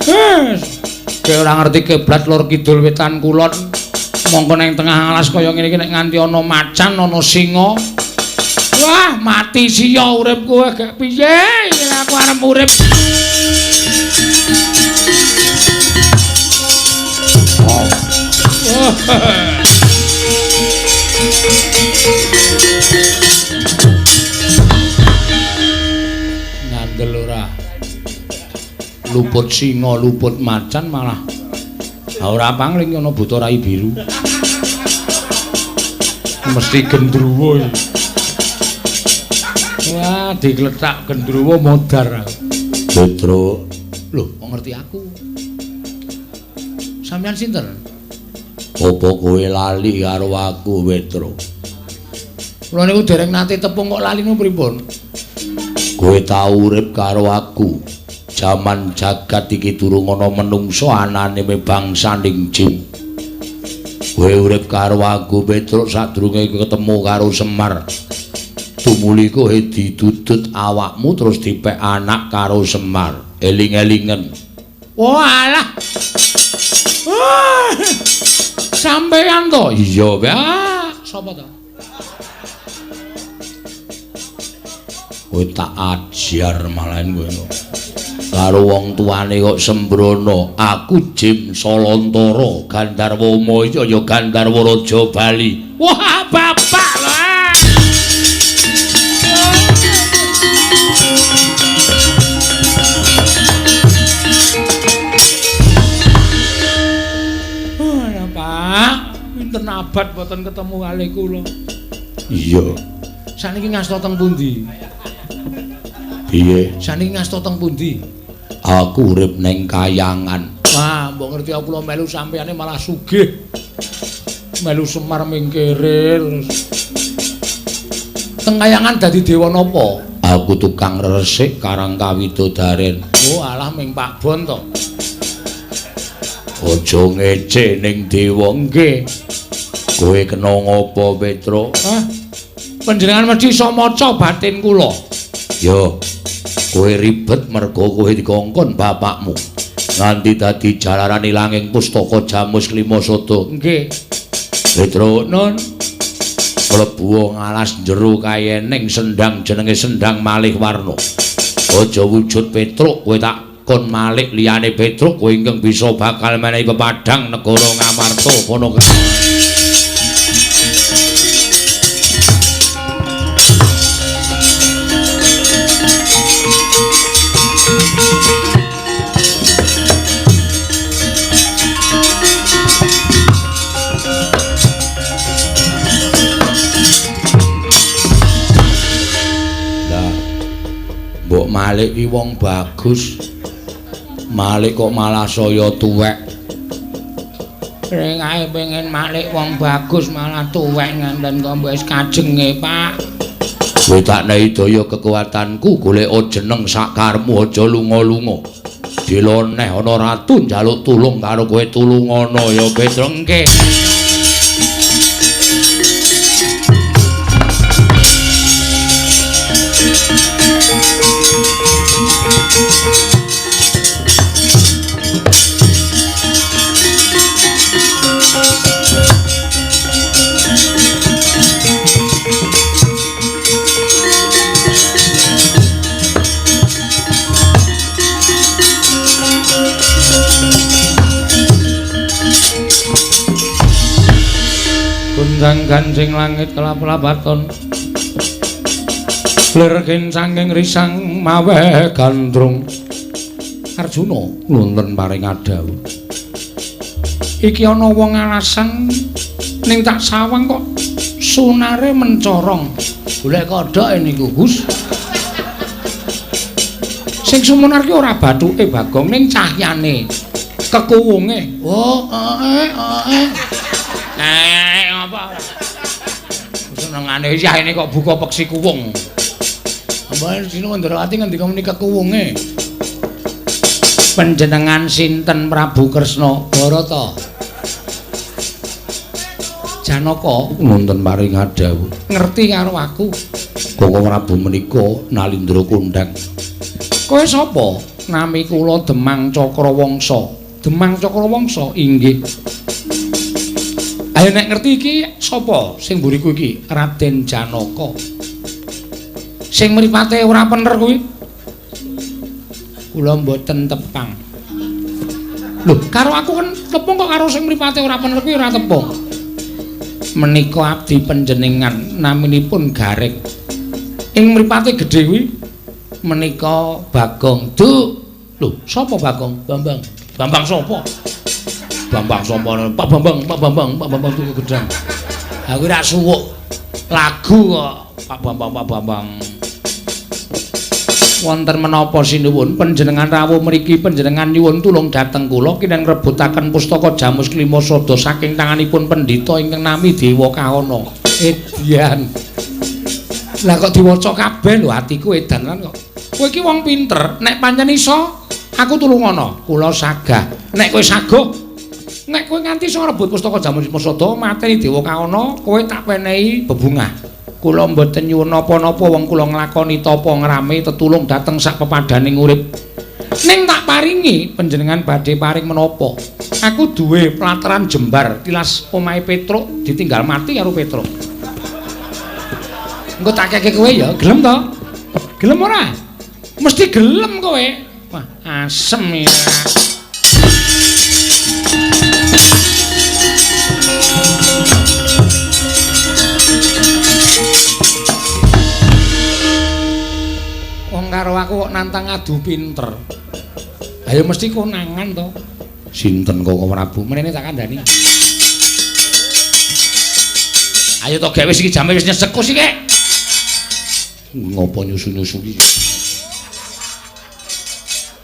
C: Wes, kowe ora ngerti kiblat lor kidul wetan kulon. Mongko nang tengah alas kaya ngene iki nek nganti ana macan ana singa. Wah, mati sia urip kowe gak piye iki aku arep urip. Oh. Ngandel ora. Luput singa, luput macan malah ora pangling ana buta rai biru. Mesti gendruwo iki. Wah, digletak gendruwo modar.
D: Putra,
C: lho, kok ngerti aku? Sampeyan sinten?
D: Apa kowe lali karo aku, Petro?
C: Kula niku dereng nate tepung kok lali niku pripun?
D: Kowe tau urip karo aku. Jaman jagat iki durung ana menungsa anane bangsaning jin. Kowe urip karo aku Petruk sadurunge ketemu karo Semar. Tumuli kowe didudut awakmu terus dipek anak karo Semar. Eling-elingen.
C: Walah. Wah. Sampeyan to?
D: Iya, Pak.
C: Sapa to?
D: Kowe tak ajar malahan kowe. Karo wong tuane kok sembrono. Aku Jim Solontara, Gandharwa Maya ya Gandharwa Raja Bali.
C: Wah, bapak lah.
A: abad boten ketemu kalih kula.
D: Iya.
A: Saniki ngasta teng pundi?
D: Piye?
A: Saniki ngasta teng pundi?
D: Aku urip ning kayangan.
A: Wah, mbok ngerti aku kula melu sampeyane malah sugih. Melu Semar mingkire terus. Teng kayangan dadi dewa napa?
D: Aku tukang resik karang kawidodaren.
A: Oh, alah ming Pak Bon to.
D: Aja ngece ning dewa nggih. Kowe kena ngopo, Petruk?
A: Hah? Panjenengan mesti iso maca batin kula.
D: Yo. Kowe ribet mergo kowe dikongkon bapakmu nganti dadi jalaran ilanging pustaka Jamus Klima Sada.
A: Nggih.
D: Petruk, nun. Mlebu ngalas jero kayening sendang jenenge Sendang Malih Warna. Aja wujud Petruk, kowe tak kon malik liyane Petruk, kowe ingkang bisa bakal menehi pepadhang negara Ngamarta kono. Mbok Malik ki wong bagus. Malik kok malah saya tuwek.
A: Ring ae pengen Malik wong bagus malah tuwek nganten kok wis kajenge, Pak.
D: Kowe tak nehi daya kekuatanku golek jeneng sakarmu aja lunga-lunga. Diloneh ana ratu njaluk tulung karo kowe tulungana ya Petruk.
A: Nggih. Gunjang ganjing langit kelap-lapaton lerkin sangking risang maweh gandrung. Arjuna
D: nuntun paring adhawuh.
A: Iki ana wong alasan ning tak sawang kok sunare mencorong. Golek kodhok niku, Gus. Sing sumunar ki ora bathuke Bagong ning cahyane, kekuwunge. Oh, apa? Senengane yah ini kok buka peksi kuwung. Mbah sino Ndrawati ngendika menika kekuwunge. Panjenengan sinten Prabu Kresna Barata? Janaka
D: nuntun paring adhawuh.
A: Ngerti karo aku.
D: Koko Prabu menika Nalindra kondhang.
A: Kowe sapa? Nami kula Demang Cakrawangsa. Demang Cakrawangsa inggih. Ayo nek ngerti iki sapa sing mburiku iki? Raden Janaka. Sing mripate ora pener kuwi. Kula mboten tepang. Lho, karo aku kan tepung kok karo sing mripate ora pener kuwi ora tepung. Menika abdi panjenengan naminipun Gareng. Ing mripate gedhe kuwi menika Bagong. Duh. Lho, sapa Bagong? Bambang. Bambang sapa? Bambang sapa? Pak Bambang, Pak Bambang, Pak Bambang tuku gedang. Aku ora suwuk lagu kok Pak Bambang, Pak Bambang. Wonten menapa sinuwun panjenengan rawuh mriki panjenengan nyuwun tulung dhateng kula kinten ngrebutaken pustaka Jamus Klima Sada saking tanganipun pendhita ingkang nami Dewa Kahana. Edian. Lah kok diwaca kabeh lho atiku edan lan kok. Kowe iki wong pinter, nek pancen iso aku tulungana. Kula sagah. Nek kowe saguh, nek kowe nganti iso ngrebut pustaka Jamus Klima Sada mateni Dewa Kahana, kowe tak penehi bebungah. Kula mboten nyuwun napa-napa wong kula nglakoni tapa ngrame tetulung dhateng sak pepadaning urip. Ning tak paringi panjenengan badhe paring menapa? Aku duwe plataran jembar tilas omahe Petruk ditinggal mati karo Petruk. Engko tak keke kowe ya, gelem to? Gelem ora? Mesti gelem kowe. Wah, asem ya. Karo aku kok nantang adu pinter. Ayo mesti konangan to.
D: Sinten Koko Prabu?
A: Menene tak kandhani. Ayo to gek wis iki jame wis nyesekus iki. Ngopo nyusu-nyusu iki?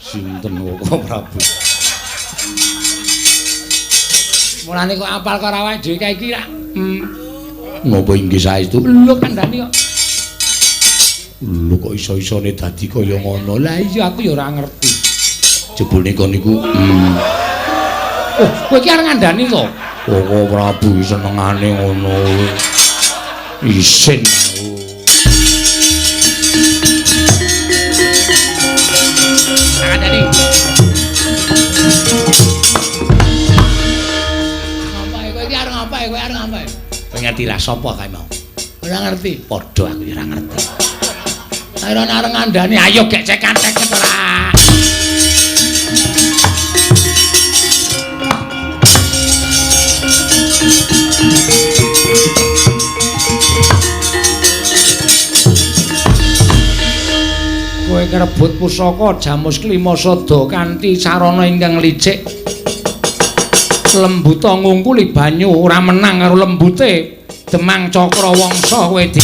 A: Sinten kok Prabu? Mulane kok apal karo awake dhewe kae iki rak. Ngopo inggih saestu? Lho kandhani kok. Lho kok iso-isone dadi kaya ngono? Lah iya aku ya ora ngerti. Jebule kon niku. Oh, kowe iki arep ngandani to? Oh, Prabu senengane ngono. Isin aku. Ngandani. Ngapa kowe iki arep ngapa? Kowe arep ngapa? Kowe ngerti ra sapa kae mau? Ora ngerti. Padha aku ya ora ngerti. Ayo arep ngandani, ayo gek cekan-ceket ora. Kowe ngrebut pusaka Jamus Klima Sada kanthi carana ingkang licik. Lembuta ngungkuli banyu ora menang karo lembute Demang Cakrawangsa kowe di.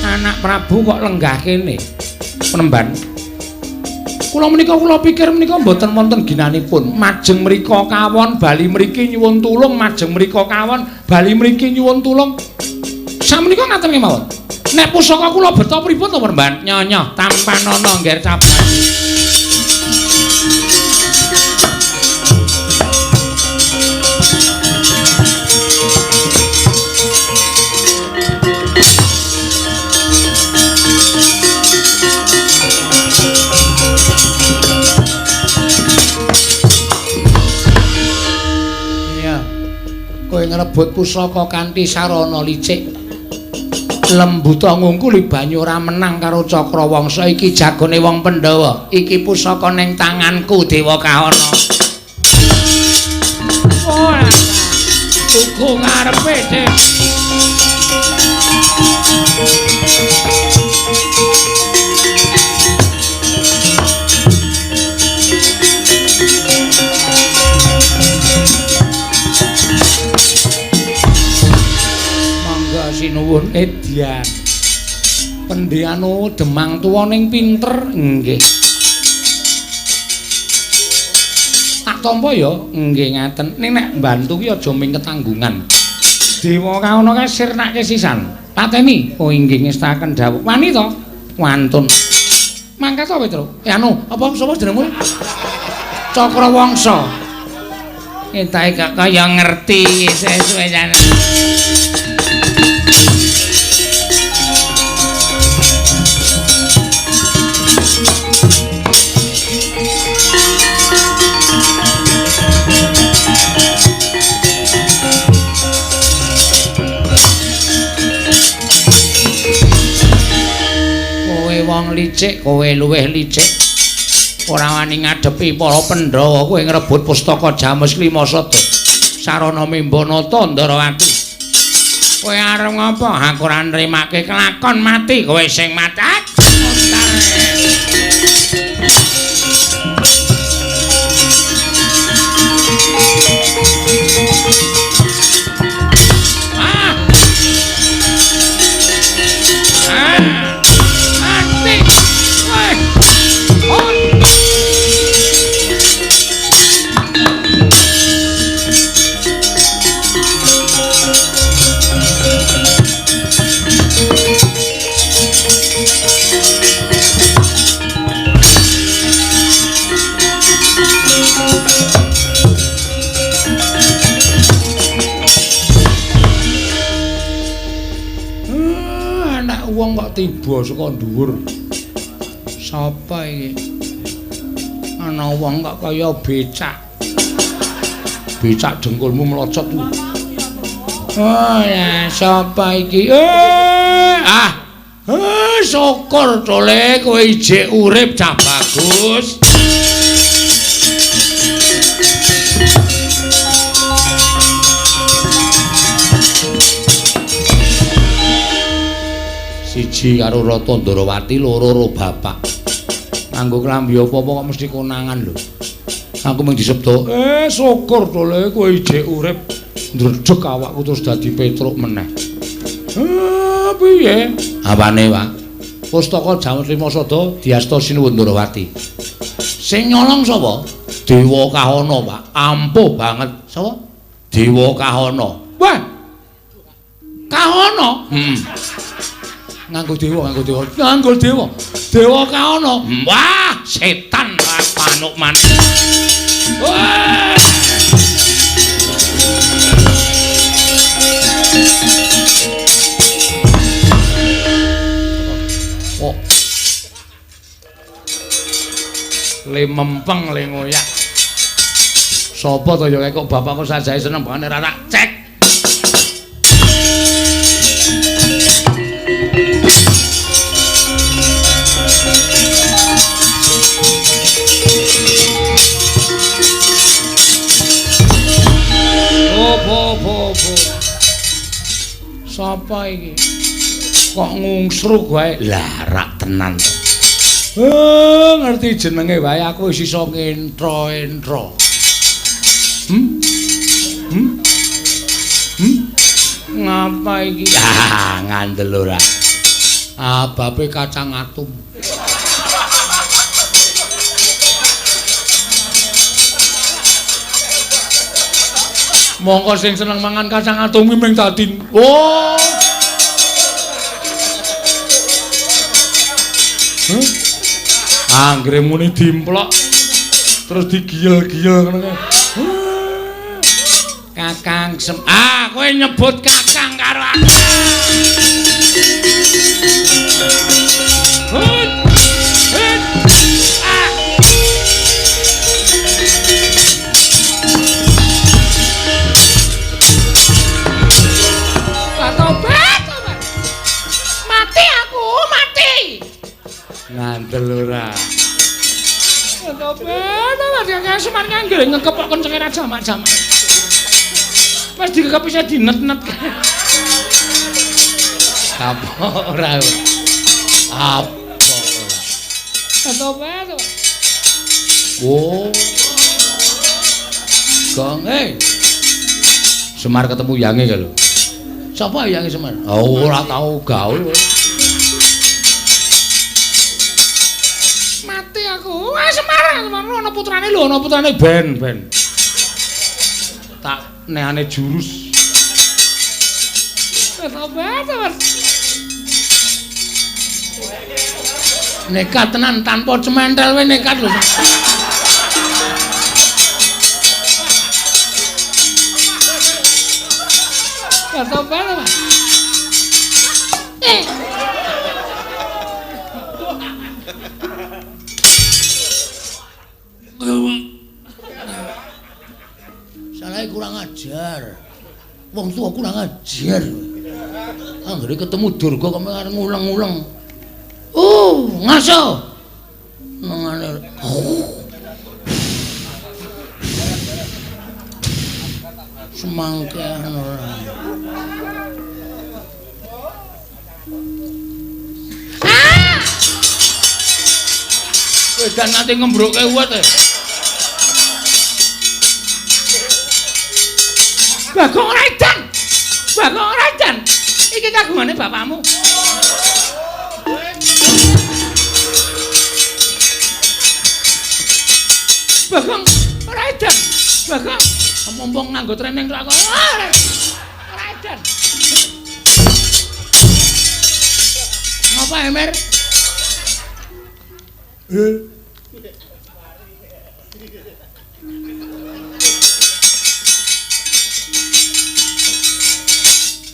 A: Anak Prabu kok lenggah kene. Penemban. Kula menika kula pikir menika mboten wonten ginanipun. Majeng mriko kawon bali mriki nyuwun tulung, majeng mriko kawon bali mriki nyuwun tulung. Samenika ngaten kemawon. Nek pusaka kula beto pripun to, Penemban? Nyonya tampanana ngger cabang. Kowe ngrebut pusaka kanthi sarana licik. Lembuta ngungkuli banyu ora menang karo Cakrawangsa iki jagone wong Pandhawa. Iki pusaka ning tanganku Dewa Kahana. Ora. Tuku ngarepe, Dik. Sinuwun edyan. Pendhiyanu Demang tuwa ning pinter nggih. Tak tampa ya nggih ngaten. Ning nek mbantu ki aja ming ketanggungan. Dewa Kahana kae sirnake sisan. Pateni. Oh inggih ngestaken dawuh. Wani to? Wantun. Mangkat to, Petro? Anu, apa sapa jenengmu? Cakrawangsa. Entahe kok kaya ngerti suwe-suwe jane. Wong licik, kowe luwih licik. Ora wani ngadepi para Pandhawa, kowe ngrebut pustaka Jamus Klima Sada. Sarana Mimbanata Ndarawati. Kowe arep ngapa? Aku ora nrimake kelakon mati, kowe sing mati. Wong kok tiba saka dhuwur. Sapa iki? Ana wong kok kaya becak. Becak dengkulmu mlocot kuwi. Oh ya, sapa iki? Syukur tole kowe ijik urip cah bagus. Siji siji karo Rata Ndarawati, loro ro bapak. Nganggo klambi apa-apa kok mesti konangan lho. Aku mung disebut, syukur to le kowe ijek urip. Ndredeg awakku terus dadi Petruk meneh. Piye? Apane, Pak? Pustaka Jamus Lima Sada diasta Sinuwun Ndarawati. Sing nyolong sapa? Dewa Kahana, Pak. Ampuh banget. Sapa? Dewa Kahana. Wah. Kahana? Nganggo dewa, nganggo dewa. Nganggo dewa. Dewa Kahana. Wah, setan manuk manuk. Wah. Oh. Le mempeng le ngoyak. Sapa to ya kok bapakku sajae seneng banget ora tak cek. Opo. Sapa iki? Kok ngungsruk wae? Lah rak tenan. Ngerti jenenge wae aku wis iso ngentro-entro. Ngapa iki? Ah, ngandel ora. Ababe kacang atom. Mongko sing seneng mangan kacang atom ki mung dadi. Oh. Huh? Anggere muni dimplok terus digiyel-giyel ngono kae. Kakang Sem. Ah, kowe nyebut kakang karo aku. Hut. Hut. Ah. Tobat, tobat. Mati aku, mati. Ngandel ora. Tobat, tobat kakang Semar nganggere ngekepok kencenge ra jamak-jamak. Pas dikekep bisa dinet-net. Kapok ora. Apa ora. Tobat, tobat. Oh. Gong, Semar ketemu yange kae lho. Sapa yange Semar? Oh, ora tau gaul. Mati aku. Wah, Semar, Semar ana putrane lho, ana putrane ben. Tak neane jurus. Tobat, tobat. Nekat tenan tanpa cementel we nekat lho. Tobat, tobat. Salahnya kurang ajar. Wong tua kurang ajar. Anggere ketemu Durga kok arep ngulang-ulang. Ngaso. Nangane. Semangkean ora. Ah! Wedan nganti ngembrukke uwet e. Bagong ora edan. Bagong ora edan. Iki kagungane bapakmu. Bagong ora edan. Bagong mumpung nganggo treneng tok aku. Ora edan. Ngapa Emer?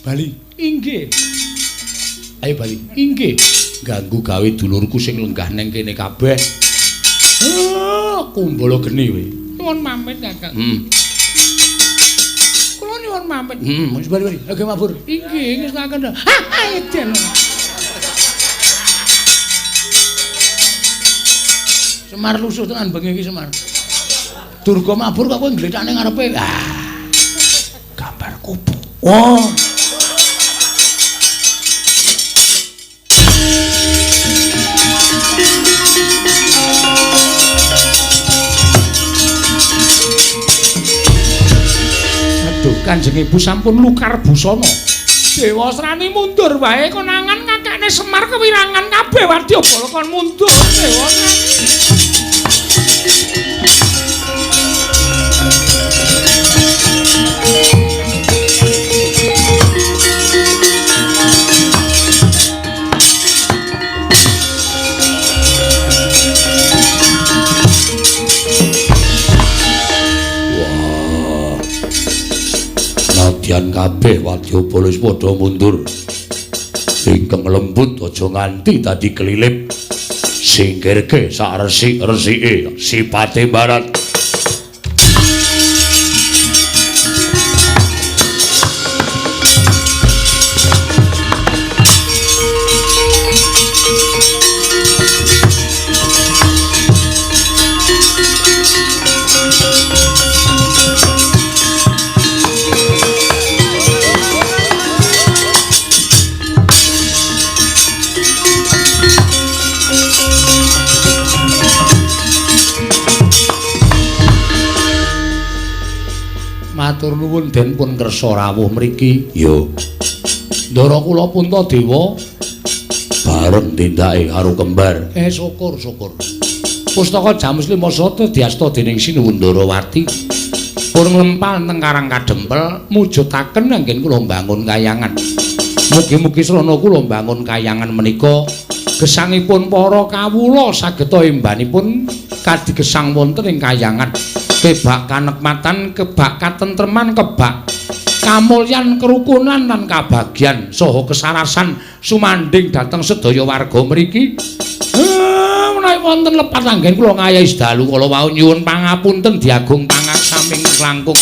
A: Bali. Inggih. Ayo bali. Inggih. Ganggu gawe dulurku sing lenggah neng kene kabeh. Kumbala geni kowe. Nyuwun pamit, Kakang. Kula nyuwun pamit. Wis bali-bali. Oke mabur. Inggih, ngestaken. Ah, edan. Semar lusuh tenan bengi iki Semar. Durga mabur kok kowe nglethakne ngarepe. Ah. Gambar kubu. Oh.
C: Kanjeng Ibu sampun lukar busana. Dewasrani mundur wae konangan kakakne Semar kewirangan kabeh wadyabala kon mundur Dewasrani.
D: Nadyan kabeh wadyabala wis padha mundur. Ingkang lembut aja nganti dadi kelilip. Singkirke sak resik-resike sipate barat.
C: Matur nuwun den pun kersa rawuh mriki. Ya. Ndara kula Puntadewa
D: bareng tindake karo kembar.
C: Syukur syukur. Pustaka Jamus 5 Sata diasta dening Sinuwun Ndarawati. Pun nglempal teng Karang Kadempel mujudaken anggen kula mbangun kayangan. Mugi-mugi srana kula mbangun kayangan menika gesangipun para kawula sageta embanipun kadigesang wonten ing kayangan. Kebak kanekmatan, kebak katentreman, kebak kamulyan, kerukunan lan kabagyan saha kesarasan sumandhing dhateng sedaya warga mriki. Menawi wonten lepat anggen kula ngayahi sedalu kala wau nyuwun pangapunten diagung pangaksaming langkung.